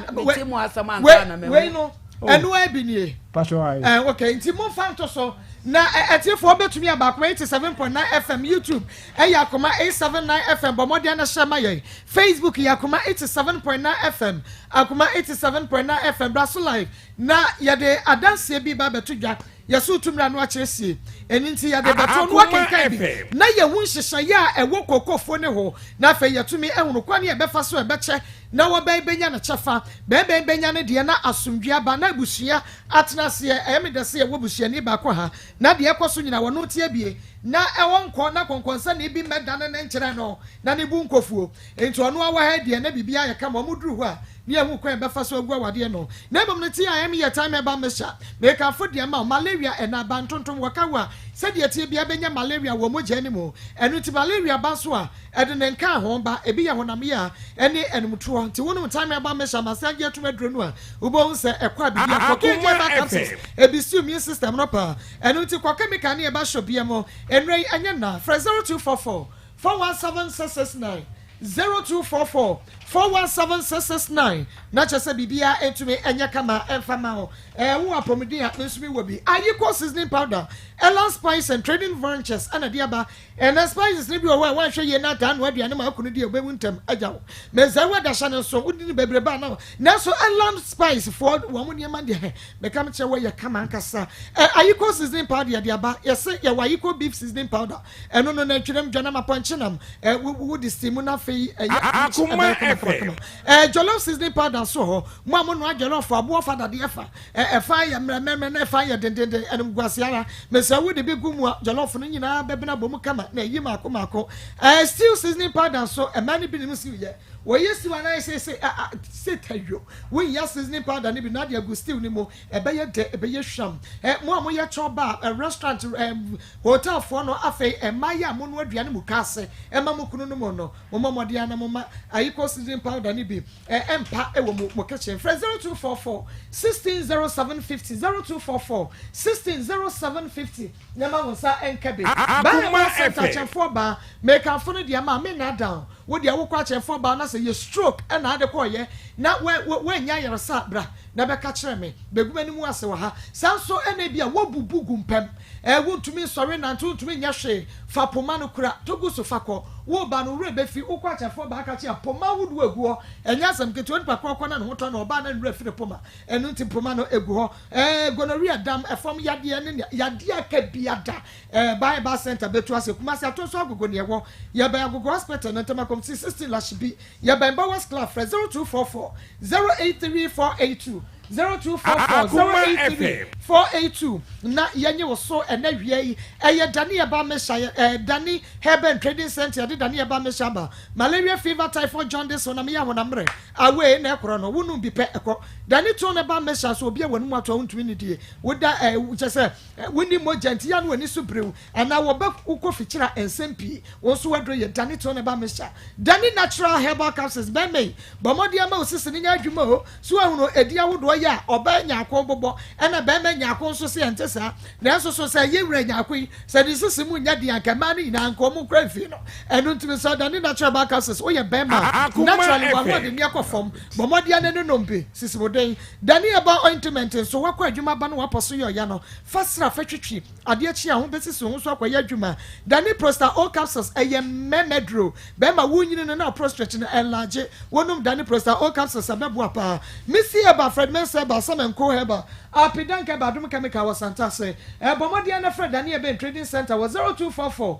wei no ɛno ara bi nie. Eh, okay, nti momfa nto so na atiefoɔ bɛtumi aba Akoma 87.9 FM, YouTube ɛyɛ Akoma 879 FM, bɔ mmɔden na hyɛ ma yɛn. Facebook yɛ Akoma 87.9 FM, Akoma 87.9 FM, bra so live na yɛde adanseɛ bi ba bɛto dwa. Yɛso tu mmra no akyerɛ sie. Ɛno nti yɛde bɛto no akenkan bi na yɛhu nhyehyɛeɛ a ɛwɔ kokofoɔ no ho na afei yɛatumi ahunu kwan a yɛbɛfa so ɛbɛkyɛ na wɔbɛn bɛnya ne kyɛfa, bɛn bɛnya ne deɛ na asomdwoeɛ aba na abusua atena aseɛ. Ɛyɛ me dɛ sɛ yɛwɔ busuani baako ha na deɛ ɛkɔ so nyinaa ɔno te abie na ɛwɔ nkɔ na kɔnkɔnsani bi mmɛdane ne nkyerɛ no na ne bu nkɔfuo. Enti ɔno ara wɔ ha yi deɛ na biribiara yɛ kama, wɔduru hɔ a ne yɛhu kwan a yɛbɛfa so agu awadeɛ no. Na mmom no TIM yɛ time herbal mixture. Mekamfo deɛ ma wo, malaria ɛna aba ntontom wɔka wo a, sɛdeɛ ɛteɛ biara bɛnya malaria wɔ mogya no mu. Ɛno nti malaria ba nso a, ɛde ne nkaaho ba, ebi yɛ honam yea ɛne animtoɔ. Nti wonom time herbal mixture ma san gye atum aduro no a, wobɛhu sɛ ɛkɔ a biribiara kɔ. KJ herbal capsules, ɛbisi immune system no paa. Ɛno nti kɔ chemical ne herbal shop biara mu nnuro yi ɛnyɛ nna. Frɛ 0244 417 669. 0244 417 669 na kyerɛ sɛ biribiara ntumi nyɛ kama mfa ma wo. Ɛɛ wowɔ apɔmuden a, me nso mewɔ bi. Ayiko seasoning powder, Elan Spice and Trading Ventures na ɛde aba. Ɛnnɛ spices no bi wɔ hɔ a woanhwɛ yie na ataa anoa aduane ma akunu di a wobɛwu ntɛm agya wo. Mesrɛ wo da hyɛ no nso, wodi no bebrebe a na nanso Elan Spice foɔ wɔn nneɛma deɛ meka mekyerɛ wo ɛyɛ kama ankasa. Ɛ Ayiko seasoning powder yɛde aba, yɛse yɛwɔ Ayiko beef seasoning powder. Ɛno no nantwinam, dwanam, apɔnkyenam, ɛ wo wo de steam na afei ɛyɛ rich Akoma ɛbɛyɛ kama kama FM. kama. Ɛ jollof seasoning powder nso wɔ hɔ. Mo a mo noa jollof aboɔ fa dadeɛ fa. Ɛ ɛfa yɛ mmerɛmmerɛmmerɛ na ɛfa yɛ dendenden animguase ara. Mesrɛ wo de bi gu mu a jollof no nyinaa bɛbene abɔ mu kama na ɛyi mako mako. Ɛ stew seasoning powder nso mmaa no bi nim stew yɛ. Wɔyɛ stew anaa se se a a se tayio. Wohia seasoning powder no bi na ade agu stew no mu. Ɛbɛyɛ dɛ, ɛbɛyɛ hwam. Ɛ mo a moyɛ chɔ bar, ɛ restaurant, ɛ hotel foɔ no, afei mmaa yi a monoa aduane mukaase ma mo kunu nom no, mommɔ mmɔden ara na momma Ayiko seasoning powder no bi ɛ mpa wɔ mo mo kitchen. Frɛ 0244 16 07 50, 0244 16 07 50 na ma wo nsa nka bi. Baa Akoma Herbal Center FM. Akyɛmfoɔ baa, mekamfo no deɛ ma me nna down. Wo deɛ wokɔ Akyɛmfoɔ baa na sɛ yɛ stroke na ade kɔɔyɛ na woannya ayaresa a, bra na bɛka kyerɛ me. Bɛgu m'anim ase wɔ ha. Saa nso na ebia woabubu gu mpam. Ɛɛ, wontumi nsɔre nnante, wontumi nyɛ hwee. Fa poma no kura, to gu so fa kɔ. Woreba no, wo werɛ bɛfi. Wokɔ akyɛfoɔ baa ka kyerɛ a, poma ahodoɔ gu hɔ. Ɛnyɛ asɛm ketewa. Onipa korɔ kɔ na ne ho tɔ no, ɔbaa na ne werɛ afi ne poma. Ɛno nti poma no gu hɔ. Ɛɛ, gonorrhea, dam, ɛfam yadeɛ ne nea yadeɛ a aka biada, ɛɛ, Baa Herbal Centre bɛtu ase. Kumasi Atonso Agogo na yɛwɔ. Yɛbɛn Agogo Hospital no ntam, Akomsi 16, Lashibi. Yɛbɛn Bowers Club, frɛ 0244 083 482, 0244 Akoma 083 FM. 482 na yɛnye wo so ɛnɛ wia yi. Ɛyɛ Dani Herbal Mixture, ɛɛ Dani Herbal and Trading Centre yɛde Dani Herbal Mixture aba. Malaria, fever, typhoid, jaundice, honam yɛ honam mmerɛ, away na ɛkorɔ no, wonom bi pɛ ɛkɔ. Dani Tone Herbal Mixture nso obi a w'anum ato a wontumi nnidie, woda ɛɛ kyɛ sɛ wonni mogya nti yɛ a na w'ani so biriw anaa wɔbɛ wokɔ fikyiri a nsɛm pii. Wo nso w'aduro yɛ Dani Tone Herbal Mixture. Dani Natural Herbal Capsules bɛmma yi, bɔ mmɔden ma wo sisi no nyɛ adwuma o. So woahunu edin ahodoɔ yi a ɔbaa nyaako bobɔ ɛna barima nyaako nso se ɛnte saa? Nanso so sɛ yɛn wura nyaako yi sɛ ne sisi mu nyɛ den a anka mmaa no nyinaa anka wɔn nkura mfii no. Ɛno nti mesrɛ Dani Natural Herbal Capsules woyɛ barima a Akoma naturally FM. w'ahoɔdenneɛ kɔ fam. Bɔ mmɔden ara na nom bi. Sisi mu den. Dani Herbal Ointment nso woakɔ adwuma aba na woapɔ so yɛ ɔya no fa sra fa twitwi. Adeɛ kye a ho bɛsisi wo ho so akɔyɛ adwuma. Dani Prosta O Capsules ɛyɛ mmɛmɛ duro. Bɛɛma wo nyini no na wo prostrate no ɛnlarge. Wo nom Dani Prosta O Capsules a bɛboa paa. Missy Herbal, Fred Mensah Herbal, Sam and Co Herbal, Api Dank Herbal, Adom Chemical wɔ Santase. Bɔ mmɔden ara na frɛ Dani Ebeng Trading Centre wɔ 0244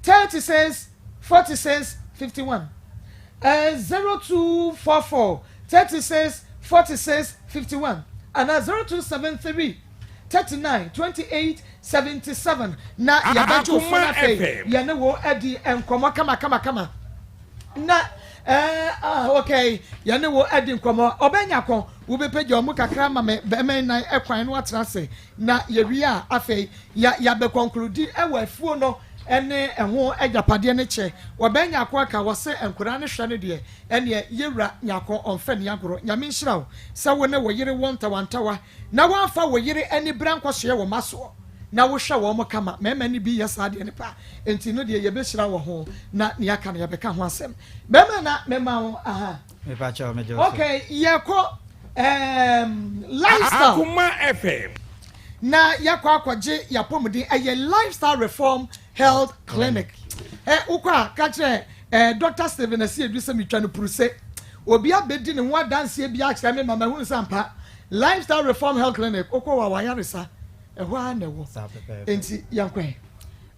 36 46 51. 0244 36 46 51 anaa 0273 39 28 77 na yɛbɛgye wo fon Akoma afei FM. yɛne wo adi nkɔmmɔ kama kama kama na ɛɛ ah okay yɛne wo adi nkɔmmɔ ɔbɛnya ko wobɛpɛgya ɔmo kakra ma me bɛrima nan ɛkwan no atena ase na yɛwie a afei ya yɛabɛ conclude ɛwɔ afuo no. ne ɛho agyapadeɛ no kyɛ. Wɔbɛn Nyarko aka, wɔse nkoraa no hwɛ no deɛ, ɛneɛ yɛwura Nyarko ɔmfa nni agorɔ. Nyame nhyira wo sɛ wo ne wo yere wɔ ntawantawa na woamfa wo yere anibere ankɔsoɛ wo mma soɔ na wohwɛ wɔn kama. Mmarima no bi yɛ saa adeɛ no paa, enti no deɛ yɛbɛhyira wɔ ho na nea aka no yɛbɛka ho asɛm. Bɛrima na mema wo aha. Mepa kyɛw, megye wo so. Okay, yɛkɔ um, lifestyle. Akoma FM. Na yɛakɔ akɔgye yɛapɔmuden, ɛyɛ Lifestyle Reform Health Clinic. Ɛ wokɔ a, ka kyerɛ ɛ Dr. Stephen Asiedu sɛ metwa no puruse. Obi abɛdi ne ho adanseɛ bi akyerɛ me ma mahunu sɛ ampa Lifestyle Reform Health Clinic wokɔ wɔ awayaresa ɛhɔ ara na ɛwɔ. Saa pɛpɛɛpɛ. Enti yɛnkɔ ɛ.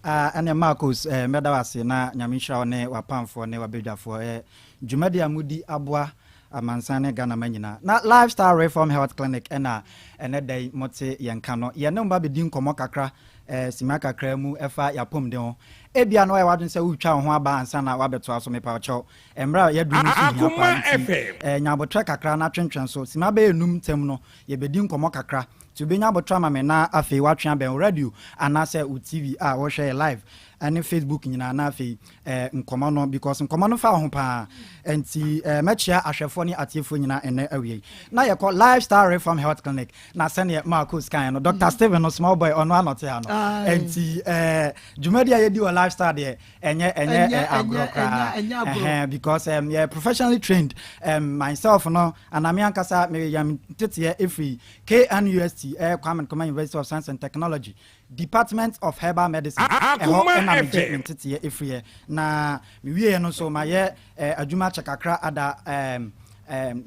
Ah, ɛneɛ Marcos, eh, mɛda wo ase na Nyame nhyira wo ne w'apamfoɔ ne w'abadwafoɔ. Eh, dwumadi a modi aboa amansan ne Ghana ma nyinaa. Na Lifestyle Reform Health Clinic na ɛnɛ da yi mote yɛn nka no. Yɛne mo ba bɛdi nkɔmmɔ kakra, eh, simma kakra mu ɛfa yɛapɔmuden ho. Ebia na woayɛ w'adwene sɛ woretwa wo ho aba ansa na woabɛtoa so, mepa wo kyɛw. Mmerɛ a yɛaduru no nso hia paa nti, eh, nya abotrɛ kakra na twentwɛn so. Simma bɛyɛ num ntam no, yɛbɛdi nkɔmmɔ kakra. Nti wobɛnya abotrɛ ama me na afei woatwe abɛn wo radio anaasɛ wo TV a worehwɛ yɛ live ne Facebook nyinaa na afei eh, nkɔmmɔ no because nkɔmmɔ no fa wo ho paa. Nti eh, mɛkyea ahwɛfoɔ ne atiefoɔ nyinaa ɛnɛ awiei. Na yɛkɔ Lifestyle Reform Health Clinic na sɛneɛ Marcos kaeɛ no, Dr. Stephen no small boy ɔno anɔte ha no. Nti eh, dwumadi a yɛdi wɔ Lifestyle deɛ ɛnyɛ ɛnyɛ eh, agorɔ koraa. Ɛhɛn, because yɛ professionally trained. Myself no, anaa me ankasa meyɛ me nteteɛ ɛfiri KNUST, eh, Kwame Nkrumah University of Science and Technology, Department of Herbal Medicine, ɛhɔ na megye me nteteɛ ɛfiriɛ. Na mewieɛ no nso mayɛ eh, adwuma kyɛ kakra ada eh,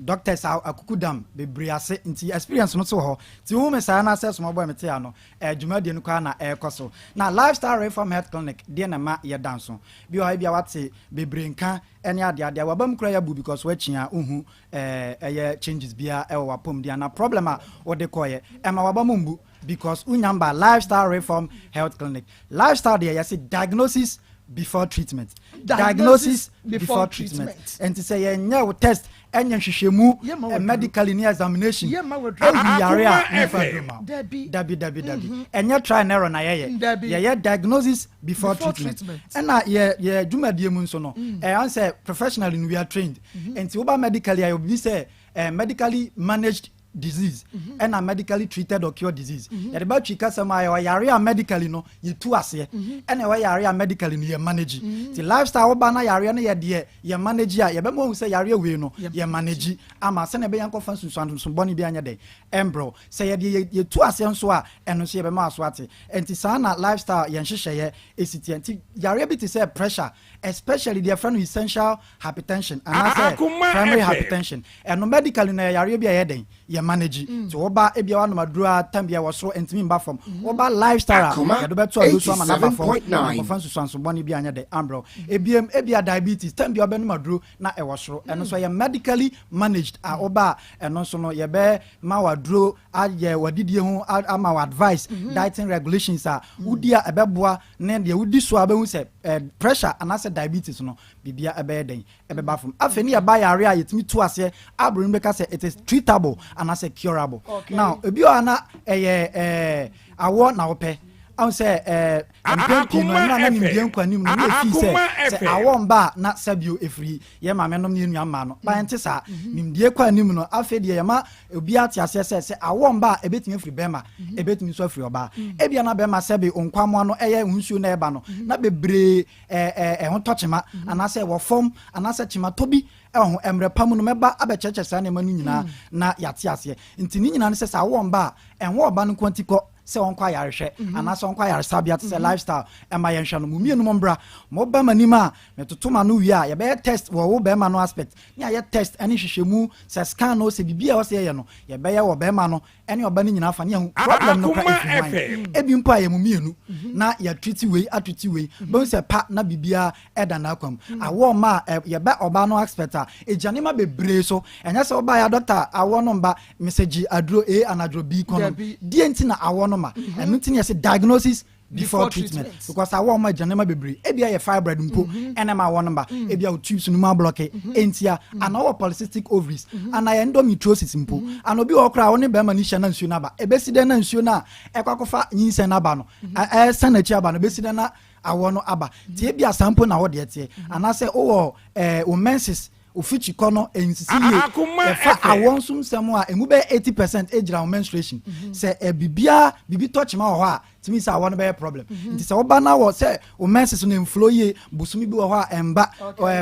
doctors a akukudam bebree ase, nti experience no so wɔ hɔ. Nti wohu me saa na sɛ small boy mete ano, eh, dwumadie no koraa na ɛrekɔ so. Na Lifestyle Reform Health Clinic deɛ na ɛma yɛda nso. Bi wɔ hɔ ebia wate bebree nka ne adeadeɛ, waba mu koraa yɛabu because woakyi a wohu eh, ɛyɛ changes biara ɛwɔ w'apɔmuden anaa problem a wode kɔɔyɛ. Ɛma waba mu mbu because wonya mba Lifestyle Reform Health Clinic. Lifestyle deɛ yɛse diagnosis before treatment. Diagnosis before treatment. Nti sɛ yɛnyɛ wo test, ɛnyɛ nhwehwɛmu, medically ne examination, ɛhu yare a yɛmfa aduro ma wo. Dabi, dabi, dabi. Ɛnyɛ try and error na yɛyɛ. Yɛyɛ diagnosis before treatment. Ɛna yɛ yɛ dwumadie mu nso no, ɛyɛ sɛ professionally no we are trained. Nti woba medically a yɛwɔ biribi sɛ medically managed disease ɛna medically treated or cured disease. Yɛde ba Twi kasa mu a, yɛwɔ yare a medically no yɛtu aseɛ, ɛna ɛwɔ yare a medically no yɛ manage. Nti Lifestyle woba na yareɛ no yɛ deɛ yɛ manage a, yɛbɛma wahu sɛ yareɛ wei no yɛ manage ama sɛnea ɛbɛyɛ nkɔfa nsunsuanso bɔne bi anyɛ dɛn ɛmbrɛw. Sɛ yɛde yɛtu aseɛ nso a, ɛno nso yɛbɛma aso ate. Nti saa na Lifestyle yɛn nhyehyɛeɛ ɛsi teɛ. Nti yareɛ bi te sɛ pressure, especially deɛ yɛfrɛ no essential hypertension anaasɛ primary hypertension, ɛno medically no ɛyɛ yareɛ bi a ɛyɛ dɛn yɛ manage. Nti woba ebia woanom aduro a time bi a ɛwɔ soro ɛntumi mba fam, woba Lifestyle a yɛde bɛto aduro so ama no aba fam na akɔfa nsusuanso bɔne bi anyɛ dɛn ambrɛ. Ebiem ebia diabetes, time bi a wobɛnom aduro na ɛwɔ soro, ɛno nso ɛyɛ medically managed a woba a ɛno nso no yɛbɛ ma waduro ayɛ wadidie ho ama wo advice, dieting regulations a wodi a ɛbɛboa ne deɛ wodi so a wobɛhu sɛ pressure anaasɛ diabetes no biribia ɛbɛyɛ dɛn ɛbɛba fam. Afei ne yɛba yare a yɛtumi tu aseɛ a buroni bɛka sɛ it is treatable anaasɛ curable. Now ebi wɔ ha na ɛyɛ awɔ na wopɛ ahu sɛ mpɛn pii no ɛno na nimdeɛ nkɔ anim no ne ɛfii sɛ sɛ awɔ mba a na sɛbio ɛfiri yɛ maame nom ne yɛ nua mmaa no ba. Ɛnte saa. Nimdeɛ kɔ anim no, afei deɛ yɛma obiara te aseɛ sɛ sɛ awɔ mba a, ɛbɛtumi afiri bɛrima, ɛbɛtumi nso afiri ɔbaa. Ebia na bɛrima sɛbe nkwamoa no ɛyɛ nsuo na ɛba no na bebree ɛho tɔ kyema anaasɛ ɛwɔ fam anaasɛ kyematɔ bi ɛwɔ ho. Mmerɛ pa mu no mɛba abɛkyerɛkyerɛ saa nneɛma no nyinaa na yɛate aseɛ. Nti ne nyinaa no sɛ sɛ awɔ mba a, ɛnwɔ ɔba no nko nti kɔ sɛ ɔnkɔ ayarehwɛ anaasɛ ɔnkɔ ayaresabea te sɛ Lifestyle ɛma yɛnhwɛ no. Mo mmienu mo mbra, mo ba m'anim a metoto ma no wie a, yɛbɛyɛ test wɔ wo bɛrima no aspect ne ayɛ test ne nhwehwɛmu sɛ scan no sɛ biribi a ɛwɔ sɛ yɛyɛ no yɛbɛyɛ wɔ bɛrima no ɛne ɔba no nyinaa fa ne yɛhu problem no kora ɛfiri hwan. Ebi mpo a yɛ mo mmienu na yɛatreat wei atreat wei, bɛhu sɛ pa na biribiara ɛda n'akwam. Awɔ mma a yɛbɛ ɔbaa no aspect a ɛgya nneɛma bebree so. Ɛnyɛ sɛ ɔbaa yɛ doctor awɔ no mba mesɛ gye aduro A anadwo B kɔ no. Deɛ nti na awɔ no ma ɛno nti ne yɛsɛ diagnosis before treatment, because awɔ ɔmo agya nneɛma bebree. Ebia yɛ fibroid mpo ɛna ma awɔ no ba, ebia o tubes no mu ablock entia, ana ɔwɔ polycystic ovaries, ana yɛ endometriosis mpo, ana obi wɔ hɔ koraa ɔne bɛrima no hyia na nsuo no aba, ebesi dɛn na nsuo no a ɛkɔ akɔfa nyinsɛn no aba no ɛɛsan n'akyi aba no, ebesi dɛn na awɔ no aba. Nti ebia saa mpo na wo deɛ teɛ, anaasɛ wowɔ ɛɛ wo menses ofikyi kɔ no nsisi yie. Yɛfa awɔ nso nsɛm a, emu bɛyɛ 80% egyina wo menstruation. Sɛ ɛbibia bibi tɔ kyema wɔ hɔ a, tumi sɛ awɔ no bɛyɛ problem. Nti sɛ woba na wɔ sɛ wo menses no mflow yie, bosomi bi wɔ hɔ a ɛmba,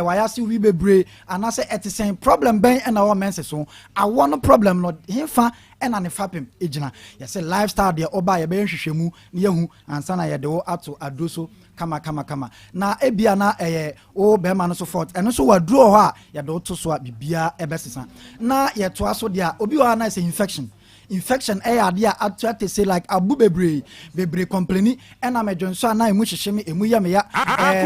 wayase wi bebree, anaasɛ ɛte sɛn, problem bɛn ɛna wɔ menses ho, awɔ no problem no hemfa ɛna ne fapem egyina? Yɛsɛ Lifestyle deɛ, ɔba yɛbɛyɛ nhwehwɛmu na yɛhu ansa na yɛde wo ato aduro so kama kama kama. Na ebia na ɛyɛ wo bɛrima no so fault, ɛno nso waduro wɔ hɔ a yɛde wo to so a, biribiara ɛbɛsesa. Na yɛtoa so deɛ a, obi wɔ hɔ a na ɛsɛ infection ɛyɛ adeɛ a ato ate se like abu bebree bebree complaini, ɛna mɛdwo nso a na emu hyehyɛ me, emu yɛ me ya,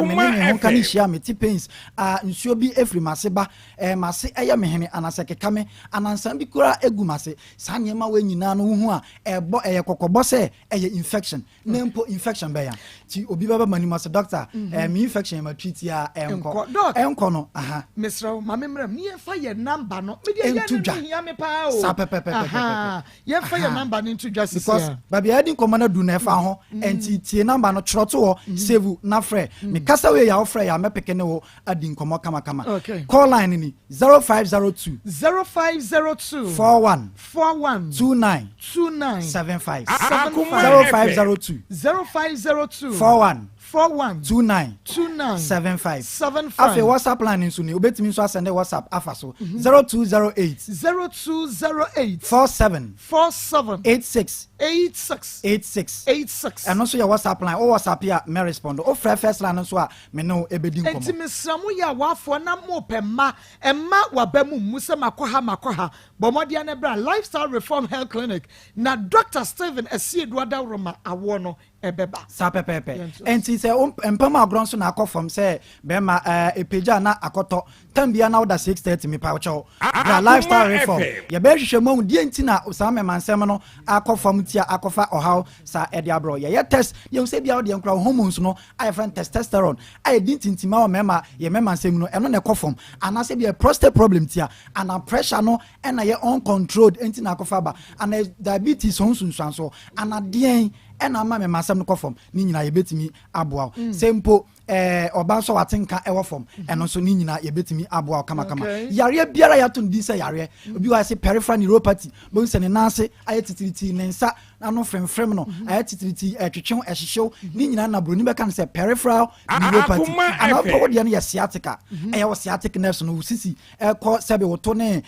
me ne me ho ka ne hyia, me ti pains a, nsuo bi efiri m'ase ba, m'ase ɛyɛ me hene anasɛ keka me anansan bi kura egu m'ase. Saa nneɛma wɔ nyinaa no ho a ɛbɔ ɛyɛ kɔkɔbɔ sɛ ɛyɛ infection. Na mpo infection bɛya ti obi bɛba ma nimu ase, "Doctor, mi infection ma treat a ɛnkɔ." Ɛnkɔ no aha. Mesrɛ wo, maame mmerɛ mu ne yɛmfa yɛ number no medeɛ yɛ no hia me paa o. Saa pɛpɛpɛpɛpɛ. Yɛmfa yɛ number no nto dwa sisi. Because baabi a yɛdi nkɔmmɔ no adu na ɛfa ho. Ɛnti tie number no, twerɛ to hɔ, save na frɛ. Mekasa wei yɛ a, wofrɛ yɛ a, mɛpeke ne wo adi nkɔmmɔ kamakama. Call line ni 0502 0502 41 41 29 29 75. 0502 0502 0502 41 41 29 29 75. 75. Afei WhatsApp line nso ni, obetumi nso asɛnde WhatsApp afa so, 0208 0208 47 47 86 86 86. 86. Ɛno nso yɛ WhatsApp line. Wo WhatsApp yi a, mɛ respond. Wofrɛ first line nso a, me ne wo ɛbɛdi Nti nkɔmmɔ. Mesrɛ mo, yɛ a wafoɔ na mopɛ mma ɛma waba mu mu sɛ makɔ ha makɔ ha, bɔ mmɔdeɛ no bra Lifestyle Reform Health Clinic na Dr Stephen Asiedu Adaworoma awoɔ no ɛbɛba. Saa pɛpɛɛpɛ. Yɛnto so. Ɛnti sɛ mpam agorɔ nso na akɔ fam sɛ bɛrima ɛpagya na akɔtɔ tam bia na woda 6:30, mepa wo kyɛw, bra Lifestyle Reform. Yɛbɛhwehwɛ mu ahu deɛ nti na saa mɛma nsɛm no akɔ fam tia akɔfa ɔhaw saa ɛde aborɔ. Yɛyɛ test, yɛhu sɛ bia wodeɛ nkora wo hormones no a yɛfrɛ no testosterone a yɛdi ntintima wɔ mɛma yɛ mɛma nsɛm no, ɛno na ɛkɔ fam, anaasɛ bia prostate problem tia, ana pressure no ɛna yɛ uncontrolled nti na akɔfa ba, ana diabetes ho nsunsuansoɔ, ana deɛn ɛna ama mɛma nsɛm no kɔ fam. Ne nyinaa yɛbɛtumi aboa wo. Sɛ mpo ɔba nso a wate nka ɛwɔ fam, ɛno nso ne nyinaa yɛbɛtumi aboa wo kamakama. Yareɛ biara yɛato no din sɛ yareɛ, obi wɔ sɛ peripheral neuropathy, bɛhu sɛ ne nan ase ayɛ titiriti, ne nsa ano fremfrem no ayɛ titiriti, ɛtwetwew, ɛhyehyew, ne nyinaa na buroni bɛka no sɛ peripheral neuropathy. Anaa wopɛ wo deɛ no yɛ sciatica, ɛyɛ wɔ sciatic nerves no, wo sisi ɛkɔ sɛbi wo to ne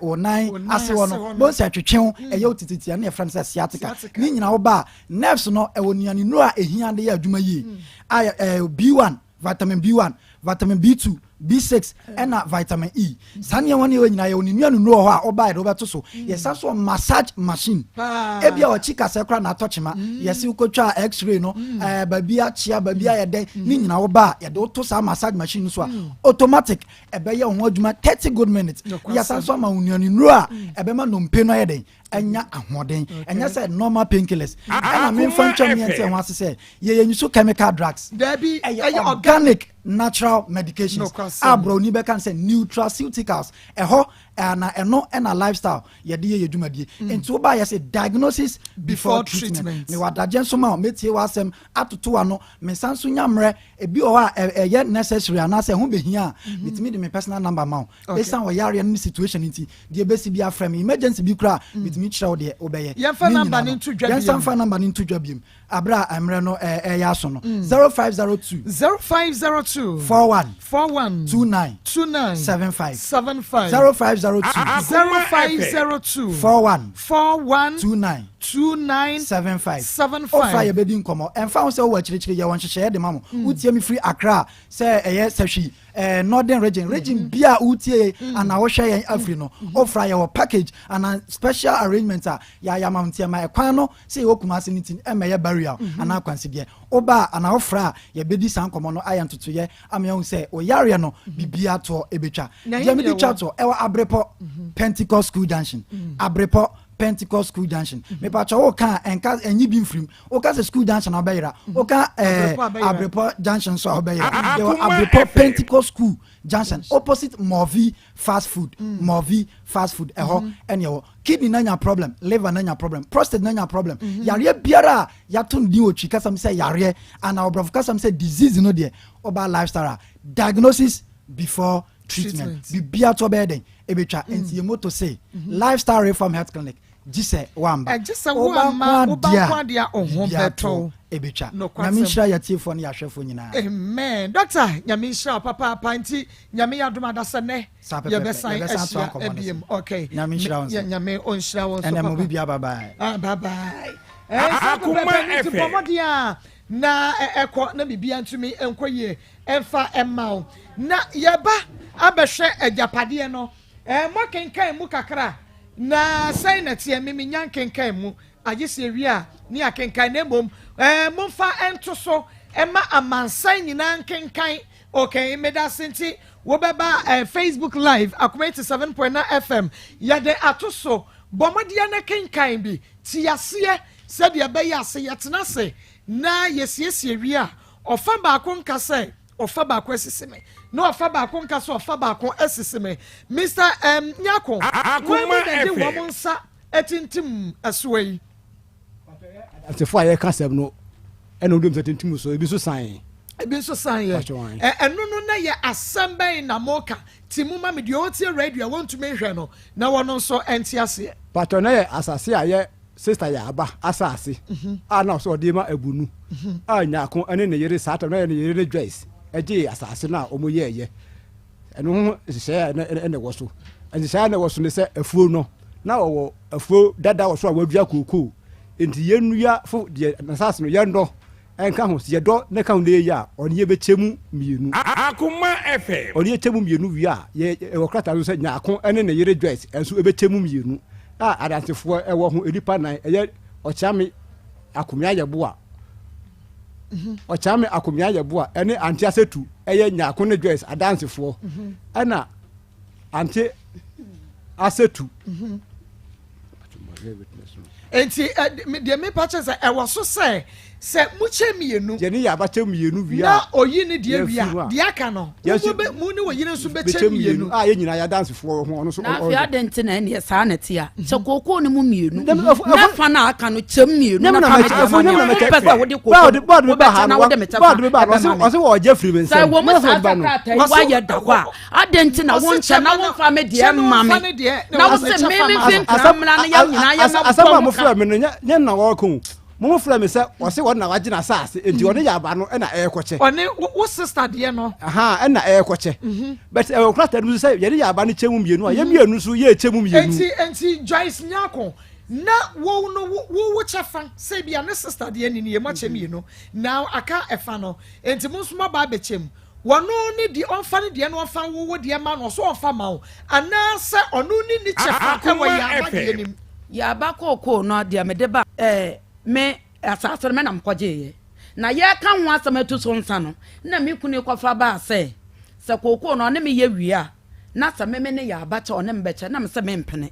wo nan ase hɔ no, bɛhu sɛ ɛtwetwew, ɛyɛ wo titiriti, ɛno yɛfrɛ no sɛ sciatica. Ne nyinaa wo ba a, nerves no ɛwɔ nnuane nnuro a ɛhia de yɛ adwuma yie a B1, vitamin B1, vitamin B2, B6 ɛna vitamin E. Saa nneɛma no yɛ nyinaa yɛwɔ ne nnuane nnuro wɔ hɔ a ɔbaa yɛde wobɛto so. Yɛsa so massage machine. Ebi a ɔkyi kasɛ kora na atɔ kyema, yɛsi wokɔtwa x-ray no, baabi akyea, baabi ayɛ dɛn, ne nyinaa woba a, yɛde woto saa massage machine no so a, automatic ɛbɛyɛ wo ho adwuma 30 good minutes. Yɛsa so ama wo nnuane nnuro a ɛbɛma nnompe no ayɛ dɛn, ɛnya ahoɔden. Ɛnyɛ sɛ normal painkillers. Ɛna memfa ntwam yɛn ho ase sɛ yɛyɛ nso chemical drugs. Dabi. Ɛyɛ organic natural medications a broni bɛka no sɛ nutraceuticals. Ɛhɔ ɛna ɛno ɛna Lifestyle yɛde yɛ yɛ dwumadie. Nti woba yɛ sɛ diagnosis before treatment. Mewɔ adagye nso ma wo, mɛtie w'asɛm atoto ano, mensa nso nya mmerɛ. Ebi wɔ hɔ a ɛyɛ necessary anaasɛ ɛho bɛhia a, metumi de me personal number ma wo. Ɛsiane wɔ yareɛ no ne situation nti, deɛ ɛbɛsi bi afrɛ me. Emergency bi koraa, metumi kyerɛ wo deɛ wobɛyɛ. Yɛmfa number no nto dwa. Yɛnsa mfa number no nto dwa biom aberɛ a mmerɛ no ɛyɛ aso no. 0502 0502 41 41 29 29 75. 75. 0502 0502 41 41 29 29 75. 75. Ɔfa yɛbɛdi nkɔmmɔ. Ɛmfa ho sɛ wowɔ akyirikyiri, yɛwɔ nhyehyɛeɛ de ma mo. Wotie me firi Accra, sɛ ɛyɛ Sɛhwi, Northern Region bia a wotie anaa wohwɛ yɛn afiri no, ɔfra yɛwɔ package anaa special arrangement a yɛayɛ ama wo. Nti ɛma ɛkwan no sɛ yɛwɔ Kumase no nti ɛmɛyɛ barrier anaa kwansideɛ. Woba a anaa wofra a, yɛbɛdi saa nkɔmmɔ no, ayɛ ntotoyɛ ama yɛhu sɛ woyareɛ no biribiaa toɔ ɛbɛtwa. Na deɛ mede ɛhe twa deɛ toɔ, ɛwɔ Abrepɔ, Pentecost School Junction, Abrepɔ. Pentecost School Junction. Mepakyɛ wo ka a ɛnka ɛnyi bi mfirim. Woka sɛ School Junction a wobɛyera. Woka ɛɛ Abrepɔ Junction nso a wobɛyera. Yɛwɔ Abrepɔ Pentecost School Junction opposite Morvi Fast Food. Morvi Fast Food ɛhɔ ɛne ɛwɔ. Kidney na nya problem, liver na nya problem, prostate na nya problem. Yareɛ biara a yɛato no din wɔ Twi kasa mu sɛ yareɛ anaa ɔbrɔfo kasa mu sɛ disease no deɛ, woba Lifestyle a diagnosis before treatment biribiara to ɔbɛyɛ dɛn ebetwa mm. nti yɛ moto se mhm. Lifestyle Reform Health Clinic gye sɛ wamba gye sɛ wamba woba nko adeɛ a ɔho bɛtɔ ebetwa. Nyame nhyira yɛtiefoɔ ne yɛahwɛfoɔ nyinaa. Amen, doctor. Nyame nhyira papaapa. Nti Nyame yɛ adom adasɛ nɛ yɛbɛsan ahyia abiem. Okay, Nyame nhyira wo nso. Nyame ɔnhyira wo nso. Ɛnɛ mo bibia, bye bye. Ah, bye bye. Ɛnsa pɛpɛpɛ nti bɔ mmɔden a na ɛkɔ na biribia ntumi nkɔ yie Mfa mma wo. Na yɛba abɛhwɛ agyapadeɛ no. Ɛɛ, moakenkan mu kakra? Na sɛn na ɛteɛ? Me, mennya nkenkan mu. Agye sɛ yɛwie a, ne yɛakenkan. Na mmom, ɛɛ, momfa nto so mma amansan nyinaa nkenkan. Okay, meda ase nti wobɛba ɛɛ, Facebook Live, Akoma 87.9 FM. Yɛde ato so. Bɔ mmɔden na kenkan bi. Te aseɛ sɛdeɛ ɛbɛyɛ a sɛ yɛtena ase na yɛsiesie wie a, Ɔfa baako nka sɛ ɔfa baako asisi me, na ɔfa baako nka sɛ ɔfa baako asisi me. Mister M. Nyarko, hwan mu na ɛde wɔn nsa atintim ɛsoɔ yi? Adansefo a yɛka asɛm no ɛna wɔde wɔn nsa tintim so, ebi nso san. Ebi nso san yɛ. Ɛno no na yɛ asɛm bɛn na moka? Ti mu ma me deɛ ɔtie radio a wɔntumi nhwɛ no na wɔn nso nte aseɛ. Patɔ na yɛ asase a yɛ Sista Yaaba asase a na ɔsɛ ɔde ma Abunu a Nyarko ne ne yere saa tam na yɛ ne yere ne Joyce gyee asase no a wɔn yɛɛyɛ. Ɛno ho nhyehyɛeɛ a na ɛwɔ so. Nhyehyɛeɛ a na ɛwɔ so ne sɛ afuo no na ɔwɔ afuo dada wɔ so a wɔadua kookoo. Nti yɛnnua fo deɛ n'asase no yɛnnɔ Ɛnka ho, sɛ yɛdɔ na ɛka ho na yɛyɛ a, ɔne yɛn bɛkyɛ mu mmienu. Akoma FM. Ɔne yɛn kyɛ mu mmienu wie a, yɛ, ɛwɔ krataa so sɛ Nyarko ne ne yere Joyce nso bɛkyɛ mu mmienu, a adansefoɔ wɔ ho, nnipa nnan, ɛyɛ Ɔkyeame Akomea Yeboah, Ɔkyeame Akomea Yeboah ne Ante Asetu yɛ Nyarko ne Joyce adansefoɔ, ɛna Ante Asetu. Nti deɛ mepa kyɛ sɛ ɛwɔ so sɛ sɛ mokyɛ mmienu. Yɛne yɛ abakyɛ mmienu wie a. Na oyi ne deɛ wie a deɛ aka no mo ne oyere nso bɛkyɛ mmienu. A yɛn nyinaa yɛ adansefoɔ wɔ ho ɔno nso. Na afei adɛn nti na ɛneɛ saa na ɛte a kyɛ kookoo no mu mmienu na fa no a aka no kyɛm mmienu na fa me deɛ ma me wopɛ sɛ wode kookoo wobɛkyɛ na wode me kyɛfa ɛbɛma me sɛ wɔ mu saa sɛ krataa yi woayɛ da hɔ a Adɛn nti na wonkyɛ na womfa me deɛ mma me na wose me memfi nkra mmra na yɛn nyinaa yɛmmɛbɔ Asɛm a mofrɛ me no nyɛ na wɔreka o. Momfrɛ me sɛ ɔse ɔno na wagye n'asase nti ɔne yaba no na ɛrekɔkyɛ. Ɔne wo sister deɛ no. Aha ɛna ɛrekɔkyɛ. But ɛwɔ krataa no mu sɛ yɛne yaba no kyɛ mu mmienu a yɛn mmienu nso yɛrekyɛ mu mmienu. Enti enti Joyce Nyarko na wo no wo wo kyɛfa sɛ ebia ne sister deɛ ni nie moakyɛ mmienu now aka ɛfa no enti mo nso moaba abɛkyɛ mu. Wɔno ne deɛ ɔmfa ne deɛ na ɔmfa wo wo deɛ ma no, ɔso ɔmfa ma wo, anaasɛ ɔno ne ni kyɛfa wɔ Yaaba deɛ no mu. Yaaba kookoo no deɛ mede ba ɛɛ me asaase no me na mekɔgyeeɛ. Na yɛreka ho asɛm atu so nsa no, na me kunu kɔfa baa sɛ, sɛ kookoo no ɔne me yɛ wie a, na sɛ me me ne Yaaba kyɛ ɔne me bɛkyɛ, na me sɛ mempene.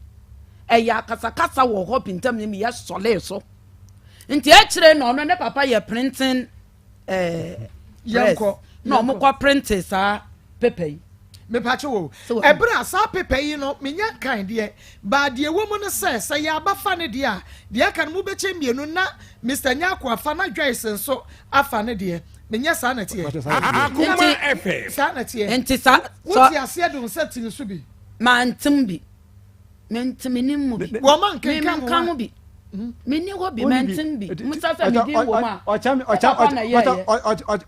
Ɛyɛ akasakasa wɔ hɔ pintam ne meyɛ sɔlee so. Nti akyire na ɔno ne papa yɛ printing ɛɛ press na wɔn kɔ printe saa paper yi. mepatwe wo ɛberɛ a saa paper yi no menya nkan deɛ baa deɛ ɛwɔ mu no sɛ sɛ yɛ aba fa ne deɛ a deɛ aka no mobɛkyɛ mmienu na Mr. Nyarko afa na Joyce nso afa ne deɛ menyɛ saa na teɛ Akoma FM saa na teɛ nti saa wote aseɛ de wo nsa tiri so bi mantem bi Mente mennim mu bi. Wɔma nkenka ho Menka ho bi. Menni hɔ bi, mentem bi. Musa sɛ me din wɔ mu a, me papa na ɛyɛeɛ.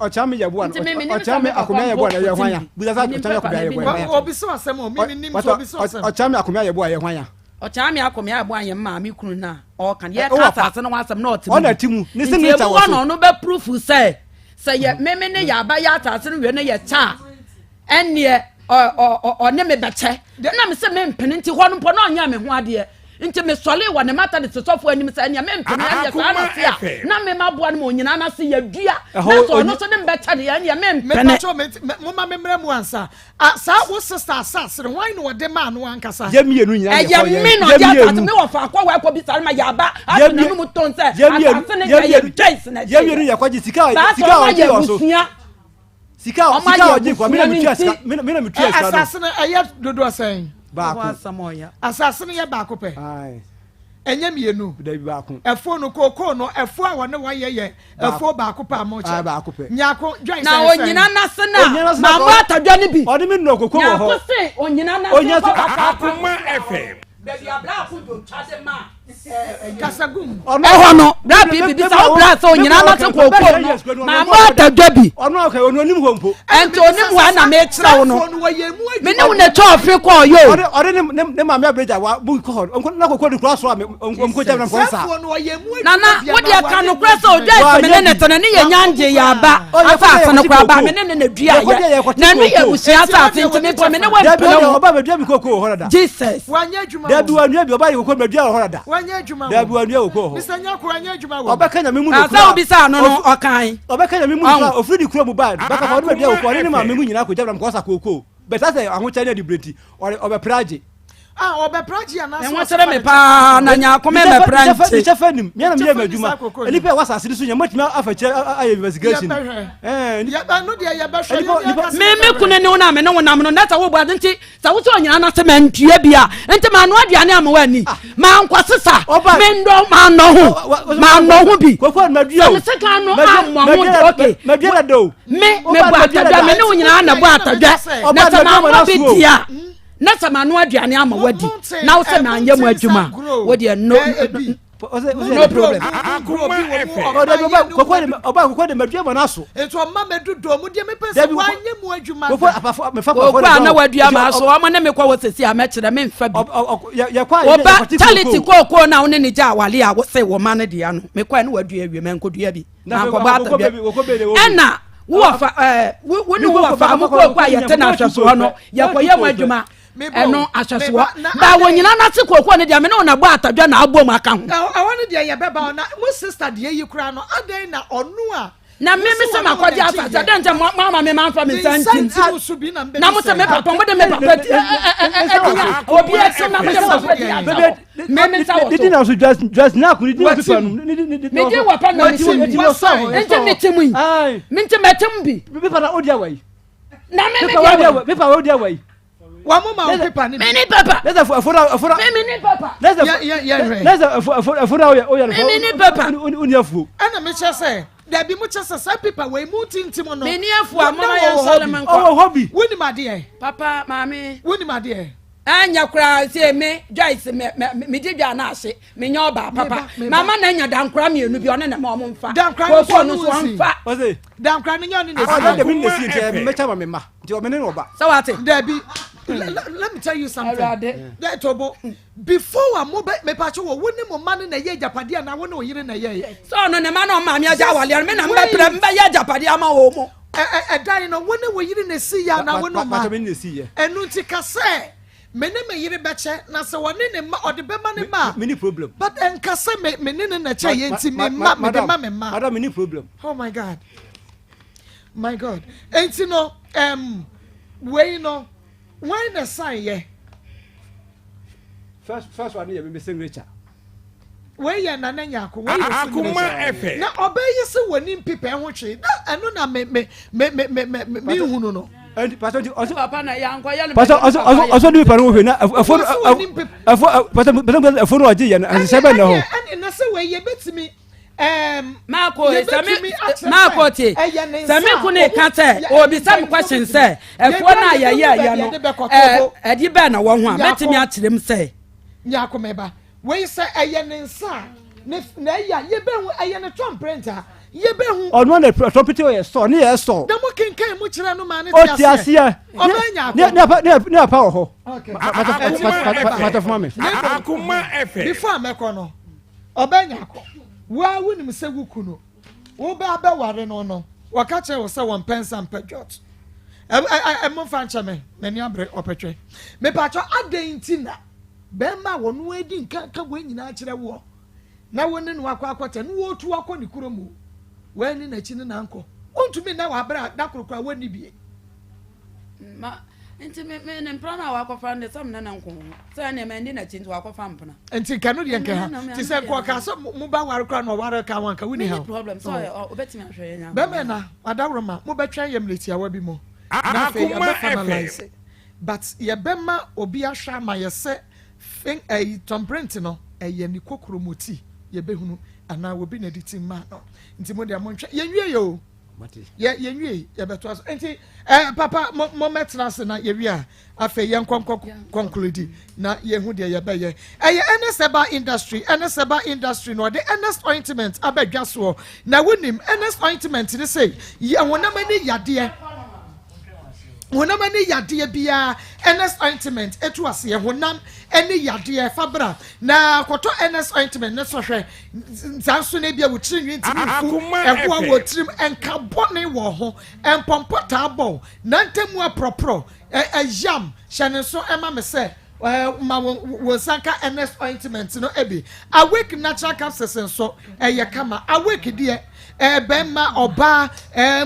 Ɔkyea me yɛboa no, Nti me menim ɔkyea sɛ me me papa akomea mpo yɛboa no ɛyɛ ɔte hwan a? bi. Bisa sɛ Menim ɔkyea me papa akomea na ebi yɛboa nni ɛyɛ hɔ. hwan a? Ɔbisa asɛm o, me menim nti ɔbisa asɛm. Ɔkyea me akomea yɛboa ɛyɛ hwan a? Ɔkyea me akomea yɛboa yɛ maame kunu no a ɔɔka no. Ɛ, Yɛka ɔwɔ pa. asase no ho asɛm na ɔte mu Ɔna bi. te mu. Ne Nti signature emu wɔ hɔ so. na ɔno bɛ proof sɛ sɛ yɛ me me ne yɛ aba yɛ asase no wie no yɛ kyɛ a ɛnneɛ ɔne me bɛkyɛ. Na me sɛ mempene nti hɔ no mpo na ɔnyɛ me ho adeɛ. Nti mesɔree wɔ ne Methodist sɔfo anim sɛ ɛneɛ mempene ɛneɛ saa na se a na me maboa no ma onyina no ase yɛdua na sɛ ɔno nso ne mbɛkyɛ deɛ ɛneɛ mempene. Mepakyɛw me momma me mmra mu ansa. Ah saa wo sister asase no hwan na ɔde maa no ankasa? Yɛ mmienu nyinaa na ɛkɔ yɛn. Ɛyɛ me na ɔde asase me wɔ faako a wakɔ bisa no ma yɛaba ato n'anum ton sɛ asase no deɛ yɛ Joyce na ɛgye yɛ. Yɛ mmienu yɛ kɔgye sika a sika a ɔgye wɔ so. Sika a sika a ɔgye kwa mi na mi tua sika mi na mi tua sika no. Asase no ɛyɛ dodoɔ sɛn? Baako. Asase no yɛ baako pɛ. Ɛnyɛ mmienu. Dabi baako. Ɛfuo no kookoo no ɛfuo a wɔne wɔayɛ yɛ ɛfuo baako pɛ a mo kyɛ. Baako pɛ. Nyako dwan sɛn sɛn. Na onyina n'ase na mamu atadwa no bi. Ɔde mi nɔ koko wɔ hɔ. Nyako se onyina n'ase kɔ kaka. Akoma FM. Baabi a bra ko do twa de ma. Kasagum. Ɛhɔ no, bra pipi bisa wo bra sɛ onyina no ase kookoo no mammɔ atadwa bi. Ɔno ɔka ɔno onim hɔ mpo. Ɛnti onim hɔ na mekyerɛ wo no. Me ne wo na ɛtwa ɔfe kɔɔ yo. Ɔde ɔde ne ne ne maame abirigya wa bu kɔ hɔ na kookoo de kura so a ɔmkɔ gya na nkɔ nsa. Nana wo deɛ ka nokorɛ sɛ odwa ɛsɛ me ne ne tene ne yɛ nya ngye yɛ aba asase no koraa ba me ne ne na dua yɛ na ɛno yɛ abusua asase nti me mpo me ne wo mpene ho. Ɔba bɛdua mi kookoo wɔ hɔ dada. Jesus. Dabi wanua bi ɔba yɛ koko mɛdua wɔ hɔ dada. Wanyɛ adwuma wɔ. Dabi wanua koko wɔ hɔ. Mr. Nyako wanyɛ adwuma wɔ. Ɔbɛka nyame mu nokura. Asa obisaa no no ɔkan. Ɔbɛka nyame mu nokura ofiri ne kura mu ba bɛka fa ɔde mɛdua koko ɔne ne maame mu nyinaa kɔ gyabram kɔsa koko bɛsa sɛ ahokyɛ ne adibere nti ɔbɛpra agye. Ah, ɔbɛpra gye anaasɛ ɔsɛ. Ɛho kyerɛ me paa na Nyako me mɛpra nkye. Ne kyɛfa nim, mea na meyɛ m'adwuma. Nnipa a ɛwɔ asase no so nyɛ mɔtumi afa kyerɛ ayɛ investigation. Yɛbɛhwɛ. Ɛno deɛ yɛbɛhwɛ. Me me kunu ne wo na me ne wo nam no na sɛ wo bɔ ade nti Sɛ wo sɛ ɔnyina no ase mantua bi a, nti manoa aduane ama woanni? Mankɔ sesa, mendɔ, mannɔ ho, mannɔ ho bi. Sɛ me sekan no ammɔ ho, ok. Me, mebɔ atadwa, me ne wo nyinaa na bɔ atadwa, na sɛ mammɔ bi di a, na sɛ manoa aduane ama woadi, na wo sɛ manyɛ mu adwuma, wo deɛ no, no problem. Ọba koko de madua ma n'aso. Nti ɔma mɛdu dɔɔ mu deɛ mepɛ sɛ wanyɛ mu adwuma da. Koko a na wadua ma aso ɔmo ne me kɔ wɔ sɛsi a mɛkyerɛ memfa bi. Ɔba Charity kookoo na wo ne ne gya awale a wose wɔ ma no dea no mekɔɛ ne wadua awie mankɔdua bi mankɔbɔ atadwa ɛna wo wɔfa ɛɛ wo ne wo wɔfa mo kookoo a yɛte no ahwɛsoɔ no yɛkɔyɛ mu adwuma ɛno ahwɛsoɔ ba wɔ nyina no ase kookoo no deɛ me ne wo na bɔ atadwa na abom aka ho. Ɛhɔ no deɛ yɛbɛba na mo sister deɛ yi koraa no adɛn na ɔno a na me me sɛ makɔgye asase adɛn nkyɛ moama me mamfa me nsa ntim na mo sɛ me papa mode me papa di ɛdinya obi ɛte na mode me papa di asa me me nsa wɔ so medi wɔ pa na metim bi nti metim yi nti mɛtim bi na me me deɛ wɔ Wɔn mo ma wo pepa ne bi. Mini pepa. Nɛsɛ ɛfo na ɛfo na. Mini pepa. Nɛsɛ yɛ yɛ hwɛ. Nɛsɛ ɛfo ɛfo ɛfo na oyɛ oyɛ no. Mini pepa. Oni afuo. Ɛna mi kyɛ sɛ dabi mo kyɛ sɛ saa pepa wei mu tintim no. Mini afuo a mo ma yɛn sɔre ma nkɔ. Ɔwɔ hɔ bi. Wunim adeɛ. Papa maame. Wunim adeɛ. Ɛnyɛ koraa sɛ me Joyce me me me di dwa na ahye me nyɛ ɔbaa papa mama na nya dankora mmienu bi ɔne ne ma ɔmo nfa dankora no so ɔno so ɔnfa. Dankora no nyɛ ɔne na esi. Ɔno de mi na esi nti mɛkyɛ ma me ma. Nti ɔmo ne no ɔba. Sɛ wate. Dabi let me tell you something. Awurade. Dɛ tobo before a mo bɛ mepatwo wɔ wo ne mo mma no na ɛyɛ agyapadeɛ anaa wo ne wo yere na ɛyɛ yɛ. Sɛ ɔno ne ma na ɔmaame agya awaleɛ no me na mbɛbrɛ mbɛyɛ agyapadeɛ ama wɔn mo. Ɛ ɛ ɛdan no wo ne wo yere na esi yɛ anaa wo ne wo mma. Patro me ne na esi yɛ. Ɛnu nti ka sɛ me ne me yere bɛkyɛ na sɛ ɔne ne mma ɔde bɛma ne mma a. Me ni problem. But ɛnka sɛ me me ne ne na kyɛ yɛ nti me mma me de ma me mma. Madam me ni problem. Oh my God. My God. Enti no, um, wei no, when na sign yɛ? First, first one yɛ me signature. Wei yɛ Nana Nyako, wei yɛ signature. Na ɔbɛyɛ sɛ wɔni mpipɛ ho hwee. Na ɛno na me me me me me me me hunu no. Pastor ɔsɛ papa na yankɔ yɛ no. Pastor ɔsɛ ɔsɛ ɔsɛ ɔdi pipɛ no ho hwee na ɛfo ɛfo pastor pastor ɛfo no ɔgye yɛ no ɛhyehyɛ bɛ na hɔ. Ɛne na sɛ wei yɛ bɛtumi. Maako sɛ me maako tie sɛ me kunu ka sɛ obisa me question sɛ ɛfoɔ no a yɛyɛ ɛyɛ no ɛde bɛn na wɔ ho a mɛtumi akyerɛ mu sɛ. Nyako mɛba wei sɛ ɛyɛ ne nsa a ne na ɛyɛ a yɛbɛhu ɛyɛ ne tɔmprint a yɛbɛhu. Ɔno na tɔmpete ɔyɛ sɔ ne yɛ sɔ. Na mo kenkan mu kyerɛ no maa ne te aseɛ. Ɔbɛn nyako. Ne ne ne apa wɔ hɔ. Matɔfoma me. Before mɛkɔ no. Ɔbɛ Nyarko, wo ara wonim sɛ wo kunu, wo bɛ abɛware no no, wɔka kyerɛ wo sɛ wɔmpɛ nsa mpɛ dwot. Ɛ ɛ ɛ momfa nkyɛ me, m'ani abere ɔpɛtwɛ. Mepatwɔ adɛn nti na? Bɛrima a wɔno adi nka ka wei nyinaa kyerɛ woɔ na wo ne no akɔ akɔtɛ no wɔtu akɔ ne kurom o, wɔanni n'akyi ne nankɔ. Wontumi nna wɔ aberɛ a da koro koraa wɔnni bie. Ma nti me me ne mpena no a wakɔfa no deɛ sɛ me ne no nko ho sɛ ɛneɛ manni n'akyi nti wakɔfa mpena. Nti nka no deɛ nka ha nti sɛ nka ɔka sɛ mo ba ware koraa na ɔware ka ho anka wonni ha. Menni problem sɛ ɔyɛ ɔbɛtumi ahwɛ yɛn ama. Bɛmɛ na adaworoma mo bɛtwɛn yɛ mmerɛ tiawa bi mu na afei yɛbɛ finalize but yɛbɛma obi ahwɛ ama yɛ sɛ fin ɛyi tɔmprint no ɛyɛ ne kokromoti yɛbɛhunu anaa obi na ɛde ti maa no nti mo deɛ montwɛn yɛnwie yɛ o. Yɛ yɛnwie yɛbɛtoa so nti eh, papa mo mo mɛtena ase na yɛwie a afei yɛnkɔ nkɔ conclude na yɛhu deɛ yɛbɛyɛ. Ɛyɛ Ernest Herbal Industry, Ernest Herbal Industry na ɔde Ernest Ointment aba dwa soɔ. Na wonim Ernest Ointment ne sɛ yɛ honam ani yadeɛ honam ani yadeɛ biara Ernest Ointment etu aseɛ honam ani yadeɛ fa bra na kɔtɔ Ernest Ointment ne sɔhwɛ Saa nso na ebia wo tiri nwi ntumi mfu, ɛhoa wɔ tirim, nka bɔne wɔ ho, mpɔmpɔ taa bɔ wo, na ntamu aporɔporɔ, ɛyam, hyɛ ne nso ma me sɛ ma wo wo nsa nka Ernest ointment no bi. Awake natural capsules nso ɛyɛ kama. Awake deɛ bɛrima, ɔbaa,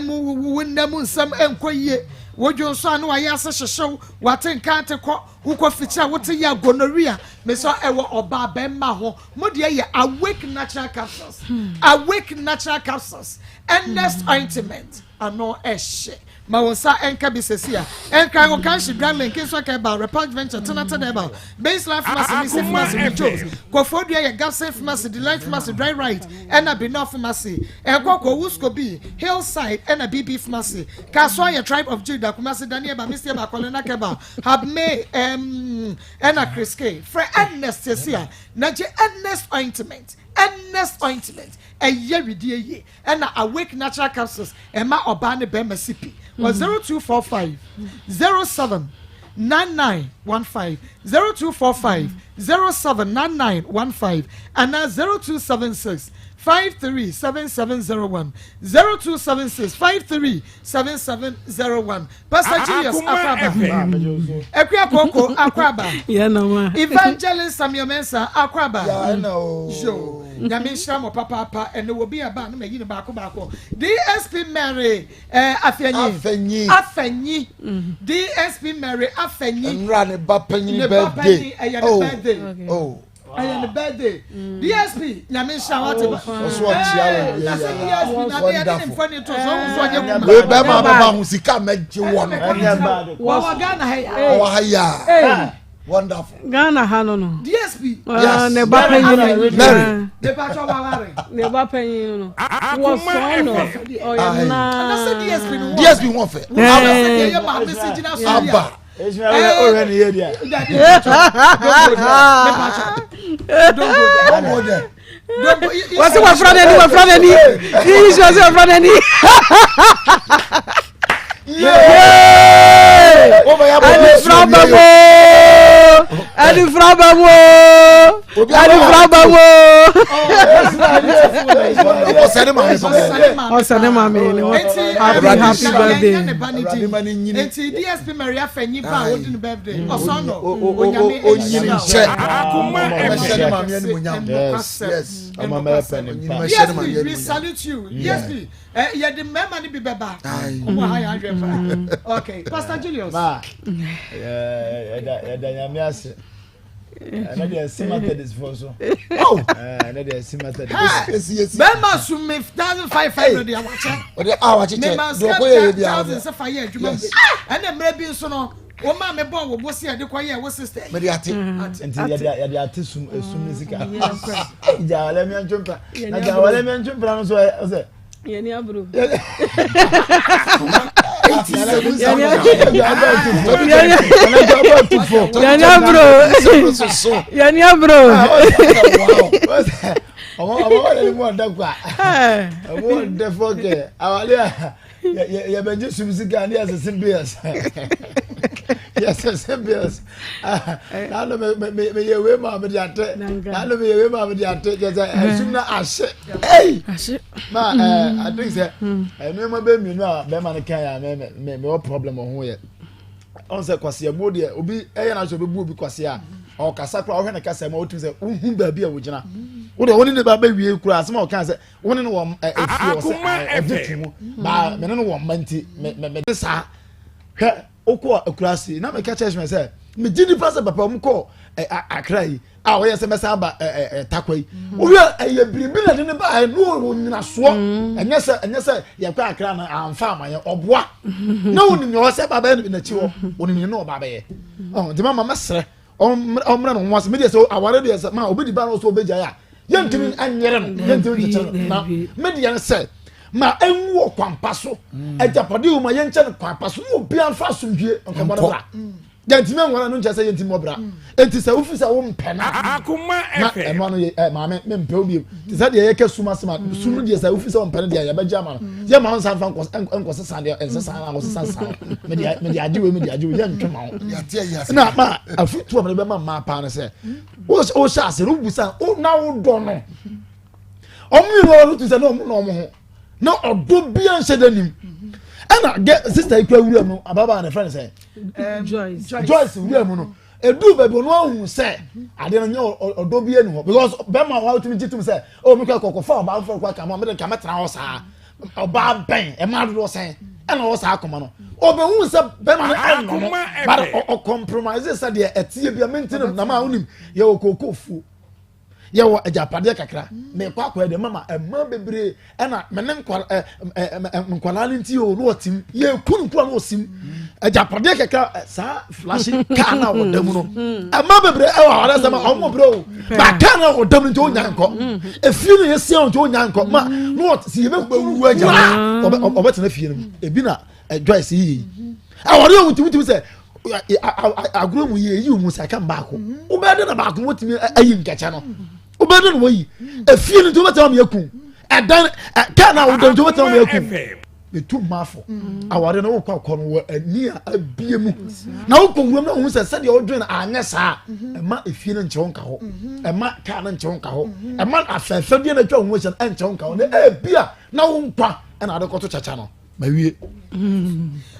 mu wo nna mu nsɛm nkɔ yie, wodwo nso ano ayɛ ase hyehyew, wate nka ate kɔ, wokɔ fikyiri a wote yɛ gonorrhea, mesɛ ɛwɔ ɔbaa bɛrima ho. Mo deɛ yɛ Awake Natural Capsules, Awake Natural Capsules, Ernest Ointment, ano ɛhye. Ma wo nsa nka bi sɛsi a. Nkran Okanhye, Dranlink, Kingsway Herbal, Repunch Venture, Tenate Herbal, Baseline Pharmacy, Nisi Pharmacy, Rijos, Koforidua yɛ Gabson Pharmacy, Delight Pharmacy, Dry Right, ɛna Binor Pharmacy. Nkɔkɔ, Wusko B, Hillside, ɛna BB Pharmacy. Kasoa yɛ Tribe of Judah, Kumasi, Dani Herbal, Misty Herbal, Colina Herbal, Habme, ɛm, ɛna Chris K. Frɛ Ernest sɛsi a. Na gye Ernest ointment, Ernest ointment, ɛyɛ wedeɛ yie, ɛna Awake natural capsules, ɛma ɔbaa ne bɛrima si pi. Wɔ 0245 07 9915, 0245 07 9915, anaa 0276 537701, 0276 537701. Pastor Julius Akwaaba, Akua Koko Akwaaba, Evangelist Samuel Mensah Akwaaba. Yo, Nyame nhyira mo papaapa. Ɛnɛ wɔ bi aba na mayi no baako baako. DSP Mary eh, Afenyi. Afenyi. DSP Mary Afenyi. Nwura ne ba panyin birthday. Ɛyɛ ne birthday. Oh. Ɛyɛ ne birthday. DSP nyame nhyira wate ba. Ɔso ɔkyia wɔ wie ya. DSP na de yɛde ne mfani to so ɔho so ɔnyɛ kuma. Wei bɛrima bɛba ho sika mɛgye wɔ no. Wɔwɔ Ghana ha ya. Ɔwɔ ha ya. Wonderful. Ghana ha no no. DSP. Yes. Ne ba panyin no. Mary. Ne ba twɛ waware. Ne ba panyin no. Wɔ sɔn no. Ɔyɛ naa. DSP ho fɛ. Aba. Wɔsi wɔfra n'ani wɔfra n'ani yiyi si wɔsi wɔfra n'ani. Ɛnifra ba mu ɛnifra ba mu ɛnifra ba mu. Ɔsɛ ne maame papa. Ɔsɛ ne maame ne ho happy happy birthday. Nti DSP Maria Fenyi ba a odi ne birthday ɔsɔn no onyame onyini nhyɛ ɔbɛhyɛ ne maame animuonyam. Yes. DSP we salute you DSP yɛde mmarima no bi bɛba ɔmo ha yɛ ahwɛ fa okay Pastor Julius. Ma yɛda nyame ase. ɛnɛ deɛ ɛsi methodist fo so ɛnɛ deɛ ɛsi methodist. bɛrima sun mi 1500 deɛ wakyɛ. ɔde a wakyɛ kyɛ deɛ ɔkɔ yɛ yɛ bi a. 1000 sɛ fa yɛ adwuma bi ɛnna mmerɛ bi nso no wɔn maa mi bɔ wɔ bosi ɛde kɔ yɛ wɔ sista yi. mɛde ate. nti yɛde yɛde ate sum esum ne sika gya wale mi ntwe mpra na gya wale mi ntwe mpra no so ɔsɛ. Yɛni aburo. Yɛni aburo. Yɛni aburo. Ɔmɔ ɔmɔ wale ni mu ɔdɛ kwa. Ɔmɔ ɔdɛ fɔkɛ awale a yɛbɛgye sum sika ne yɛsese bills yɛsese bills naano meyɛ wei ma mede ate naano meyɛ wei ma mede ate kyɛ sɛ ɛsum no ahye ei ma I think sɛ nneɛma bɛ mmienu a bɛrima no kan yɛ a mewɔ problem wɔ ho yɛ ɔn sɛ kwaseamuo deɛ obi ɛyɛ n'asɛ ɔbɛbu obi kwasea. Ɔkasa koraa wohwɛ ne kasa mu a wotumi sɛ wohu baabi a wogyina. Wo deɛ wo ne ne ba bɛwie koraa asɛm a ɔka sɛ wo ne no wɔ efie wɔ sɛ ɔgye to mu baa me ne no wɔ mma nti me me me de saa hwɛ wokɔ akuraase na meka kyerɛ sɛ sɛ megye nipa sɛ papa wɔn kɔ akra yi a wɔyɛ sɛ mɛsan aba takwa yi mm. wohwɛ ɛyɛ biribi na de ne ba ɛno wɔ nyinasoɔ mm. ɛnyɛ sɛ ɛnyɛ sɛ yɛkɔ akra na amfa ama yɛn ɔboa na wonim nea ɔsɛ ba bɛyɛ n'akyi hɔ onim nea ɔba bɛyɛ ɔn nti mama mɛsrɛ ɔmmerɛ ne ho ase medeɛ sɛ aware deɛ sɛ ma obi di ba no sɛ ɔbɛgyae a yɛntumi anyere no yɛntumi nkyekyere no na medeɛ no sɛ ma ɛnwu wɔ kwampa so mm. agyapadeɛ wɔ ma yɛnkyɛ no kwampa so na obiara mfa asomdwie nkɔmmɔ no bra yɛntumi anwara no nkyɛ sɛ yɛntumi mmɔ bra enti sɛ wofi sɛ wompɛ no na ɛno ano yɛ ɛ maame mempɛ wo bio te sɛ deɛ yɛka sum asɛm a sum no deɛ sɛ wofi sɛ wompɛ no deɛ yɛbɛgye ama no yɛma wo nsa mfa nkɔ sesa deɛ ɛnsesa na nkɔsesa nsa no mede mede agye wei mede agye wei yɛntwe ma wo na ma afotu a mede bɛma mmaa paa no sɛ wohyɛ ase no wobusa na wodɔ no ɔmo mmienu ɔno tu sɛ na ɔmo na ɔmo ho na ɔdɔ bia nhyɛ da nim ɛna gɛ sista yi kura wura mu ababaa ne fɛn sɛ Joyce Joyce wura mu no edu baabi ɔno ahu sɛ adeɛ no nyɛ ɔdɔ bi ɛni hɔ because bɛrima wa otumi gye tum sɛ ɔ mi kɔ kɔkɔ fa ɔbaa foforɔ kɔ aka mo mi de nka mɛtena hɔ saa ɔbaa bɛn ɛmaa dodoɔ sɛn ɛna ɔwɔ saa akoma no ɔbɛhu sɛ bɛrima no ɛnɔ no but ɔcompromise sɛ deɛ ɛteɛ bi a mentene na maa wonim yɛwɔ kooko fuo yɛwɔ agyapadeɛ kakra mekɔ akɔyɛ deɛ mama ɛma bebree ɛna me ne nkwala ɛ ɛ nkwalaa no nti o na ɔtim yɛku no kura na ɔsim agyapadeɛ kakra saa flashy kaa na ɔda mu no ɛma bebree ɛwɔ awara sɛ ma ɔmo brɛ o ba kaa na ɔda mu nti ɔnya nkɔ efie no yɛsia nti ɔnya nkɔ ma na ɔte si yɛbɛku agya ɔbɛtena fie no mu ebi na Joyce yiye yi awɔre yɛ wotumi tumi sɛ agorɔ mu yie eyi mu sɛ aka baako wobɛyɛ dɛ na baako wotumi ayi nkɛkyɛ no wobɛyɛ dɛ na wɔyi efie no nti wobɛtena wɔn yɛ kun ɛdan kaa na awodan nti wobɛtena wɔn yɛ kun etu mmaafo awɔre no wokɔ akɔ no wɔ ani a abie mu na wokɔ wuram na ohun sɛ sɛdeɛ ɔdwen no anyɛ saa ɛma efie no nkyɛw nka hɔ ɛma kaa no nkyɛw nka hɔ ɛma afɛɛfɛdeɛ no atwa ho ahyia no ɛnkyɛw nka hɔ na ebia na wo nkwa ɛna ade kɔto kyakya no. mawie.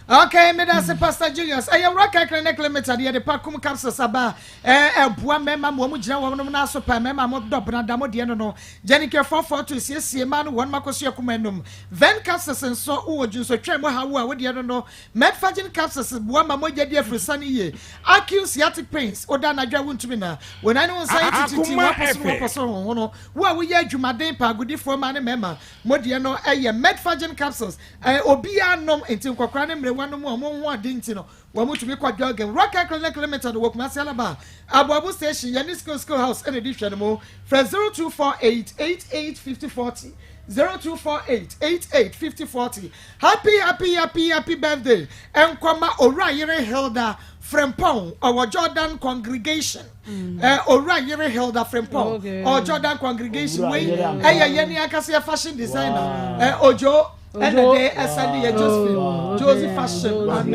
Okay, meda ase Pastor Julius. Ɛyɛ Wura Clinic Limited yɛde pa kum capsules aba a ɛboa mmarima ma wɔn gyina wɔn nom nan so paa mmarima mo dɔ benada mo deɛ no no. Gyanikɛ 442 siesie mmaa no wɔn makosua kuma anum. Ven capsules nso wowɔ dwunsotwɛn mu haw a wo deɛ no no. Medfagin capsules boa ma mogya di afurusane yie. Acute sciatic pains woda anadwo a wontumi na. Wo nan ne wo nsa yɛ tititi, woapɔ so no wɔpɔ so honhono. Wo a woyɛ adwumaden paa agodifoɔ mmaa ne mmarima Mo deɛ no yɛ Medfagin capsules a obiara nom nti nkɔkora ne mmerewa nom a wɔn ho ade nti no wɔn tumi kɔ jogging. Rockcare Clinic Limited wɔ Kumasi Alaba, Aboabo Station, yɛne Skill Skill House na ɛdi hwɛ no mu. Frɛ 0248 88 50 40, 0248 88 50 40. Happy happy happy happy birthday nkɔma Owura Yere Hilda Frempong ɔwɔ Jordan Congregation. Eh, Owura Yere Hilda Frimpong, okay. or Jordan Congregation, wei ɛyɛ yɛn ni ankasa yɛ fashion designer, eh, Ojo, ɛna de ɛsɛ de yɛ Josephine, oh, Josie fashion, maame,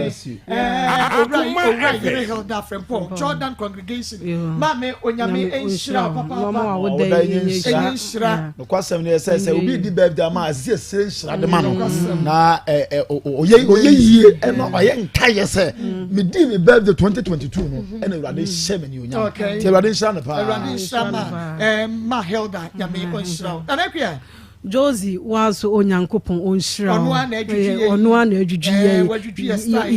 eh, Owura Owura Yere Hilda Frimpong, Jordan Congregation, maame Onyame nhyira papaapa, ɛnyɛ nhyira. Nokwasɛm no yɛ sɛ sɛ obi di birthday ama a ɛsɛ sɛ yɛsrɛ nhyira de ma no na ɔyɛ ɔyɛ yie ɛna ɔyɛ nkaeɛ sɛ medii me birthday 2022 no ɛna awurade hyɛ me anuonyam nti awurade nhyira no paa. Awurade nhyira ma ma Hilda nyame ɔnhyira wo. Nana Akua. Josie woaso Onyankopɔn ɔnhyira wo. Ɔno a na adwudwi yɛ. Ɔno a na adwudwi yɛ.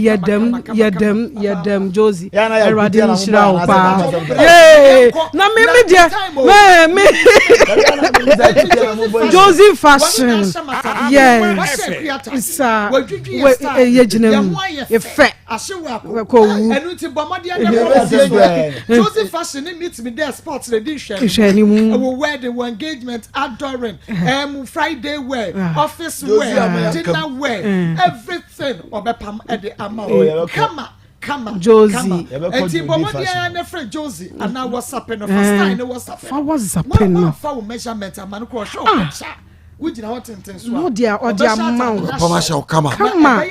Yɛ dɛm yɛ dɛm yɛ dɛm Josie. Awurade nhyira wo paa. Yee na me me deɛ me me Josie fashion yes sa yɛ gyina mu efɛ kɔwu. Ɛnu ti bɔ mɔden ɛna kɔ fie yɛ. Josie fashion ne meet me there sports na di nhwɛ ni mu. Ɛwɔ wedding wɔ engagement adoring ɛmu Friday wear office wear dinner wear everything ɔbɛpam ɛde ama wo kama. Kama, Josie. kama. Enti bɔ mmɔden ara na frɛ Josie anaa WhatsApp no fa style ne WhatsApp. Fa WhatsApp no. Wa fa wo measurement ama no kɔ ɔhwɛ wo picture. Wogyina hɔ tenten so a. No deɛ ɔde ama wo. Ɔpam ahyɛ wo kama. Kama.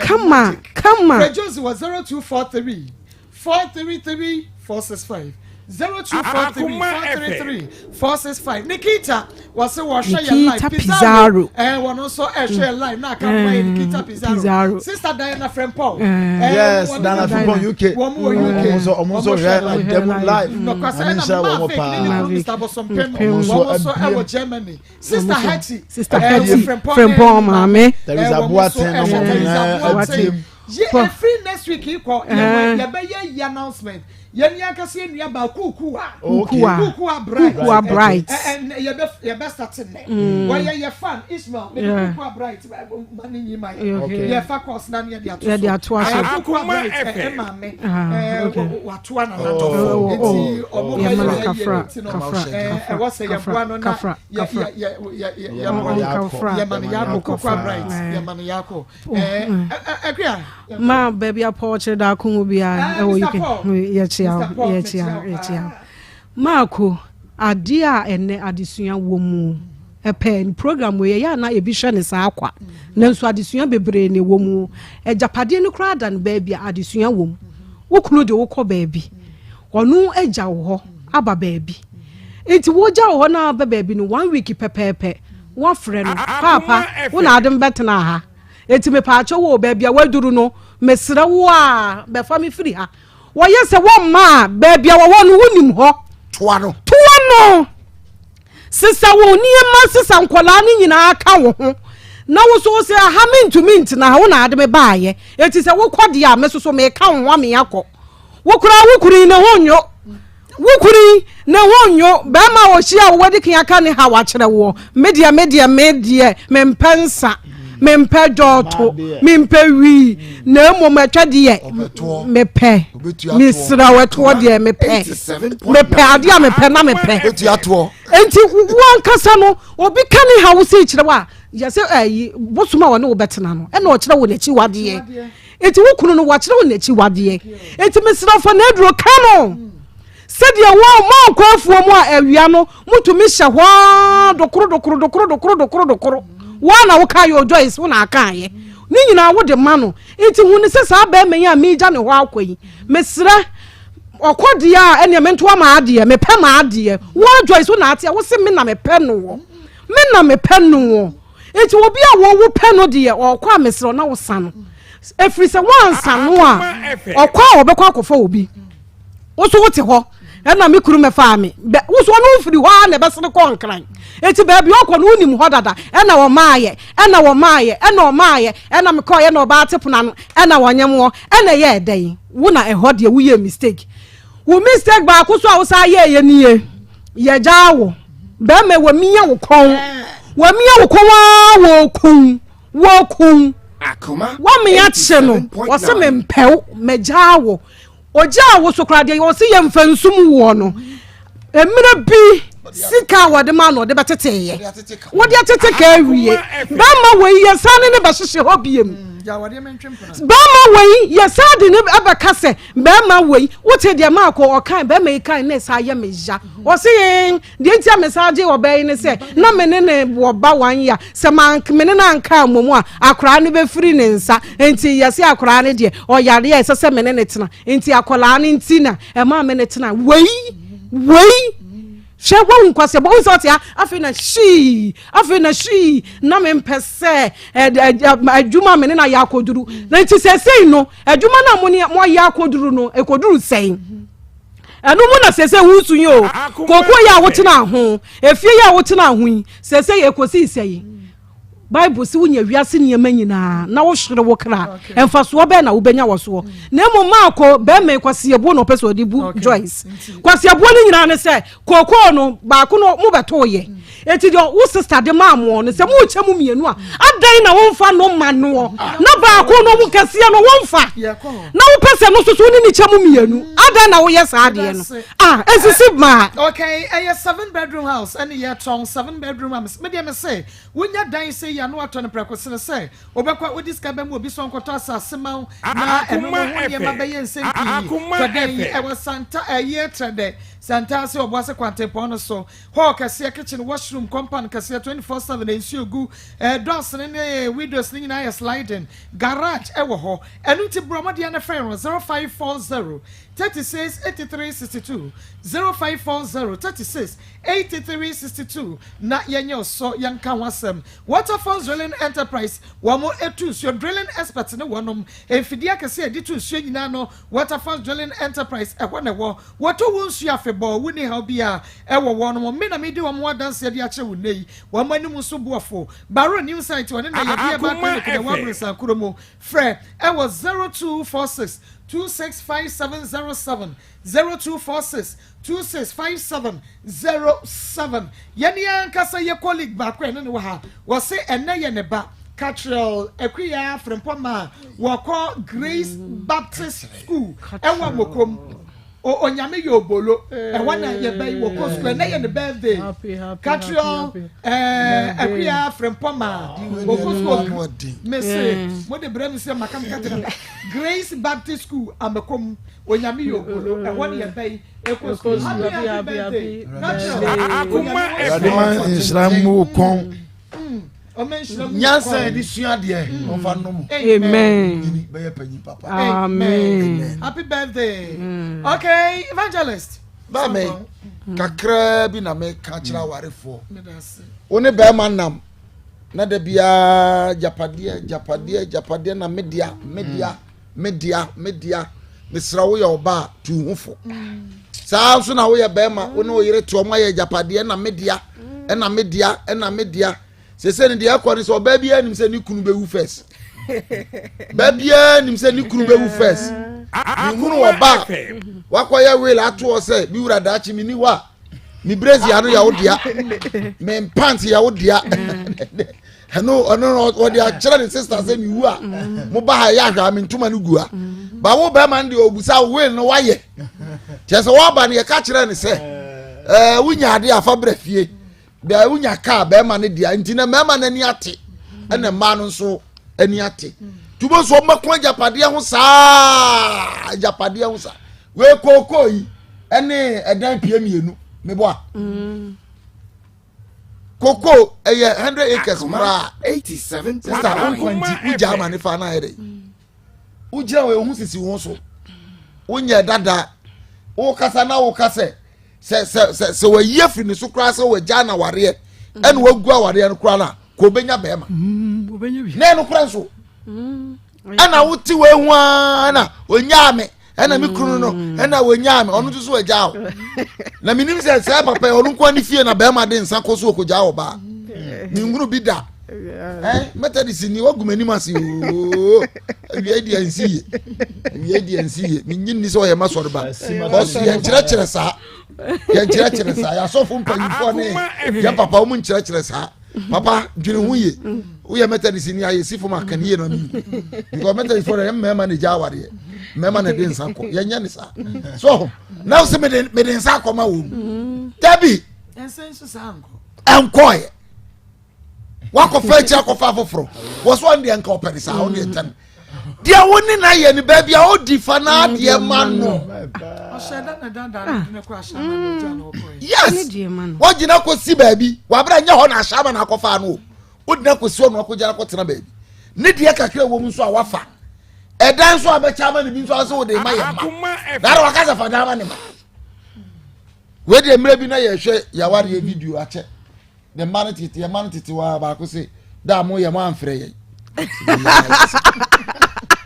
Kama kama. Frɛ Josie wɔ 0243 433 465. 0243 433 465. Nikita wɔse wɔhwɛ yɛ live. Nikita Pizarro. Ɛɛ wɔn nso ɛhwɛ yɛ live na aka mma yɛ Nikita Pizarro. Pizarro. Sister Diana Frempong. Yes, Diana Frempong UK. Wɔn wɔ UK. Wɔn nso wɔn nso hwɛ ɛdɛm live. Nɔkwasɛ Nyame ɛna nhyira wɔn Mavic ne ne paa. kunu Mr. Bosompem. Wɔn Wɔn nso ɛwɔ Germany. Sister Hetty. Sister ɛɛ, Hetty Frempong Frempong maame. Teresa Ɛɛ, wɔn nso Boateng na ɛhwɛ wɔn Teresa nyinaa Boateng. atie. Ye Pɔ. efiri next week yi kɔ Ɛɛ. yɛbɛyɛ yi announcement. Yɛn ni ankasa yɛn nua baa Kukuwa. Okay. Kukuwa. Kukuwa Bright. Kukuwa Bright. Ɛ ɛ yɛbɛ yɛbɛ start nnɛ. Wɔyɛ yɛ fan Ismail. Mede Yeah. Kukuwa Bright ɛ, ma ne nyi ma yɛ. Okay. Yɛfa course na ne yɛde ato so. Yɛde ato aso. Ɛɛ, Kukuwa Akoma Bright ɛ FM. ɛ maame. Ah, Ɛɛ, okay. wɔ- watoa na Oh, n'adɔfo. oh, Nti ɔmo Yɛma bɛyɛ no yɛ kafra, nti no, kafra, ɛɛ, kafra, ɛwɔ sɛ yɛboa no na kafra, yɛ kafra. yɛ yɛ yɛ yɛ Yɛma yɛboa no no. yɛakɔ. Kafra. Yɛma no yɛakɔ Kukuwa Bright. Eh. Yɛma no yɛakɔ. Ɛɛ, ɛ ɛ Akua. Ma baabi a Paul kyerɛ daako mu biara Ah, ɛwɔ Mr. UK. Paul. Yɛkyia Mr. wo, Paul, yɛkyia mekyia wo, wo yɛkyia wo. paa. Maako, adeɛ a ɛnɛ adesua wɔ mu ɛpɛ program wei ɛyɛ ana ebi hwɛ ne saa kwa nanso adesua bebree na ɛwɔ mu. Agyapadeɛ no koraa da no baabi a adesua wɔ mu. Wo kunu de wokɔ baabi, ɔno agya wo hɔ aba baabi, nti wogya wo hɔ na aba baabi no one week pɛpɛɛpɛ woafrɛ no, paapa wo na ade mbɛtena ha, eti mepaakyɛ wo baabi a waduru no, mesrɛ wo a bɛfa me firi ha. Wɔyɛ sɛ wɔmma a baabi a wɔwɔ no wonim hɔ. Toa no. Toa no, sesa wo nneɛma, sesa nkɔlaa no nyinaa ka wo ho na wo so wo sɛ aha mentumi ntena ha, wo na ade me baayɛ, eti sɛ wokɔ deɛ a me soso meka wo ho ame akɔ. Wo koraa wo kunu yi ne ho nyo, wo kunu yi ne ho nyo. Bɛrima a ɔhyia a wɔde kan aka ne ha wakyerɛ woɔ, me deɛ me deɛ me deɛ mempɛ nsa, mempɛ dɔɔto, mempɛ wii, na mmom ɛtwa deɛ Ɔbɛtoɔ. mepɛ. Obetua toɔ. Mesrɛ wo, ɛtoɔ deɛ mepɛ. 87.9. Mepɛ adeɛ a mepɛ na mepɛ. Obetua toɔ. Nti wo ankasa no obi ka ne ha wo sɛ kyerɛ wo a yɛsɛ ɛyi bosom a wɔne wo bɛtena no ɛna ɔkyerɛ wo n'akyi wadeɛ, nti wo kunu no wɔkyerɛ wo n'akyi wadeɛ, nti mesrɛ fa n'aduro ka no sɛdeɛ wɔn mo ankɔ afuo mu a awia no motumi hyɛ hɔ ara dokoro dokoro dokoro dokoro dokoro dokoro wɔn na woka yɛ Joyce wo na aka yɛ ne nyinaa wode ma no. Nti hu ne sɛ saa bɛrima yi a meegya ne hɔ akɔ yi, mesrɛ ɔkɔ deɛ a ɛneɛ mentoa ma adeɛ mepɛ ma adeɛ wɔn Joyce wo na ate a wose me na mepɛ no wɔ me na mepɛ no wɔ. Nti obi a wɔwo pɛ no deɛ ɔkɔ a mesrɛ na wosa no, ɛfiri sɛ woansa no a ɔkɔ a ɔbɛkɔ akɔfa obi. Wo so wote hɔ ɛna me kunu mɛfaa me bɛ wo so ɔno mfiri hɔ a na ɛbɛsene kɔ Nkran, eti baabi ɔkɔ no wonim hɔ dada. Ɛna wɔmaayɛ ɛna wɔmaayɛ ɛna ɔmaayɛ ɛna mekɔɔyɛ na ɔbaa te pono ano ɛna wɔnyɛ moɔ ɛna ɛyɛ ɛdɛn wo na ɛhɔ deɛ woyɛ mistake. Wo mistake baako so a wosan yɛɛyɛ nie, yɛgyaa wo bɛrima wɔmia wo kɔn, wɔmia wo kɔn aa wɔkum wɔkum wɔmea kye no wɔse mempɛw mɛgyaa wo. Ogyaa wo so koraa deɛ ɔse yɛmfa nsum woɔ no, mmerɛ bi sika a wɔde ma no ɔde bɛteteyɛ wode atete ka awie. Bɛrima wei yɛsan ne ne bɛhyehyɛ hɔ biem. Bɛrima wei yɛsan de ne ɛbɛka sɛ bɛrima wei wote deɛ maakɔ ɔkan bɛrima yi kan na ɛsan yɛ me ya. Ɔse yɛn deɛ nti a mesan gye ɔbaa yi ne sɛ na me ne ne wɔ ba wan ya sɛ man me ne no anka mmom a akwaraa no bɛfiri ne nsa, nti yɛse akwaraa no deɛ ɔyare a ɛsɛ sɛ me ne ne tena, nti akwaraa no nti na ɛma me ne tena. Wei wei hwɛ wahu nkwasɛ bɔ wohu sɛ ɔte ha afei na hyii afei na hyii na mempɛ sɛ adwuma me ne no ayɛ akɔduru na nti sɛsei no adwuma no a mo ne moayɛ akɔduru no ɛkɔduru sɛn ɛno mu na sɛsɛ wosu yi o koko yi a wotena ho efie yi a wotena ho yi sɛsɛ yɛ kɔsi sɛ yi Bible sɛ wonya wiase nneɛma nyinaa na wohwere wo kra, mfasoɔ bɛɛ na wobɛnya wɔ soɔ? Na mmom maakɔ bɛrima yi kwasiabuo na ɔpɛ sɛ ɔde bu Joyce kwasiabuo no nyinaa ne sɛ kookoo no baako no mobɛtooyɛ, eti deɛ wo sista de maa moɔ no sɛ mokyɛ mu mmienu a adɛn na womfa no ma noɔ na baako no wo kɛseɛ no womfa na wopɛ sɛ no soso ne ne kyɛ mu mmienu, adɛn na woyɛ saa adeɛ no a ɛsisi maa. Okay, ɛyɛ seven bedroom house ɛne yɛtɔn seven bedroom house. Me deɛ me se wonya dan sɛ yi a na watɔ no prɛko sene sɛ wobɛkɔ a wode sika bɛma obi sɛ ɔnkɔtɔ asase ma wo na ɛno no ho nneɛma bɛyɛ nsɛm pii. Tɔ dan yi ɛwɔ Santa ɛyɛ Trɛdɛ Santase Ɔboase kwantempɔn no so, hall kɛseɛ, kitchen, washroom. room, compound kɛseɛ 24/7 nsuo gu, eh, doors no ne windows no nyinaa yɛ sliding, garage ɛwɔ hɔ. Ɛno nti bɔ mmɔden na frɛ no 0540 36 83 62, 0540 36 83 62 na yɛnyɛ ɔsɔ yɛnka ho asɛm. Waterfalls Drilling Enterprise, wɔn tu nsuo, drilling expert ne wɔnom, mfidie akɛseɛ a yɛde tu nsuo nyinaa no, Waterfalls Drilling Enterprise ɛhɔ na ɛwɔ. Wɔto wo nsuo afebɔɔ, wonni haw biara ɛwɔ wɔnom. Me na medi wɔn ho adanseɛ de akyerɛ wo nnɛ yi. Wɔn anim nso boafo. Barrow New Site, wɔne na yɛde ɛba Akoma clinic na ɛwɔ FM. Aborosan kuro mu. Frɛ ɛwɔ 0246 265707, 0246 265707. Yɛne yɛn ankasa yɛ colleague baako a ɛne no wɔ ha. Wɔse ɛnnɛ yɛ ne ba Catrell Akuya Frempɔ ma wɔkɔ Grace Baptist School ɛwɔ Mokom. O Onyame yɛ obolo. Ɛhɔ na yɛbɛ yi wɔkɔ school. Ɛnnɛ yɛ ne birthday. Catrell eh, Akuya Frempɔ ma wɔkɔ school. Mese mo de brɛ me sɛ maka meka kyerɛ Grace Baptist School Amakom. Onyame yɛ obolo. Ɛhɔ na yɛbɛ yi. Ɛkɔ school. Happy happy birthday. Catrell. Akoma Awurade ma nhyira mmu wo kɔn. Nyansa yɛde sua adeɛ ɔmfa nnom. Amen. Nyini bɛyɛ panyin papa. Amen. Happy birthday. Okay, evangelist. Maame kakraa bi na meka kyerɛ awarefoɔ. Wo ne bɛrima nam na da biara gyapadeɛ gyapadeɛ gyapadeɛ na media media media media mesrɛ woyɛ ɔbaa tu ho fo. Saa nso na woyɛ bɛrima wo ne wo yere te ɔmo ayɛ gyapadeɛ na media ɛna media ɛna media sese ne deɛ ɛkɔ ne sɛ ɔbaa biara nim sɛ ne kunu bɛwu first. Baa biara nim sɛ ne kunu bɛwu first. Mehunu ɔbaa wakɔyɛ will atoɔ sɛ me wura daakye menni hɔ a me brazier no yɛ wo dea me pant yɛ wo dea ɛno ɔno ɔde akyerɛ ne sister sɛ mewu a mo ba ha yɛ ahwɛ a me ntoma no gu a ba wo bɛrima no deɛ ɔbusa will no wayɛ kyerɛ sɛ wɔaba no yɛka kyerɛ ne sɛ ɛɛ wonya adeɛ afa brɛ fie bɛɛ wonya kaa bɛrima no dea nti na mmarima no ani ate ɛna mmaa no nso ani ate tubo nso ɔmmɛko agyapadeɛ ho saa agyapadeɛ ho saa wei kookoo yi ɛne ɛdan pie mmienu meboa kookoo ɛyɛ 100 acres koraa sista wo nkwa nti wogya ama ne fa no ayɛ dɛ wogyina wɔ ehu sisi wo so wonyɛ dada wokasa na woka sɛ sɛ sɛ sɛ sɛ wayi afiri ne so koraa sɛ wagya na wareɛ ɛna wagu awareɛ no koraa no a ka obɛnya bɛrima na ɛno koraa nso ɛna wote wɔ ehu ara na onyaa me ɛna me kunu no ɛna onyaa me ɔno nso so wagya o na menim sɛ sɛ papa yi ɔno nko ne fie na bɛrima de nsa kɔ so okogya ɔbaa menhunu bi da ɛ methodist ni wagu m'anim ase ooo awia di ansi yie awia di ansi yie menyi nni sɛ ɔyɛ ma sɔre ba bɔs yɛnkyerɛkyerɛ saa yɛnkyerɛkyerɛ saa yɛasɔfo mpanyinfoɔ ne yɛn papa wɔn nkyerɛkyerɛ saa papa dwene ho yie woyɛ methodist ni ayɛ si fam aka ne yie na mi because methodist fɔ yɛ mmarima na egya awareɛ mmarima na ɛde nsa kɔ yɛnyɛ ne saa so na sɛ mede mede nsa akɔ ma wɔn dabi ɛnkɔɛ wakɔfa akyi akɔfa afoforɔ wɔ so ɔno deɛ nka ɔpɛ ne saa ɔno deɛ ntɛm deɛ wo ne na yɛ no baabi a ɔdi fa na adeɛ ma no yes wɔgyina kɔsi baabi wabra nyɛ hɔ na ahyɛ ama na akɔfa no o wogyina kɔsi hɔ na wakɔgyina kɔtena baabi ne deɛ kakra wɔ mu nso a wafa ɛdan nso a bɛkyɛ ama ne bi nso asɛ wode ma yɛ ma na ara waka sɛ fa dan ma ne ma wei deɛ mmerɛ bi na yɛhwɛ yɛawareɛ video akyɛ ne mma no tete yɛ mma no tete wa baako se da mo yɛ mo amfrɛ yɛn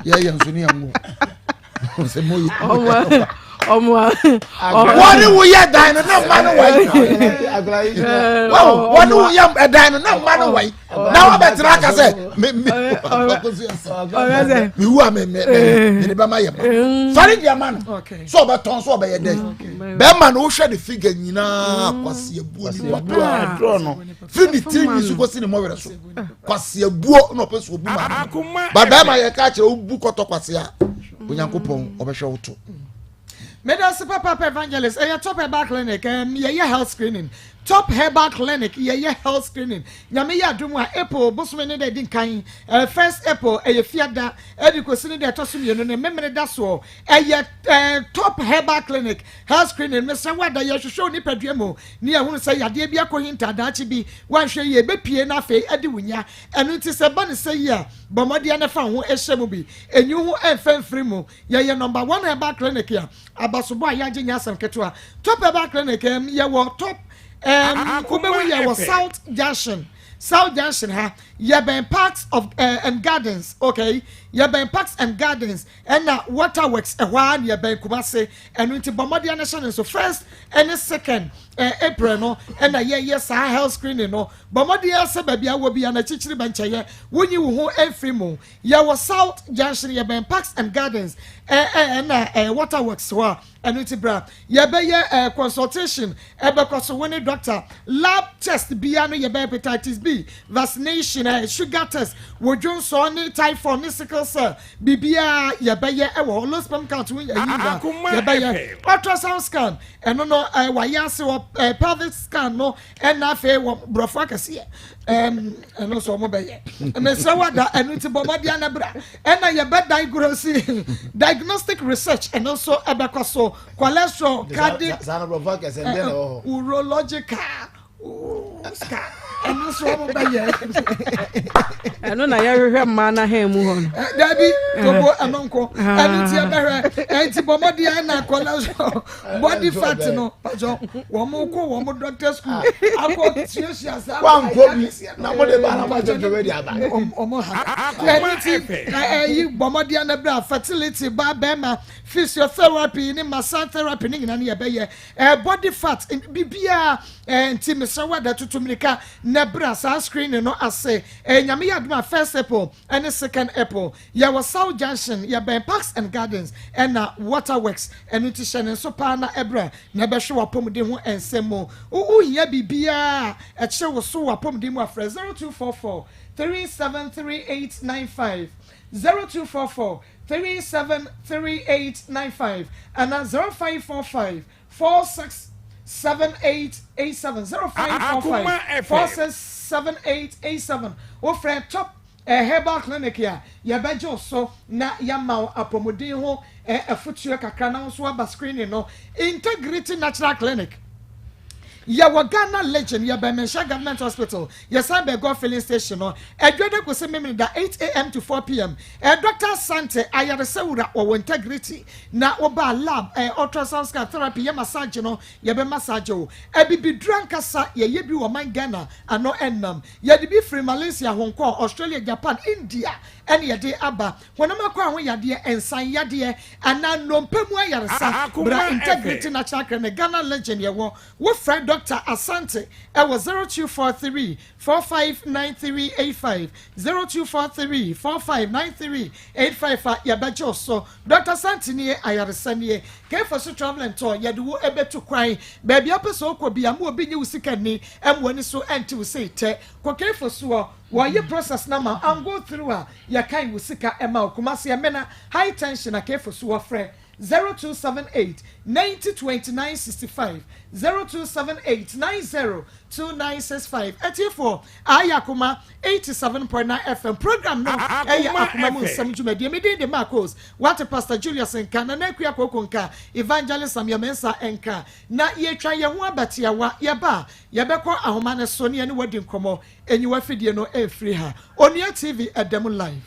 yɛyɛ nso ne yɛn ngo sɛ mo yɛ wɔne wo yɛ dan no na mma no wai wɔne wo yɛ dan no na mma no wai na wabɛtena aka sɛ mewu a mede bɛma yɛ ma fare deɛ ma no sɛ ɔbɛtɔn sɛ ɔbɛyɛ dɛn bɛrima no wohwɛ ne figure nyinaa kwaseabuo ni papa no firi ne tiri nwi so kɔsi ne mmɔwerɛ so kwaseabuo na ɔpɛ so obu ma no ba bɛrima yɛ ka kyerɛ wobu kɔtɔ kwasea onyankopɔn ɔbɛhwɛ wo to Medase papaapa evangelist ɛyɛ top herbal clinic um, yɛyɛ health screening. Top Herbal Clinic yɛyɛ health screening. Nyame yɛ adom a, April bosome ne da edi nkan, first April, ɛyɛ Fiada, ɛde kɔsi ne da ɛtɔ so mmienu ne Memene da soɔ. Ɛyɛ Top Herbal Clinic health screening. Mesrɛ wo ada, yɛhwehwɛ wo nipadua mu ne yɛhunu sɛ yadeɛ bi akɔhinta daakye bi, woanhwɛ yie ɛbɛpue na afei adi wo nya. Ɛno nti sɛ ɛba no sɛ yi a, bɔ mmɔden na fa wo ho hyɛ mu bi. Nyi wo ho mfa mfiri mu. Yɛyɛ number one herbal clinic a abasobɔ a yɛagye nyɛ asɛm ketewa. Top Herbal Clinic, yɛwɔ Top, wobɛhu yɛwɔ South Junction. South Junction ha, yɛbɛn Parks of and Gardens, okay? Yɛbɛn Parks and Gardens ɛna Waterworks ɛhɔ ara na yɛbɛn Kumase. Ɛno nti bɔ mmɔden no hyɛ ne nso first ɛne second April no ɛna yɛyɛ saa health screening no. Bɔ mmɔden sɛ baabi a wɔ bi a n'akyikyiri bɛnkyɛyɛ wonyi wo ho mfiri mu. Yɛwɔ South Junction, yɛbɛn Parks and Gardens ɛna Waterworks hɔ a. Ɛno nti bra, yɛbɛyɛ consultation ɛbɛkɔ so, wo ne doctor. Lab test bia no yɛbɛyɛ, hepatitis B vaccination, sugar test, wodwonsɔ ne typhoid ne sickle cell, biribiara yɛbɛyɛ ɛwɔ hɔ. Low sperm count wo yɛ yi nyinaa yɛbɛyɛ. Ultrasound scan ɛno no wayɛ ase wɔ pelvic scan no ɛna afei wɔ borɔfo akɛseɛ ɛno nso ɔmo bɛyɛ. Mesrɛ wada, ɛno nti bɔ mmɔden ana bra. Ɛna yɛbɛ diagnose, diagnostic research ɛno nso ɛbɛkɔ so, cholesterol, cardiac, saa na borɔfo akɛseɛ ndɛ na ɛwɔ hɔ. Urological scan ɛno nso ɔmo bɛyɛ. Ɛno na yɛhwehwɛ mmaa n'ahan mu hɔ no. Dabi, tobo ɛno nko. Ɛno nti ɛbɛhwɛ ɛnti bɔ mmɔden ana cholesterol, body fat no pàtó wɔn kɔ wɔn doctor school akɔ suasua saa. Wankɔ bi na mo de ba na mo atwentwɛn bɛ di aba. Ɔmo ha ɛno ti ɛyi bɔ mmɔden ana bra. Fertility ba bɛrima, physiotherapy ne massage therapy ne nyinaa ne yɛbɛyɛ, body fat biribiara. Nti mesrɛ wo ada, tutu mirika na bra saa screening no ase. Nyame yɛ adom a, first April ɛne second April, yɛwɔ South Junction, yɛbɛn Parks and Gardens ɛna Waterworks. Ɛno nti hyɛ ne nso paa na ɛbrɛ na ɛbɛhwɛ w'apɔmuden ho nsɛm mu. Wohia biribiara a ɛkyerɛ wo so w'apɔmuden mu afrɛ 0244 373895, 0244 373895 ɛna 0545 467887, 0545 467887. Wofrɛ Top Herbal Clinic a, yɛbɛgye wo so na yɛama wo apɔmuden ho afotuo kakra na wo nso aba screening no. Integrity Natural Clinic, yɛwɔ Ghana Legion, yɛbɛn Menhyia Government Hospital, yɛsan bɛ Goil filling station no. Ɛdwada kɔsi Memene da, 8 a.m. to 4 p.m. Dr Sante ayaresɛwura wɔwɔ Integrity na wɔba lab, ultrasound scan, therapy, yɛ massage no, yɛbɛ massage o. Abibiduro ankasa yɛyɛ bi wɔ man Ghana ano, ɛnam yɛde bi firi Malaysia, Hong Kong, Australia, Japan, India ɛne yɛde aba. Wɔnam akɔ aho yadeɛ, nsan yadeɛ anaa nnompe mu ayaresa, bra Integrity Natural Clinic, Ghana Legend yɛwɔ. Wofrɛ Dr Asante ɛwɔ 0243 459385, 0243 459385 a yɛbɛgye wo so. Dr Asante nie, ayaresa nie. Kɛfɛ so travel and tour, yɛde wo ɛbɛtu kwan baabi apɛ sɛ wokɔ bi ama obi nye wo sika ni ɛmo ani so ɛnte wo sɛ tɛ kɔ kɛfɛ soɔ. Wɔyɛ process na ma and go through a yɛkan wo sika ɛma wo. Kumasi ɛmɛna high tension a kɛfɛ so wɔfrɛ 0278 90 29 65, 0278 90 2965. Ɛtiefo ayɛ Akoma 87.9 FM program no, ɛyɛ Akoma mu Nsɛm dwumadie. Mi din de Marcos wate, Pastor Julius nka, Nana Akua Koko nka, Evangelist Samuel Mensa nka na yɛtwa yɛn ho abatiawa. Yɛba a, yɛbɛkɔ ahoma no so ne yɛne wadi nkɔmmɔ. Enyiwa fidie no ɛmfiri ha. Onua TV ɛdɛm live.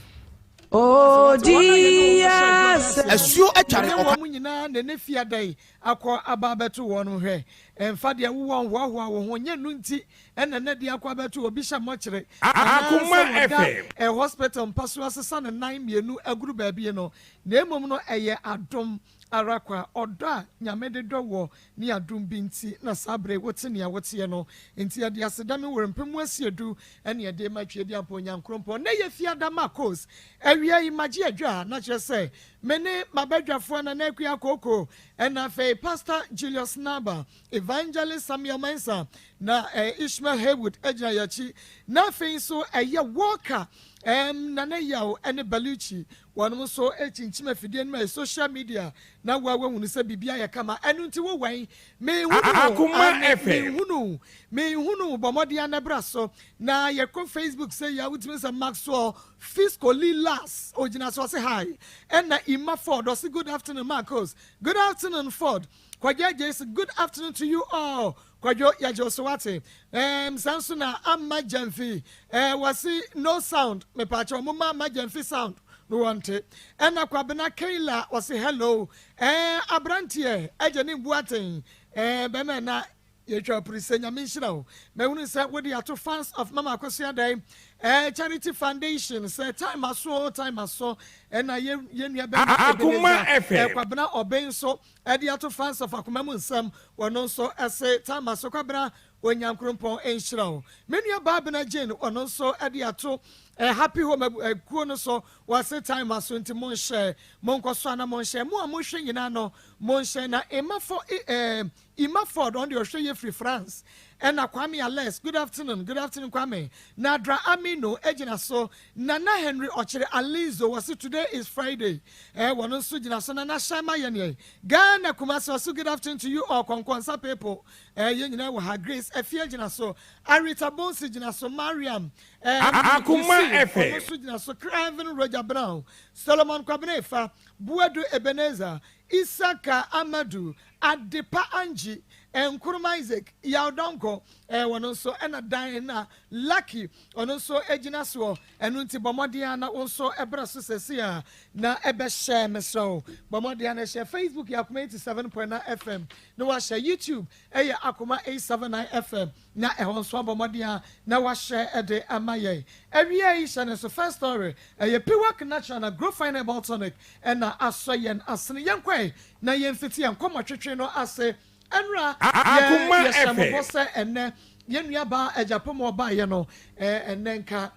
Asuo atware. Ɛne wɔn nyinaa na ne fia da yi akɔ aba abɛto wɔn. Hwɛ, ɛmfa deɛ wowɔ nhoahoa wo ho nyɛ nu nti ɛna ne deɛ akɔ abɛto obi hyɛ mmɔkyerɛ anaasɛ wɔda ɛ hospital mpa so asesa ne nan mmienu aguru baabi no, na emom no ɛyɛ adom ara kwa, ɔdɔ a Nyame de dɔ wɔ ne adom bi nti na saa bere wote nea woteɛ no. Nti yɛde aseda me wɔ mpem asi edu ɛne yɛde ma twe di ampo Nyankrompɔn na yɛ fiada Marcos awia yi magye adwa na kyerɛ sɛ me ne mabadwafoɔ na Akua Koko ɛna afei Pastor Julius Naba, Evangelist Samuel Mensa. Na eh, Ishmael Haywood gyina yɛn akyi. Na afei nso ɛyɛ Walker, um, Nana Yaw ne Baluchi. Wɔnom nso kyinkyim afidie no mu ɛyɛ social media na woa woahunu sɛ biribi ayɛ kama. Ɛno nti wo wɛn? Menhunu wo, Akoma aane, FM. menhunu wo, menhunu wo. Bɔ mmɔden ara na bra so. Na yɛkɔ Facebook sɛ yi a wotumi sɛ Maxwell Fisco Lee Las ogyina so ɔse hi. Ɛna Emma Ford ɔse good afternoon Marcos. Good afternoon Ford. Kwadwo Agyei se good afternoon to you all. Kwadwo yɛgye wo so wate. Ehm saa nso na Amma Gyamfi eh wɔse no sound mepaakyɛw momma Amma Gyamfi sound no wɔnte. Ɛna Kwabena Kayla ɔse hello eh abranteɛ agye ne mbu aten eh bɛmɛ na yɛtwa apiri sɛ Nyame nhyira wo. Mahunu sɛ wode ato fans of Mama Akosua Dɛn eh Charity Foundation sɛ time aso o time aso ɛna yɛ yɛn nua bɛma Akoma Ebenezer eh FM. Kwabena Ɔben nso ɛde ato fans of Akoma mu nsɛm Ɔno nso se, Tama so Kwabena, Onyankrompɔn nhyira wo. Me nua baa Bena Jane, ɔno nso de ato Happy Home kuo no so, ɔse Tama so nti monhyɛ, monkɔ so a na monhyɛ. Mo a mohwɛ nyinaa no, monhyɛ. Na Emma Fo, eh, Emma Ford, ɔno deɛ ɔhwɛ yɛ firi France. Ɛna Kwame Alex, good afternoon, good afternoon Kwame. Nadra Aminu gyina so. Nana Henry Ɔkyere Alizo, ɔse today is Friday. Eh, wɔno nso gyina so. Nana Hyɛma yɛ neɛ. Ghana Kumasi ɔse good afternoon to you all kɔnkɔnsa people eh, yɛn nyinaa wɔ ha Grace Afia gyina so Arita Bonsi gyina so Mariam eh, Akoma Yusuf ɔno FM. nso gyina so Craven Roger Brown Solomon Kwabena Efa Buadu Ebenezer Isaka Amadu Adepa Angie Nkrumah Isaac Yaw Donkor eh, wɔno nso ɛna Dan na Lucky ɔno nso gyina soɔ. Ɛno nti bɔ mmɔden ara na wo nso bra so seesei ara na bɛhyɛ. Mesrɛ wo, bɔ mmɔden ara na hyɛ Facebook yɛ Akoma 87.9 FM na wahyɛ YouTube yɛ Akoma 879 FM na ɛhɔ nso abɔ mmɔden ara na wahyɛ de ama yɛn. Awiei hyɛ no nso first story ɛyɛ Piwak Natural na Grow Fine Herbal Tonic na asɔ yɛn asene. Yɛnkɔ ɛ na yɛmfiti yɛn nkɔmmɔtwetwe no ase. Ɛnora yɛ Akoma yɛhyɛ mo bɔ FM. sɛ ɛnnɛ yɛn nua baa Agyapong ɔbaeɛ no ɛnnɛ nka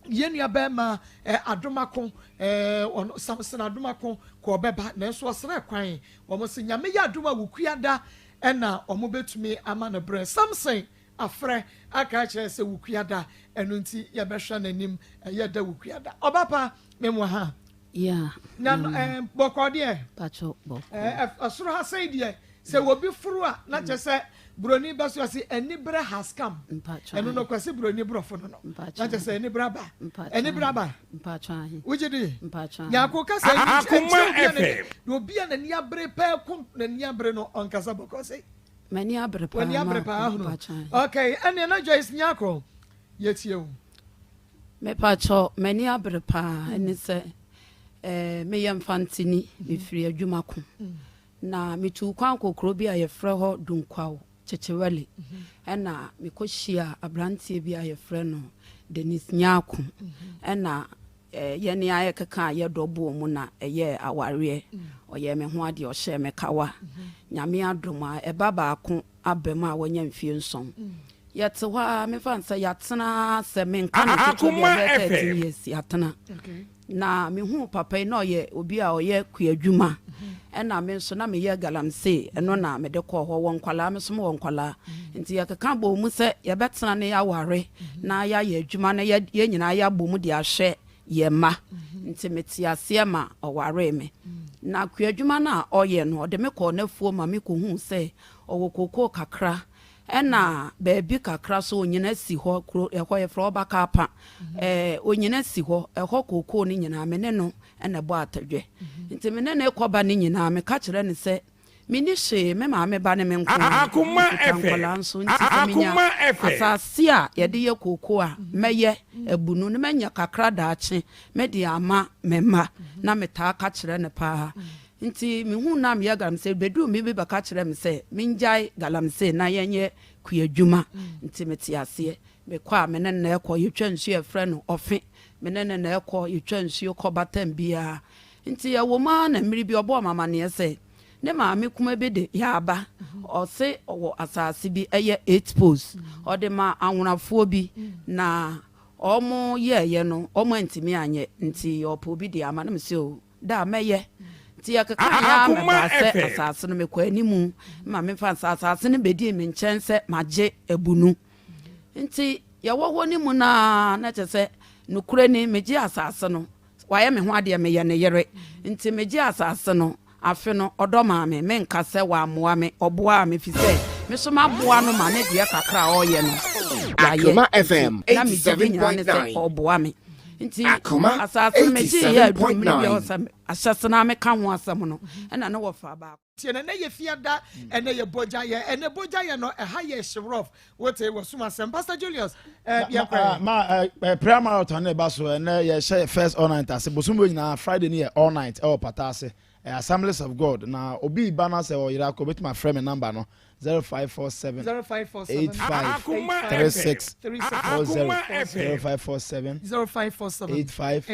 yɛn nua bɛrima Adomako ɔno Samson Adomako kɔ ɔbɛba nanso ɔsrɛ kwan wɔn se Nyame yɛ adom a Wukuada ɛna wɔn bɛtumi ama no berɛ. Samson afrɛ aka akyerɛ sɛ Wukuada ɛno nti yɛbɛhwɛ n'anim ɛyɛ da Wukuada. Ɔbapa memwa ha. Yeah. Na no eh, bɔkɔɔ deɛ. Pacho bɔkɔɔ. Eh, ɛsoro ha sɛi deɛ, sɛ obi foro a, na kyerɛ sɛ buroni bɛ so ɔse aniberɛ has come. Mpacho Ɛno no ahe. Kwasi buroni borɔfo no no. Mpacho Na kyerɛ sɛ ahe. aniberɛ aba. Mpacho Aniberɛ ahe. aba. Mpacho ahe. Wogye di? Mpacho ahe. Nyarko kasa yi nkyerɛ Akoma obi a n'ani, FM. na obi a n'ani abere pɛɛ ko n'ani abere no ɔnkasa bɔkɔɔ sei. M'ani abere paa W'ani abere paa Marko. ahunu. Mpacho ahe. Okay, ɛnneɛ na Joyce Nyarko yɛtie wo. Mepakyɛw, m'ani abere paa. Ɛne sɛ, eh, meyɛ Mfanteni, mefiri Adwumako. Na metuu kwan kɔɔ kuro bi a yɛfrɛ hɔ Dunkwaw, Kyekyewɛle. Ɛna mekɔhyiaa aberanteɛ bi a yɛfrɛ no Dennis Nyarko. Ɛna eh, yɛne ayɛ keka a yɛdɔ bɔɔ mu na ɛyɛɛ awareɛ. Ɔyɛɛ me ho adeɛ, ɔhyɛɛ me kawa. Nyame adom a, ɛba baako aba mu a wanya mfie nson. Yɛte hɔ ara, mefa no sɛ yɛatena ara sɛ menka no ketewa bi a Akoma ɛbɛyɛ 13 FM. years yɛatena. Na mehuu papa yi na ɔyɛ obi a ɔyɛ kuadwuma ɛna me nso na meyɛ galamsey ɛno na mede kɔɔ hɔ wɔ nkwalaa me nso mewɔ nkwalaa nti yɛkeka bɔɔ mu sɛ yɛbɛtena ne yɛaware na yɛayɛ adwuma na yɛn nyinaa yɛabɔ mu de ahwɛ yɛn mma nti mete aseɛ ma ɔwaree me. Na kuadwuma no a ɔyɛ no ɔde me kɔɔ n'afuo ma mekɔhuu sɛ Ɔwɔ kookoo kakra ɛna baabi kakra so onyina si hɔ kuro ɛhɔ yɛfrɛ hɔ Bakaapa ɛɛ onyina si hɔ ɛhɔ kookoo no nyinaa me ne no ɛna ɛbɔ atadwe nti me ne no rekɔba no nyinaa meka kyerɛ no sɛ menni hwee me maame ba ne me nko ara Akoma mekuta FM. nkwadaa nso nti sɛ menya Akoma FM. asase a yɛde yɛ kookoo a mɛyɛ abunu no manya kakra daakye mede ama me mma na metaa ka kyerɛ no paa Nti mehuu no a meyɛ galamsey, bɛduu me bi bɛka kyerɛɛ me sɛ mengyae galamsey na yɛnyɛ kuadwuma. Nti mete aseɛ. Mekɔ a me ne no na ɛkɔ, yɛtwa nsuo a yɛfrɛ no ɔfe, me ne no na ɛkɔ, yɛtwa nsuo kɔ batam biara. Nti ɛwɔ mu ara na mmere bi ɔbɔɔ me amaneɛ sɛ ne maame kuma bi de yaaba, ɔse ɔwɔ asase bi ɛyɛ eight poles, ɔde ma anwonafoɔ bi na wɔn yɛɛyɛ no wɔn antumi anyɛ nti ɔpɛ obi de ama na mese oo. Da a mɛyɛ. Nti yɛkekaeɛ ara ma ɛbaa sɛ asase no mekɔɔ anim ma memfa nsa asase no bɛdii me nkyɛn sɛ magye abunu. Nti yɛwɔ hɔ no mu no ara na kyerɛ sɛ nokorɛ ni megyee asase no, wayɛ me ho adeɛ meyɛ ne yere. Nti megyee asase no Afe no, ɔdɔ maa me. Menka sɛ wammoa me, ɔboaa me efisɛ me nso maboa no ma ne deɛ kakra a ɔreyɛ no, wayɛ. Akoma FM Nti, na me gyidi nyinaa ne sɛ 87.9. ɔreboa me. Nti, Akoma asase no megyeeɛ a ɛduruu mmerɛ bi a ɛwɔ 87.9. sɛ ahyɛse no ara meka ho asɛm no, ɛnna ne wɔfaa baako. Tie no, ɛnɛ yɛ fiada, ɛnɛ yɛ bogya yɛ, ɛnɛ bogya yɛ no, ɛha yɛ hye rough. Wote wɔ sum asɛm. Pastor Julius, eh, yɛ kɔ. Ma eh, eh, prayer marathon na ɛba so ɛnɛ yɛhyɛ first all night ase bosom wɔ nyinaa Friday no yɛ all night ɛwɔ pata ase eh, Assemblies of God na obi ba na sɛ ɔyera kɔ obetumi afrɛ me number no 0547 85 36 40 0547 85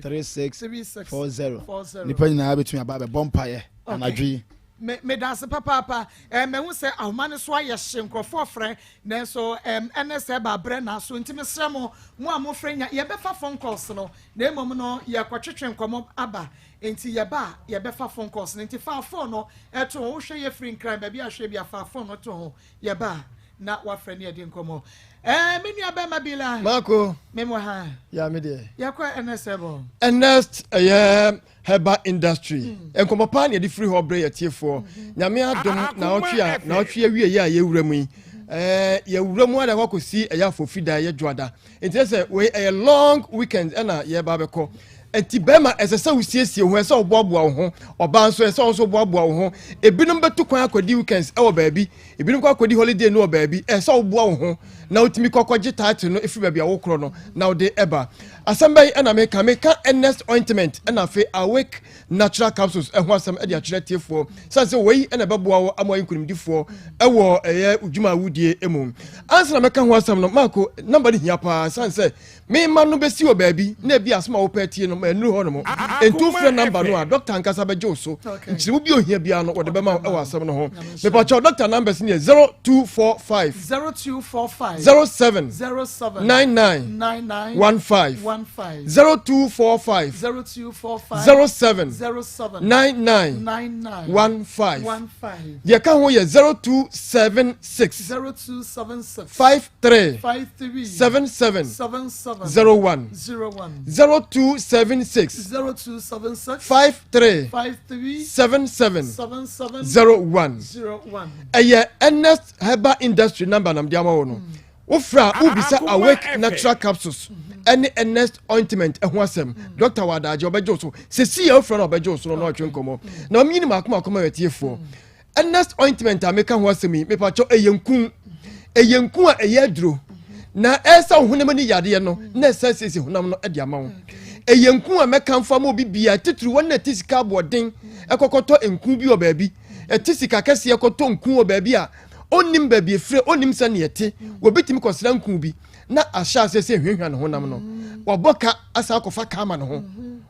36 40 nipa nyinaa betumi aba abɛbɔ mpaeɛ anadwo yi. Me medase papaapa eh, mahu sɛ ahoma no so ayɛ hye nkurɔfoɔ frɛ nanso ɛm ɛnɛ sɛ ɛba abrɛ na so nti mesrɛ mo mo a mofrɛ nya yɛbɛfa phone calls no na mmom no yɛkɔtwetwe nkɔmmɔ aba nti yɛba a yɛbɛfa phone calls no nti fa phone no ɛto ho wohwɛ yɛ firi nkran baabi a hwɛ bi a fa phone no to ho yɛba a na wafrɛ ne yɛde nkɔmmɔ ɛɛ me nua bɛrima bi la Marco me mo ha ya me deɛ yɛkɔ ɛnɛ sɛ bɔ Ernest ɛyɛ herbal industry nkɔmmɔ paa na yɛde firi hɔ brɛ yɛtiefoɔ nyame adom naɔtwe a naɔtwe awie yɛ a yɛwura mu yi ɛɛ yɛwura mu ada kɔkɔsi ɛyɛ afɔfi da ɛyɛ dwoada nti sɛ wei ɛyɛ long weekend ɛna yɛba bɛkɔ nti bɛrima ɛsɛ sɛ wosiesie ho ɛsɛ sɛ woboaboa wo ho ɔbaa nso ɛsɛ sɛ wo nso boaboa wo ho ebinom bɛtu kwan akɔdi weekends ɛwɔ baabi ebinom kɔ akɔdi holiday no wɔ baabi ɛsɛ sɛ woboa wo ho na wotumi kɔkɔgye title no ɛfiri baabi a wokorɔ no na wode ɛba asɛm bɛyi ɛna meka meka Ernest ointment ɛna afei Awake natural capsules ɛho asɛm ɛde akyerɛ tiefoɔ sane sɛ wei ɛna ɛbɛboa wo ama wɔyɛ nkonimdifoɔ ɛwɔ ɛyɛ dwuma a wodie mu ansa na mɛka ho asɛm no maako number no hia paa sane sɛ mema no bɛsi wɔ baabi na ebi asɛm a wopɛ tie no ma ɛnuru hɔ nom ntu frɛ number no a dɔkta ankasa bɛgye wo so nkyerɛmu bi ohia biara no wɔde bɛma wo ɛwɔ asɛm no ho mepakyɛw dɔkta numbers no yɛ 0245 0245 07 07 99 99 15 15 0245 0245 07 07 99 99 15 15 deɛ ka ho yɛ 0276 0276 53 53 77 77 01 01 0276 0276 53 53 77 77 01 01 ɛyɛ Ernest herbal industry number nam de ama wo no wofra a wobisa Awake natural capsules ɛne Ernest ointment ɛho asɛm dɔkta wɔ adagye ɔbɛgye wo so sɛsi yɛ wofra no ɔbɛgye wo so no na ɔtwe nkɔmmɔ na ɔmenyini maako maako ma yɛtiefoɔ Ernest ointment a meka ho asɛm yi mepakyɛw ɛyɛ nku ɛyɛ nku a ɛyɛ aduro na ɛsɛ wo honam ani yadeɛ no na ɛsɛ siesie honam no de ama wo ɛyɛ nku a mɛkamfo ama obi bia titiri wɔn na ɛte sika aboɔden ɛkɔkɔtɔ nku bi wɔ baabi ɛte sika kɛseɛ kɔtɔ nku wɔ baabi a ɔnnim baabi efire ɔnnim sɛ neɛ ɛte wɔbi tumi kɔsra nku bi na ahyɛ aseɛ sɛ hwehwɛ ne honam no wabɔ ka asa akɔfa ka ama ne ho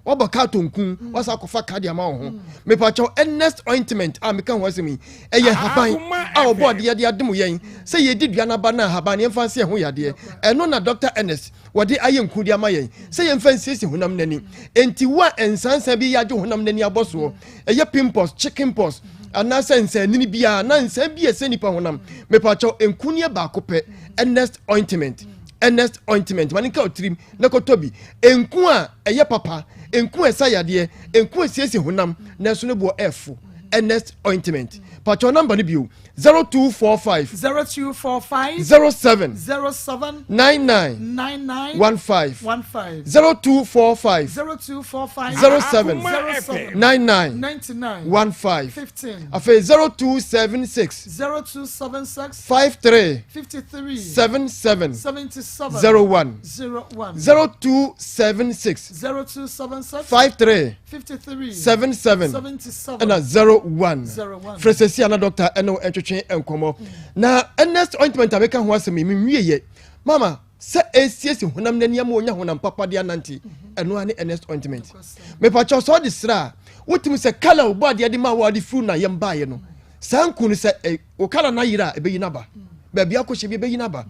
wabɔ ka atɔ nku wasa akɔfa ka de ama wo ho mepakyɛw Ernest ointment a meka ho asɛm yi ɛyɛ haban a ɔbɔ adeɛ de adom yɛn sɛ yɛdi dua no aba no a haban no yɛmfa nse ɛho yadeɛ ɛno na Dr. Ernest wɔde ayɛ nku de ama yɛn sɛ yɛmfa nsiesie honam n'ani enti wo a nsansan bi yɛ agye honam n'ani abɔ soɔ ɛyɛ pimples chicken pox anaasɛ nsanini biara na nsan bi ɛsɛ nipa honam mepakyɛw nku no yɛ baako pɛ Ernest ointment Ernest ointment ma ne nka otirim na kɔtɔ bi nku a ɛyɛ papa nku a ɛsa yadeɛ nku a ɛsiesie honam nanso ne boɔ ɛɛfo Ernest ointment pakyɛw number no bio 0245 0245 07 07 99 99 15 15 0245 0245 07 07 99 99 15 15 afei 0276 0276 53 53 77 77 01 01 0276 0276 53 53 77 77 ɛna 01 01. frɛ sɛsi ana dɔkta ɛne wo ɛntwetwe nkɔmmɔ na Ernest ointment a meka ho asɛm yi menwie yɛ mama sɛ ɛsiesie honam n'ani ama ɔnya honam papa de anante ɛno ara ne Ernest ointment mepakyɛw sɛ ɔde sra a wotumi sɛ colour wobɔ adeɛ de ma wo a wode firi na yɛm baeɛ no saa nku no sɛ wo colour no ayera a ɛbɛyi no aba baabi akɔhyɛ bi ɛbɛyi no aba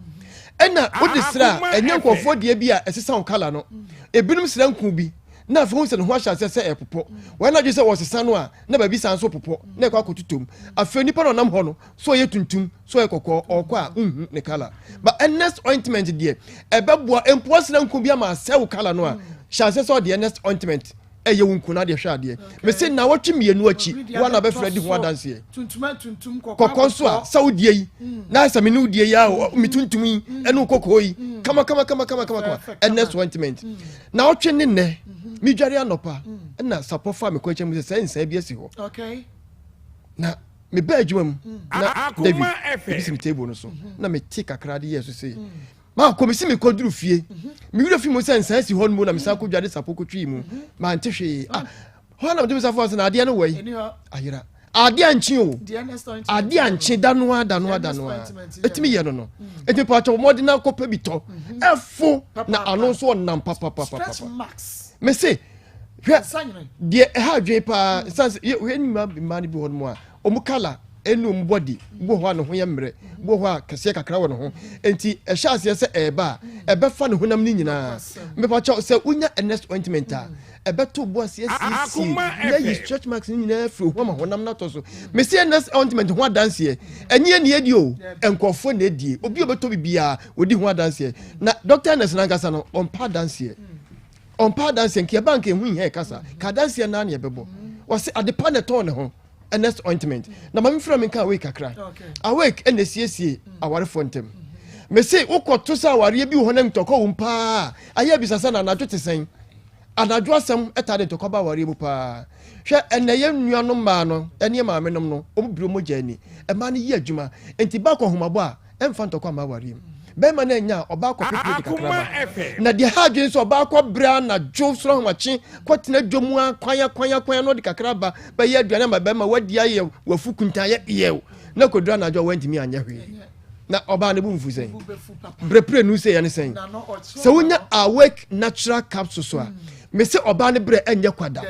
ɛna wode sra a ɛnyɛ nkurɔfoɔ deɛ bi a ɛsesa wo colour no ebinom sra nku bi. Na afei wohu sɛ ne ho ahyɛ aseɛ sɛ ɛrepopɔ. Wɔyɛ n'adwene sɛ wɔresesa no a, na baabi san nso repopɔ, na ɛkɔ akɔtotɔ mu. Afei nipa no a ɔnam hɔ no, sɛ ɔyɛ tuntum, sɛ ɔyɛ kɔkɔɔ, ɔrekɔ a, wonhu ne colour. But Ernest ointment deɛ, ɛbɛboa mpo asra nku bi ama asɛe wo colour no a, hyɛ aseɛ sɛ ɔde Ernest ointment ɛyɛ wo nku na adeɛ hwɛ adeɛ. Mese nnawɔtwe mmienu akyi, wo ara na bɛfrɛ adi ho adanseɛ. Kɔkɔɔ nso a, sɛ wodeɛ yi, na sɛ me ne wodeɛ yi a, me tuntum yi, ɛne wo kɔkɔɔ yi, kama kama kama kama kama kama. Ernest ointment. Naawɔtwe ne nnɛ, medware anɔpa, ɛna sapɔ faa me kɔ akyɛ mu sɛ sɛ nsaa bi asi hɔ. Na mebaa adwuma mu na David ebi si me table no so na mete kakra de yɛɛ so sei. Maakɔ mesi mekɔduru fie. Me werɛ fi mu sɛ nsaa si hɔ no mu na mesan kɔdware sapɔ kɔtwii mu. Mante hwee. Ah, hɔ na mede me nsa faa sɛ na adeɛ no wɔ yi. Ayera. Adeɛ ankye o. Adeɛ ankye da no ara da no ara da no ara. Ɛtumi yɛ no no. Ɛti mpakyɛ wɔn de na akɔpɛ bi tɔ. Ɛfo na ano nso ɔnam papapapapa. Mese hwɛ deɛ ɛha adwene paa nsan sɛ hwɛ mmaa mmaa no bi hɔ nom a wɔn kala ɛne wɔn body bi wɔ hɔ a ne ho yɛ mmerɛ bi wɔ hɔ a kɛseɛ kakra wɔ ne ho nti ɛhyɛ aseɛ sɛ ɛreba a ɛbɛfa ne honam no nyinaa mepakyɛw sɛ wonya Ernest ointment a ɛbɛto bo ase asiesie na ayi stretch marks no nyinaa afiri ho ama honam no atɔ so. Mese ɛnɛ ointment ho adanseɛ ɛnyɛ ɛni adi o, nkurɔfoɔ na adie. Obi a ɔbɛtɔ bibiara ɔdi ho adanseɛ. Na Dr. Ernest nankasa no ɔmpa adanseɛ. Ɔmpa adanseɛ nka ɛba nka ɛho nhia ɛkasa. Ka adanseɛ naa na ɛbɛbɔ. Wɔse adepa na ɛtɔn ne ho. Ernest ointment. Na ma memfira menka awake kakra. Awake ɛna esiesie awarefoɔ ntam. Mese wokɔto sɛ awareɛ bi wɔ hɔ na ntɔkwa wom paa ayɛ abisa sɛ na anadwo te sɛn. Anadwo asɛm taa de ntɔkwa ba awareɛ mu paa. Hwɛ, ɛnnɛ yɛn nuanom mmaa no ne yɛn maamenom no, wɔbiri wɔn mogya ani. Mmaa no yɛ adwuma, enti ba kɔ ahomabɔ a, ɛmfa ntɔkwa mma awareɛ mu. Barima no annya a, ɔbaa kɔpɛ plate kakra ba. Na deɛ ɛha adwene nso, ɔbaa kɔbrɛ anadwo soro ahomakye kɔtena dwa mu ara, kwan akwan akwan na ɔde kakra ba bɛyɛ aduane ama barima, wadi ayɛ wafu kuntan ayɛ yɛw, na kɔduru anadwo a wantumi anyɛ hwee. Na ɔbaa no bo mfu sɛn? Berɛ pirenu sɛ yɛ ne sɛn? Sɛ wonya Awake Natural Capsule so a, mese ɔbaa no berɛ ɛnyɛ kwa da.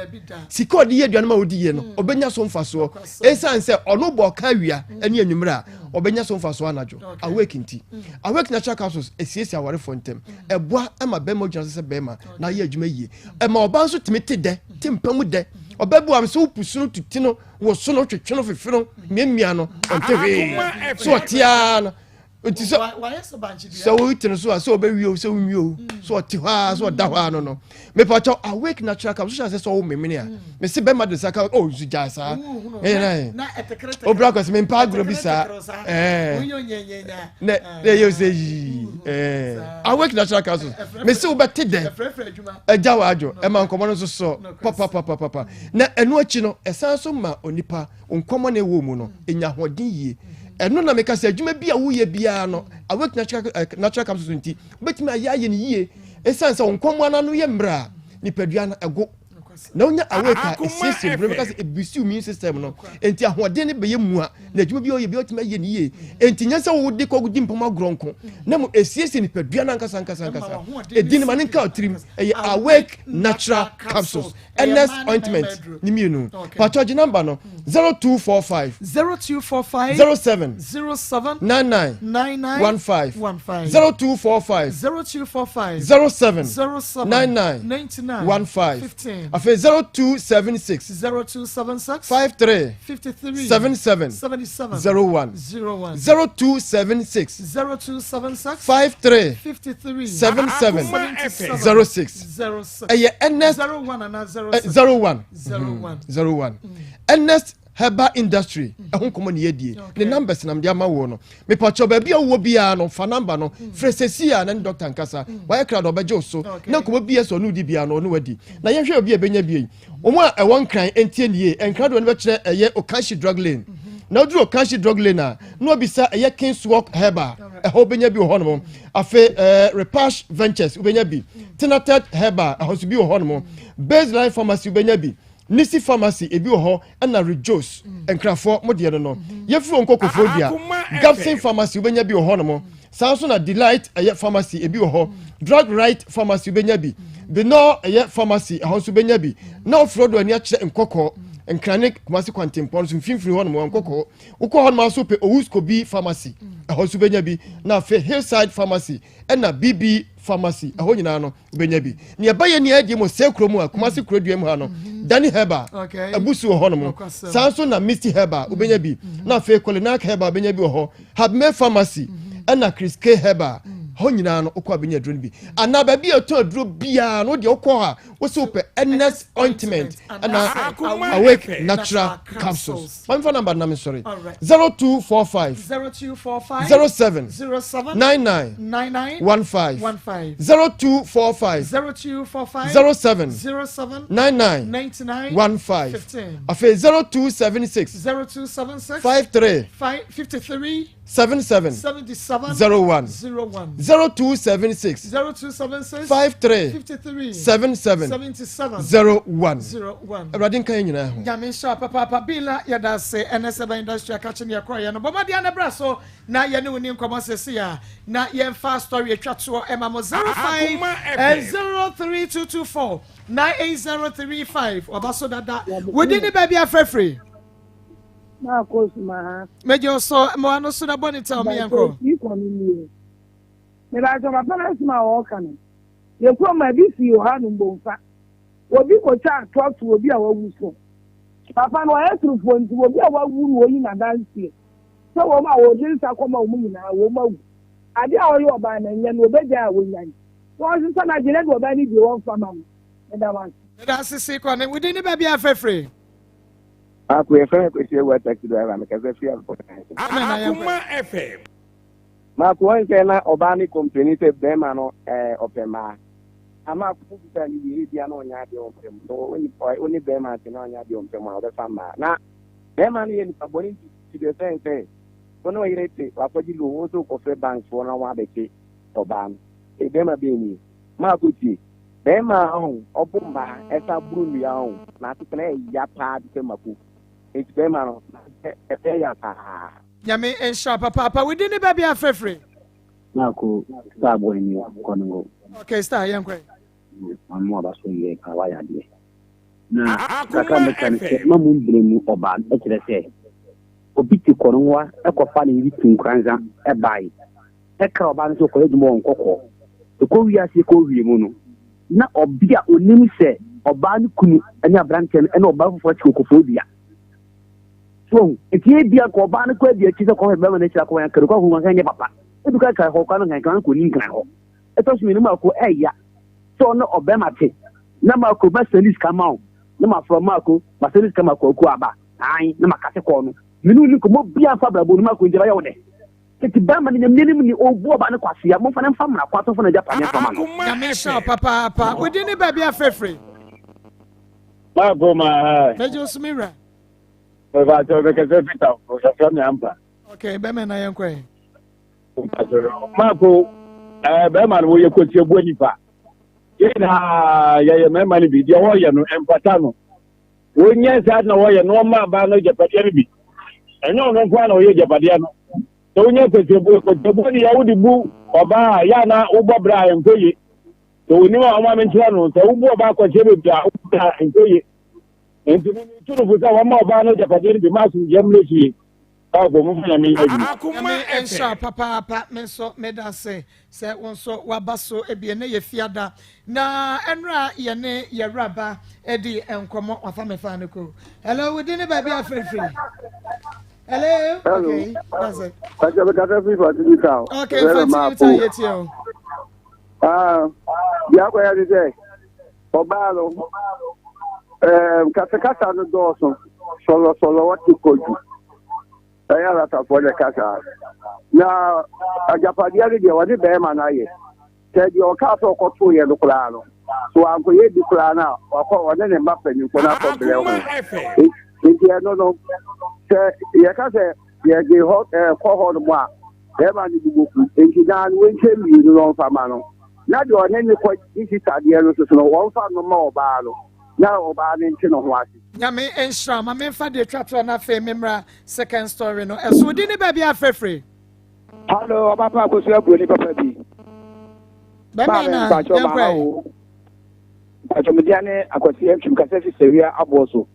Sika ɔde yɛ aduane ma wodi yie no, ɔbɛnya so mfasoɔ. Ɛsiane sɛ ɔno bɔ ɔka awia ne anwummerɛ a, ɔbɛnya so mfasoɔ anadwo. Awake nti. Awake Natural Capsules ɛsiesie awarefoɔ ntɛm. Ɛboa ma bɛrima gyina so sɛ bɛrima na ayɛ adwuma yie. Ɛma ɔbaa nso tumi te dɛ, te mpa mu dɛ. Ɔbaa bi wɔ hɔ a, sɛ wopusu no tuti no, woso no twetwe no fefe no miamia no ɔnte hwee so ɔte ara no nti sɛ sɛ wote no so a sɛ ɔbɛwie o sɛ wonwie o sɛ ɔte hɔ a sɛ ɔda hɔ a no no mepakyɛw awake natural cap so hyɛ sɛ sɛ ɔwo memene a mese bɛma de nsa ka o nso gyaa saa ɛyɛ na obra kɔ sɛ mempa agorɔ bi saa ɛɛ na ɛyɛ sɛ yii ɛɛ awake natural capsules mese wobɛte dɛ Agya w'adwo, ɛma nkɔmmɔ no nso sɔ papapapapa. Na ɛno akyi no, ɛsan nso ma onipa nkɔmmɔ na ɛwɔ mu no, ɛnya ahoɔden yie. Ɛno na meka sɛ adwuma bi a woyɛ biara no, awake natural, eh, natural capsules nti, wobɛtumi ayɛ ayɛ no yie. Ɛsiane sɛ wo nkɔmmɔ no ano yɛ mmerɛ a, nipadua no ɛgo. Na wonya awake a, ɛsiesie mmerɛ, meka sɛ ɛbisi immune system no. Enti ahoɔden no bɛyɛ mua. Na adwuma bi a ɔyɛ bi ɔtumi ayɛ ne yie. Enti nyɛ sɛ wode kɔ di mpam agorɔ nko, na mmom esiesie nipadua no ankasa ankasa ankasa. Edin no ma ne nka tirim. Ɛyɛ Awake Natural Capsules, Ernest Ointment ne mmienu. Patro gye namba no 0245 0245 07 07 99 99 15 15 0245 0245 07 07 99 99 15 15 afei 0276 0276 53 53 77 77 01 01 0276 0276 53 53 77 77 06 06 ɛyɛ Ernest 01 anaa 06 01 01 01 Ernest Herbal Industry ɛho nkɔmɔ ne yɛdie ne numbers nam de ama woɔ no mepakyɛw baabi a wowɔ biara no fa number no frɛ sɛsi a na ne doctor nkasa wayɛ krado ɔbɛgye wo so na nkɔmɔ bi a sɛ ɔne wodi biara no ɔne wadi na yɛnhwɛ obi a ɛbɛnya bi yi Wɔn a ɛwɔ Nkran ntie no yie. Nkran deɛ wɔn bɛkyerɛ ɛyɛ Okanshi Drug Lane. Na woduru Okanshi Drug Lane a, na wabisa ɛyɛ King's Walk Herbal. Ɛhɔ wobɛnya bi wɔ hɔnom. Afei ɛɛ Repash Ventures wobɛnya bi. Tinated Herbal ɛhɔ nso bi wɔ hɔnom. Baseline Pharmacy wobɛnya bi. Nisi Pharmacy ebi wɔ hɔ ɛna Rejos Nkrafoɔ mo deɛ no no. Yɛfiri wɔn kɔ Koforidua. Gabson Pharmacy wobɛnya bi wɔ hɔnom. Saa nso na Delight ɛyɛ pharmacy ebi wɔ hɔ. Drug Right pharmacy wobɛnya bi. Benor ɛyɛ pharmacy ɛhɔ nso wobɛnya bi. Na ofiri ɔdo ani akyerɛ Nkɔkɔɔ, Nkran ne Kumasi kwantempɔn no so mfimfini hɔ nom Nkɔkɔɔ. Wokɔ hɔ nom nso pɛ Owuskobi pharmacy ɛhɔ nso wobɛnya bi. Na afei Hillside pharmacy ɛna BB Pharmacy, ɛhɔ nyinaa no wobɛnya bi. Nea ɛba yɛ nea adi mu sɛ kurom a Kumasi kurodua mu ha no, Dani Herbal abusu wɔ hɔnom. Saa nso na Misty Herbal wobɛnya bi. Na afei Kolinak Herbal wobɛnya bi wɔ hɔ. Habme Pharmacy ɛna Chris K Herbal hɔ nyinaa no wokɔ a bɛnya aduro no bi. Anaa baabi a ɛtɔn aduro biara no wodeɛ wokɔ hɔ a wosɛ wopɛ Ernest ointment ɛna Awake Natural Capsules. Ma memfa number no na mensɔre. 0245 07 99 15 0245 07 99 15 afei 0276 53 77 01 0276 53 77 01 Awurade nka yɛn nyinaa ho. Nyame nhyira wo papaapa Bila yɛda ase ɛnɛ sɛ bɛn industry akakye ne yɛkɔɔ yɛ no bɔ mmɔden ana bra so na yɛne wo ni nkɔmmɔ sɛsi a na yɛmfa story atwa toɔ ɛma mo 05 03224 98035 ɔba so dada wodi ne baabi afrɛfiri. Maakɔ suma ha. Megye wo so mmoa no so na bɔ ne tɛw me yɛnkɔ. Bàtò ikɔ no nie. Mebàtò papa no asɛm a ɔɔka no. Yɛ kurom a bi sii wɔ ha nom bomfa. Obi kotwa atorɔ to obi a wawu so. Papa no ɔyɛ torofoɔ nti obi a wawu na oyi n'adanseɛ sɛ wɔn a wɔde nsa kɔma wɔn nyinaa wɔn awu. Adeɛ a ɔyɛ ɔbaa no ɛnyɛ no ɔbɛgyae a wɔnyan. Na ɔnsesa n'adwene na deɛ ɔbaa no die wɔmfa ma no. Meda wo ase. Meda ase Sikɔ ne wo din ne baabi a afrɛfrɛ. Ako yɛfrɛ me Kwesi Awuah taxi driver mekasa firi Ampɔn ase. Akoma FM. Mako wɔn sɛ na ɔbaa no kɔmpleni sɛ bɛrima no ɛɛ ɔpɛ mmaa. Ama ako mo bisa no wie ebia na ɔnyɛ adeɛ ɔmpɛ mu. So wo ne bɛrima te na ɔnyɛ adeɛ ɔmpɛ mu a ɔbɛfa mmaa. Na bɛrima no yɛ nipa bɔne nti to the extent sɛ wo ne ɔyere te wakɔgye loan wo nso wokɔfrɛ bank foɔ na wɔn abɛkye ɔbaa no. Ee bɛrima bɛn nie. Mako tie. Bɛrima a ɔho ɔbo mmaa ɛsan boro nnua ɔho n'asetena ɛya paa te sɛ mako nti bɛrima no n'asetena ɛbɛyɛ ya paa. Nyame nhyira wo papaapa wo din ne baabi a frɛfiri. Marko star boy ni kɔ no hɔ. Okay star yɛn kɔ. Maame waba so yɛ paa wayɛ adeɛ. Na kakra mɛka ne sɛ ma mu mbrɛ mu ɔbaa no ɛkyerɛ sɛ obi te kɔ no hɔ ɛkɔfa ne yere tu nkoranza ɛbae ɛka ɔbaa no sɛ ɔkɔyɛ adwuma wɔ nkɔkɔɔ ɛkɔ wiase kɔ wie mu no na ɔbea onim sɛ ɔbaa no kunu ne aberanteɛ no ɛne ɔbaa foforɔ te okofo dua so ohu nti ebia nka ɔbaa no kɔ adi akyi sɛ kɔhwɛ bɛrima no akyiri akɔhwɛ anka no kɔ ahu anka nyɛ papa ebi kɔ akra hɔ kɔ no nkankan kɔ ni nkran hɔ ɛtɔ so mmienu mako ɛya sɛ ɔne ɔbɛrima te na mako bɛsɛn sika ma wo na mafrɛ mako masɛn sika ma kwaku aba an na makase kɔɔ no mene ni nkɔmmɔ bia mfa brabɔ no mako nti bɛyɛ wo dɛ Tete barima no nyame anim ni ɔbu ɔbaa no kwasea momfa no mfa mmara kwan so mfa n'agyapadeɛ mfa ma no. Nyame nhyira wo papaapa. Wo din ne baabi a frɛfrɛ. Maako ma ha. Mɛgye wo so me wura. Mepatɔ mekasa fita fo yɛfrɛ me ampa. Okay, bɛmɛ na yɛnkɔ ɛ. Maako ɛɛ bɛrima no wɔyɛ kɔsiabuo nipa. Yɛn nyinaa yɛyɛ mmarima no bi deɛ wɔyɛ no ɛmfata no. Wɔnyɛ saa na wɔyɛ na wɔma abaa no agyapadeɛ no bi. Ɛnyɛ ɔno nko ara na ɔyɛ agyapadeɛ no. Sɛ wonya kɔsiabuo kɔsiabuo no yɛ wode bu ɔbaa a yɛ a na wobɔ bra a ɛnkɔ yie. Sɛ onim a ɔma menkyerɛ no sɛ wobu ɔbaa kɔsiɛ bebree a wobɔ bra a ɛnkɔ yie. Nti me metu no fo sɛ wɔma ɔbaa no agyapadeɛ no bi ma asomdwoeɛ mmra fie. Ɔkɔ mo fa nyame nyɛ adwuma. Nyame nhyira wo papaapa me nso meda ase sɛ wo nso waba so ebie ne yɛ fiada na ɛnora yɛne yɛwuraba adi nkɔmmɔ wafa me fa no ko hello wo din ne baabi afirifiri hello okay that's it Pàṣẹ mi kasa firi Fantini town. Okay Fantini town yɛ tie o. Ah, bí akɔyɛ ni sɛ ɔbaa no ɛɛm kasakasa no dɔɔso sɔlɔsɔlɔ wɔte kɔdu ɛyɛ alatafoɔ na ɛka saa na agyapadeɛ no deɛ wɔne bɛrima no ayɛ sɛ deɛ ɔkaa sɛ ɔkɔtoeɛ no koraa no so wankɔyɛ bi koraa no a wakɔ ɔne ne mma mpanimfoɔ no akɔ brɛ ho nti ɛno no sɛ yɛka sɛ yɛde hɔ ɛkɔ hɔ nom a bɛrima no bu boku nti naa no wɔnkyɛ mmienu na ɔmfa ma no na deɛ ɔne ne kɔ ne sisadeɛ no soso no wɔmfa no ma ɔbaa no na ɔbaa no nte ne ho ase. Nyame nhyira ma memfa deɛ twa toɔ no afei memmra second story no ɛso wodi ne baabi afrɛfrɛ. Hello, ɔba pa akosu aburoni papa bi. Bɛmɛ na yɛnkɔ Mpatsɔ me dia ne Akwasi Antwim kasa fi Sawia aboɔ so.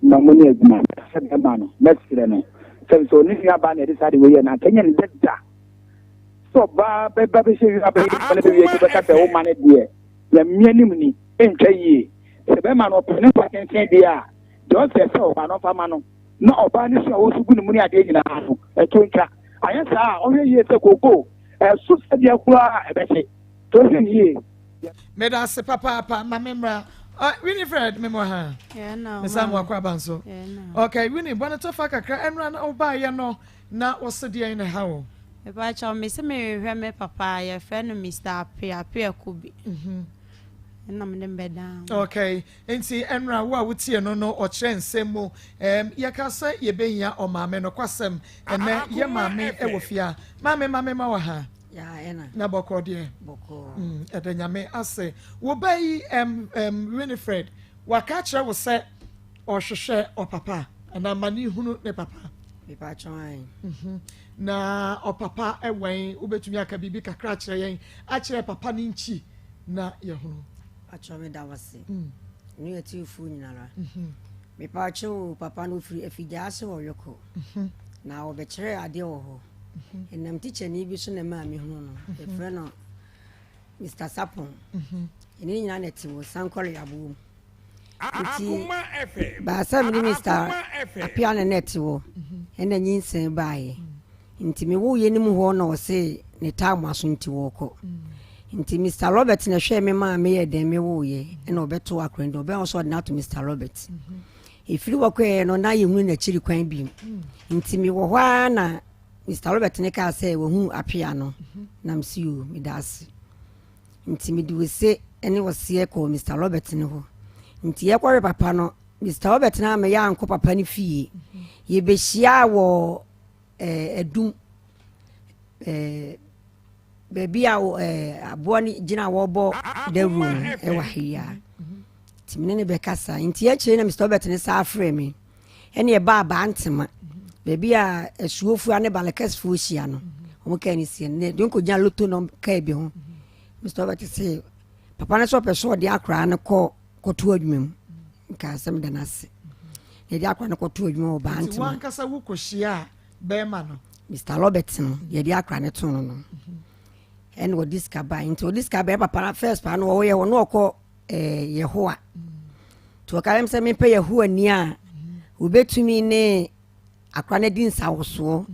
Ma mo ne adwuma sɛ bɛrima no mɛsrɛ no sɛ sɛ ɔne nua baa na ɛde saa de wei yɛ no anka nyɛ ne dɛ da. Sɛ ɔbaa bɛba bɛhyɛ wie abɛyɛ adwuma no bɛwie akyi bɛka sɛ woma no deɛ, Nyame anim ni, ɛntwa yie. Sɛ bɛrima no ɔpɛ ne nkwa tenten deɛ a, deɛ ɔsɛ sɛ ɔbaa no ɔmfa ma no, na ɔbaa no su a ɔsu gu ne mu ne adeɛ nyinaa no, ɛto ntwa. Anyɛ saa a, ɔnhwɛ yie sɛ kookoo ɛso sɛdeɛ koraa a ɛbɛhye. Nti ɔnhwɛ no yie. Meda ase papaapa ma me mmra. Uh, Winifred me mo ha. Yeah, no, Mesa mo akɔ aba nso. Yeah, no. Okay, Winnie, bɔne tɔfa kakra ɛnora na wobaayɛ no na wose deɛn na ɛha wo? Mepakyɛw mese merehwɛ me papa yɛfrɛ no Mister Appiah Appiah Kubi ɛna mede no bɛdaa ho. Okay, nti ɛnora wo a wotie no no ɔkyerɛ nsɛm mu um, yɛka sɛ yɛbɛhia ɔmaame nokwasɛm ɛnɛ yɛ maame ɛwɔ fie a maame ma mema wɔ ha na bɔkɔɔ deɛ mm, ɛda nyame ase wo ba yi um, um, Winifred waka akyerɛ wo sɛ Ɔhwehwɛ ɔpapa anaa ma ne hunu ne papa. Mepakyɛw ae. Mhm. Na ɔpapa wɛn wobɛtumi aka biribi kakra akyerɛ yɛn akyerɛ papa no nkyi na yɛhunu. Pakyɛw meda wo ase. Mm. Ne atiefoɔ nyinara. Mhm. Mepakyɛw o papa no ofiri Afigyaase wɔ Yoko. Mhm. Na ɔbɛkyerɛɛ adeɛ wɔ hɔ. Mhm. Ɛnam tikyani bi so na ɛmaa mehunu no. Mhm. Yɛfrɛ no Mr. Sapon. Mhm. Ɛne ne nyinaa na ɛte wɔ Sankɔre aboɔ mu. Nti baa sɛ mene Mister Appiah ne na ɛte hɔ ɛna nyinsɛn baeɛ nti me woyɛ no mu hɔ na ɔse ne time aso nti wɔkɔ nti Mister Robert na ɛhwɛɛ me maa meyɛ dɛn me woyɛ ɛna ɔbɛto akora nti ɔbɛn sɛ ɔde no ato Mister Robert ɛfiri hɔ kɔɛ no na yɛhunu n'akyiri kwan bi nti mewɔ hɔ ara na Mister Robert ne kaa sɛ wahunu Appiah no na mese o meda ase Nti mede ose ne ɔseɛ kɔɔ Mister Robert no hɔ. Nti yɛkɔhwɛ papa no, Mister Robert no ama yɛankɔ papa no fie. Yɛbɛhyiaa wɔ eh, adum eh, baabi a eh, aboa no gyina a wɔbɔ dawuro no ɛwɔ ha yi a. Nti mene ne bɛkasa. Nti akyire na Mister Robert no saa frɛ me. Ɛne ɛbaa Bantema, baabi a asuofoɔ ne Balakasfoɔ hyia no, wɔn kaa no sie no, ne de nkɔgyina loto no kaa bi ho. Mr. Robert se, papa no sɛ ɔpɛ sɛ ɔde akoraa no kɔ kɔto adwuma mu. Nka asɛm da no ase. Na yɛde akoraa no kɔto adwuma wɔ Bantema. Nti wankasa wokɔhyia bɛrima no? Mr. Robert no, yɛde akoraa no too no no. Ɛna ɔde sika bae. Nti ɔde sika bae, papa no first paa no ɔyɛ hɔ na ɔkɔ eh, Yehowa. Nti ɔka kyerɛ me sɛ mempɛ Yehowa ni a obetumi ne akora no adi nsawosoɔ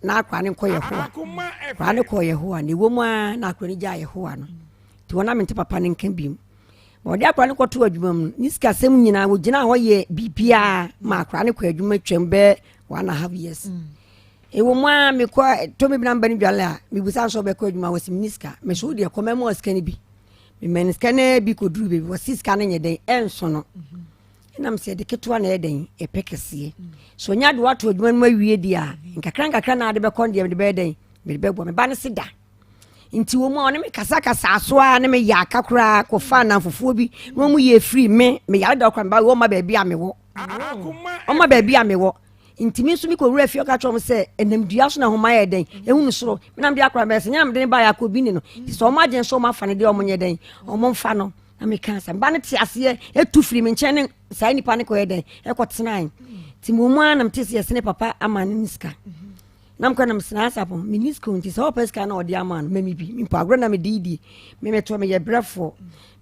na akora no nkɔ Yehowa. Akora no kɔɔ Yehowa na ɛwɔ mu ara na akora no gyaa Yehowa no. Nti wɔn na mente papa no nka biom. Ma ɔde akora no kɔto adwuma mu no, ne sikasɛm nyinaa wɔgyina hɔ yɛ biribiara ma akora no kɔ adwuma twam bɛɛ 1.5 years. Ɛwɔ mu ara mekɔ tɔ me bi na meba no dwale a mebusa nso ɔbɛkɔ adwuma wɔ sɛ menni sika. Meso wo deɛ kɔ mɛma sika no bi. Mema no sika no bi kɔduru baabi wɔse sika no nyɛ dɛn ɛnso no ɛnam sɛ yɛde ketewa na ɛyɛ dɛn ɛpɛ kɛseɛ so ɔnya de wato adwuma no mu awie deɛ a nkakra nkakra na ade bɛkɔ deɛ mede bɛyɛ dɛn mede bɛboa me ba no se da nti wɔn mu a ɔne me kasakasa so a ne me yɛ aka koraa kɔfa anamfofoɔ bi na wɔn yɛ firi me meyare da koraa me ba wɔn ma baabi a mewɔ wɔn ma baabi a mewɔ Nti me nso mekɔwura fie ɔka kyerɛ wɔn sɛ ɛnam dua so na nhoma yɛ dɛn ehunu soro menam de akora bɛyɛ sɛ nyɛ na mede ne baeɛ akɔ bi ne no nti sɛ wɔn adwene sɛ wɔn afa no deɛ wɔn nyɛ dɛn wɔn mfa no na meka sɛ mba no te aseɛ etu firi me nkyɛn ne saa nipa no kɔyɛ dɛn ɛkɔ tenae nti mo mu ara na mete sɛ yɛsene papa ama no ne sika na mekɔ na mesena asapɔ menni sika nti sɛ ɔpɛ sika na ɔde ama no mɛmi bi mpo agorɔ na mede die memetɔ meyɛ brɛfoɔ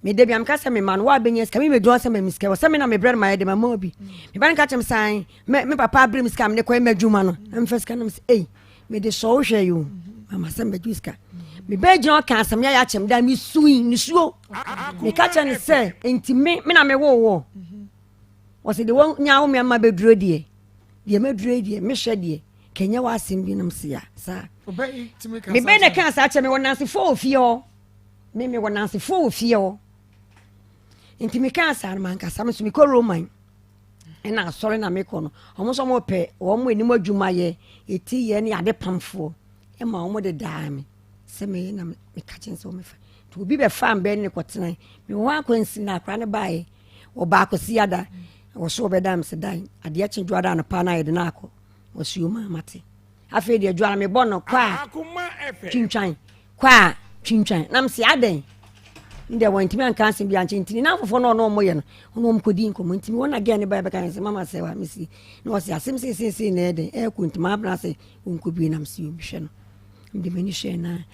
mede bia meka sɛ mema no woabɛnya sika memɛduru sɛ mami sika wɔ sɛ me na mebrɛ no mayɛ de mama bi meba no ka kyerɛ me san me me papa abere me sika mede kɔyɛ m'adwuma no na mefa sika no sɛ ei mede sɔ wo hwɛ yi o mama sɛ mbɛgye sika mebɛɛ gyina ɔka asɛm yɛ akyɛm da mesui nisuo meka kyerɛ no sɛ nti me me na mewoo wɔ wɔsɛ deɛ wɔnya wo me ama bɛduro deɛ deɛ maduro yi deɛ mehwɛ deɛ kɛnyɛ w'asɛm bi nom se a saa mebɛn na ka saa kyerɛ me wɔ nansefoɔ wɔ fie hɔ me mewɔ nansefoɔ wɔ fie hɔ nti mekaa saa no mankasa me so mekɔ roman ɛna asɔre na mekɔ no wɔn nso wɔn pɛ wɔn anim adwuma yɛ eti yɛ ne ade pamfoɔ ɛma wɔn de daa me sɛ meyɛ na meka kyɛn sɛ wɔn fa nti obi bɛfa mbɛ ne kɔtena me wɔ hɔ akwansi na akora ne baeɛ ɔbaa kɔsi ada wɔ so ɔbɛda me sɛ dan adeɛ kye dwoada anɔpa na yɛde no akɔ wɔsi o maa mate afei deɛ dwoada mebɔ no kɔ a twintwan Kɔ a twintwan na mese adɛn ndɛ wɔntumi anka asɛm bi ankyɛ nti ne namfofoɔ no ɔno ɔmo yɛ no ɔno ɔmo kɔdi nkɔmmɔ nti wɔn na gɛɛ ne ba bɛka sɛ mama sɛ wa mesi na ɔse asɛm seeseesei na ɛdɛn ɛɛkɔ nti maabena sɛ ɔnkɔ bie na mese ɔmehwɛ no. Mede m'ani hwɛɛ no a.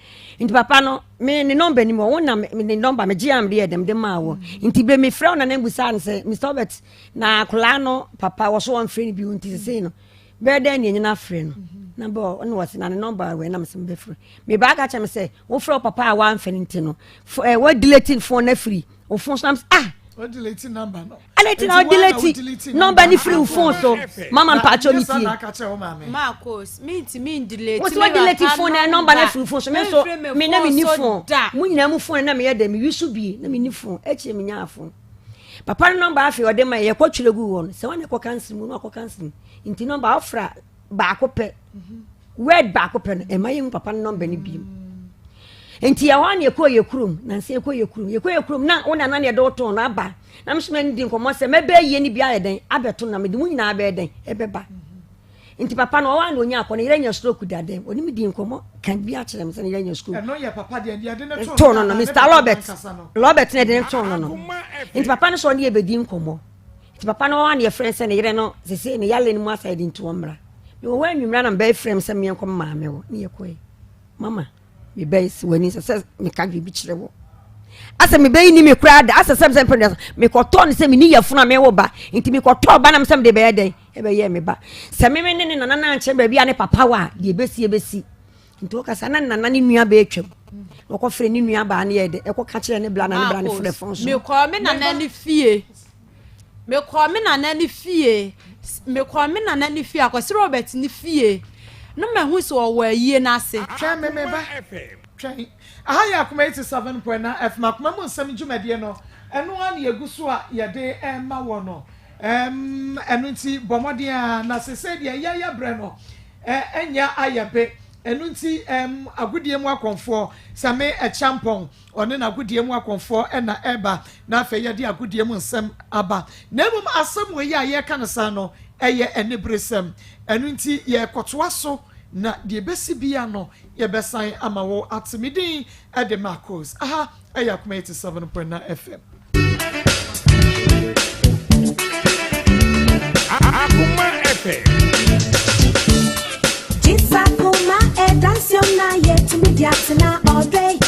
Nti papa no, me ne nɔmba nim wo na ne nɔmba megye a mede yɛ dɛm de maa wɔ. Nti berɛ mefrɛ wo na na mbusaa no sɛ, Mr. Robert, na akwadaa no papa wɔ so wɔmfrɛ no bio nti sesei no, bɛyɛ dɛn ne ɛnyina afrɛ no? Na bɛ ɔne wɔ se na ne nɔmba wɔ na mesɛ mebɛfrɛ. Mebaa ka kyerɛ me sɛ, wofrɛ wo papa a wamfɛ no nti no, wadelete phone no afiri wo phone so na mesɛ ah! Wadelete number no. Adɛn nti na wodelete number no firi wo phone so? Mama mpakyɛ me tie. Marcos, mintumi ndelete Wo sɛ wadelete phone na number no afiri wo phone so. Me nso me na menni phone. Mo nyinaa mu phone na meyɛ dɛ meyi so bi na menni phone. Akyire menyaa phone. Papa no number afei ɔde ma yɛkɔ twerɛ gu hɔ no. Sɛ wɔn na ɛkɔ kansil mu na wakɔ kansil mu. Nti number wofra baako pɛ. Word baako pɛ no ɛma yɛhu papa no nɔmba no bio nti ɛhɔ a na yɛkɔɔ yɛ kurom nansa yɛkɔɔ yɛ kurom yɛkɔɔ yɛ kurom na wo nana ne yɛde wo too no aba na me so mani di nkɔmmɔ sɛ mɛbɛyɛ yie no bi ayɛ dɛn abɛto na mede mu nyinaa bɛyɛ dɛn ɛbɛba nti papa no ɔwɔ a na ɔnya akɔ ne yere anya stroke da dɛn ɔne me di nkɔmmɔ ka bi akyerɛ me sɛ ne yere anya stroke ɛno yɛ papa deɛ deɛ de ne too no no Mr. Robert Robert na de ne too no no nti papa no sɛ ɔne yɛbɛdi nkɔmmɔ nti papa no ɔwɔ a na yɛfrɛ sɛ ne yere no sese ne yale no mu asɛ de nti wɔmmra Mewɔ hɔ anwummerɛ na mebɛyɛ frɛ me sɛ meɛnkɔ me maame hɔ ne yɛkɔe. Mama, mebɛyɛ sɛ w'ani sɛ sɛ meka biribi kyerɛ wɔ. Asɛ mebɛyi ni me koraa da asɛ sɛ sɛ mpɛ mekɔtɔɔ no sɛ meni yɛfono a mewo ba nti mekɔtɔɔ ba na mesɛ mede bɛyɛ dɛn ɛbɛyɛ me ba sɛ meme ne ne nana no ankyerɛ baabi a ne papa wɔ a deɛ ɛbɛsi ɛbɛsi nti wɔkasa na nana ne nua bɛɛ twam na ɔkɔfrɛ ne nua baa no yɛ dɛ ɛkɔka kyerɛ ne bla na ne bla ne frɛ fon so mekɔɔ me nana ne fie Mekɔɔ me nana ne fie, mekɔɔ me nana ne fie, Akwasi Robert ne fie, no mahu sɛ ɔwɔ ayie no ase. Twɛn me me ba, twɛn. Aha yɛ Akoma 87.9 FM, Akoma mu nsɛm dwumadie no, ɛno ara na yɛgu so a yɛde rema wɔ no. Ɛm, ɛno nti bɔ mmɔden ara, na sesei deɛ yɛyɛ berɛ no, ɛ, ɛnyɛ ayɛ be. Ɛno nti, ɛm, agodie mu akɔmfoɔ, sɛ me Ɛkyampɔn, Ɔne n'agodie mu akɔmfoɔ na ɛreba, na afei yɛde agodie mu nsɛm aba. Na mmom asɛm wei a yɛreka no saa no, ɛyɛ aniberesɛm. Ɛno nti yɛrekɔtoa so, na deɛ ɛbɛsi biara no, yɛbɛsan ama wo ate. Me din de Marcos. Aha yɛ Akoma 87.9 FM. Akoma FM. Jitsa Akoma, Edansiom na yetumi di atena ɔdɔ yi.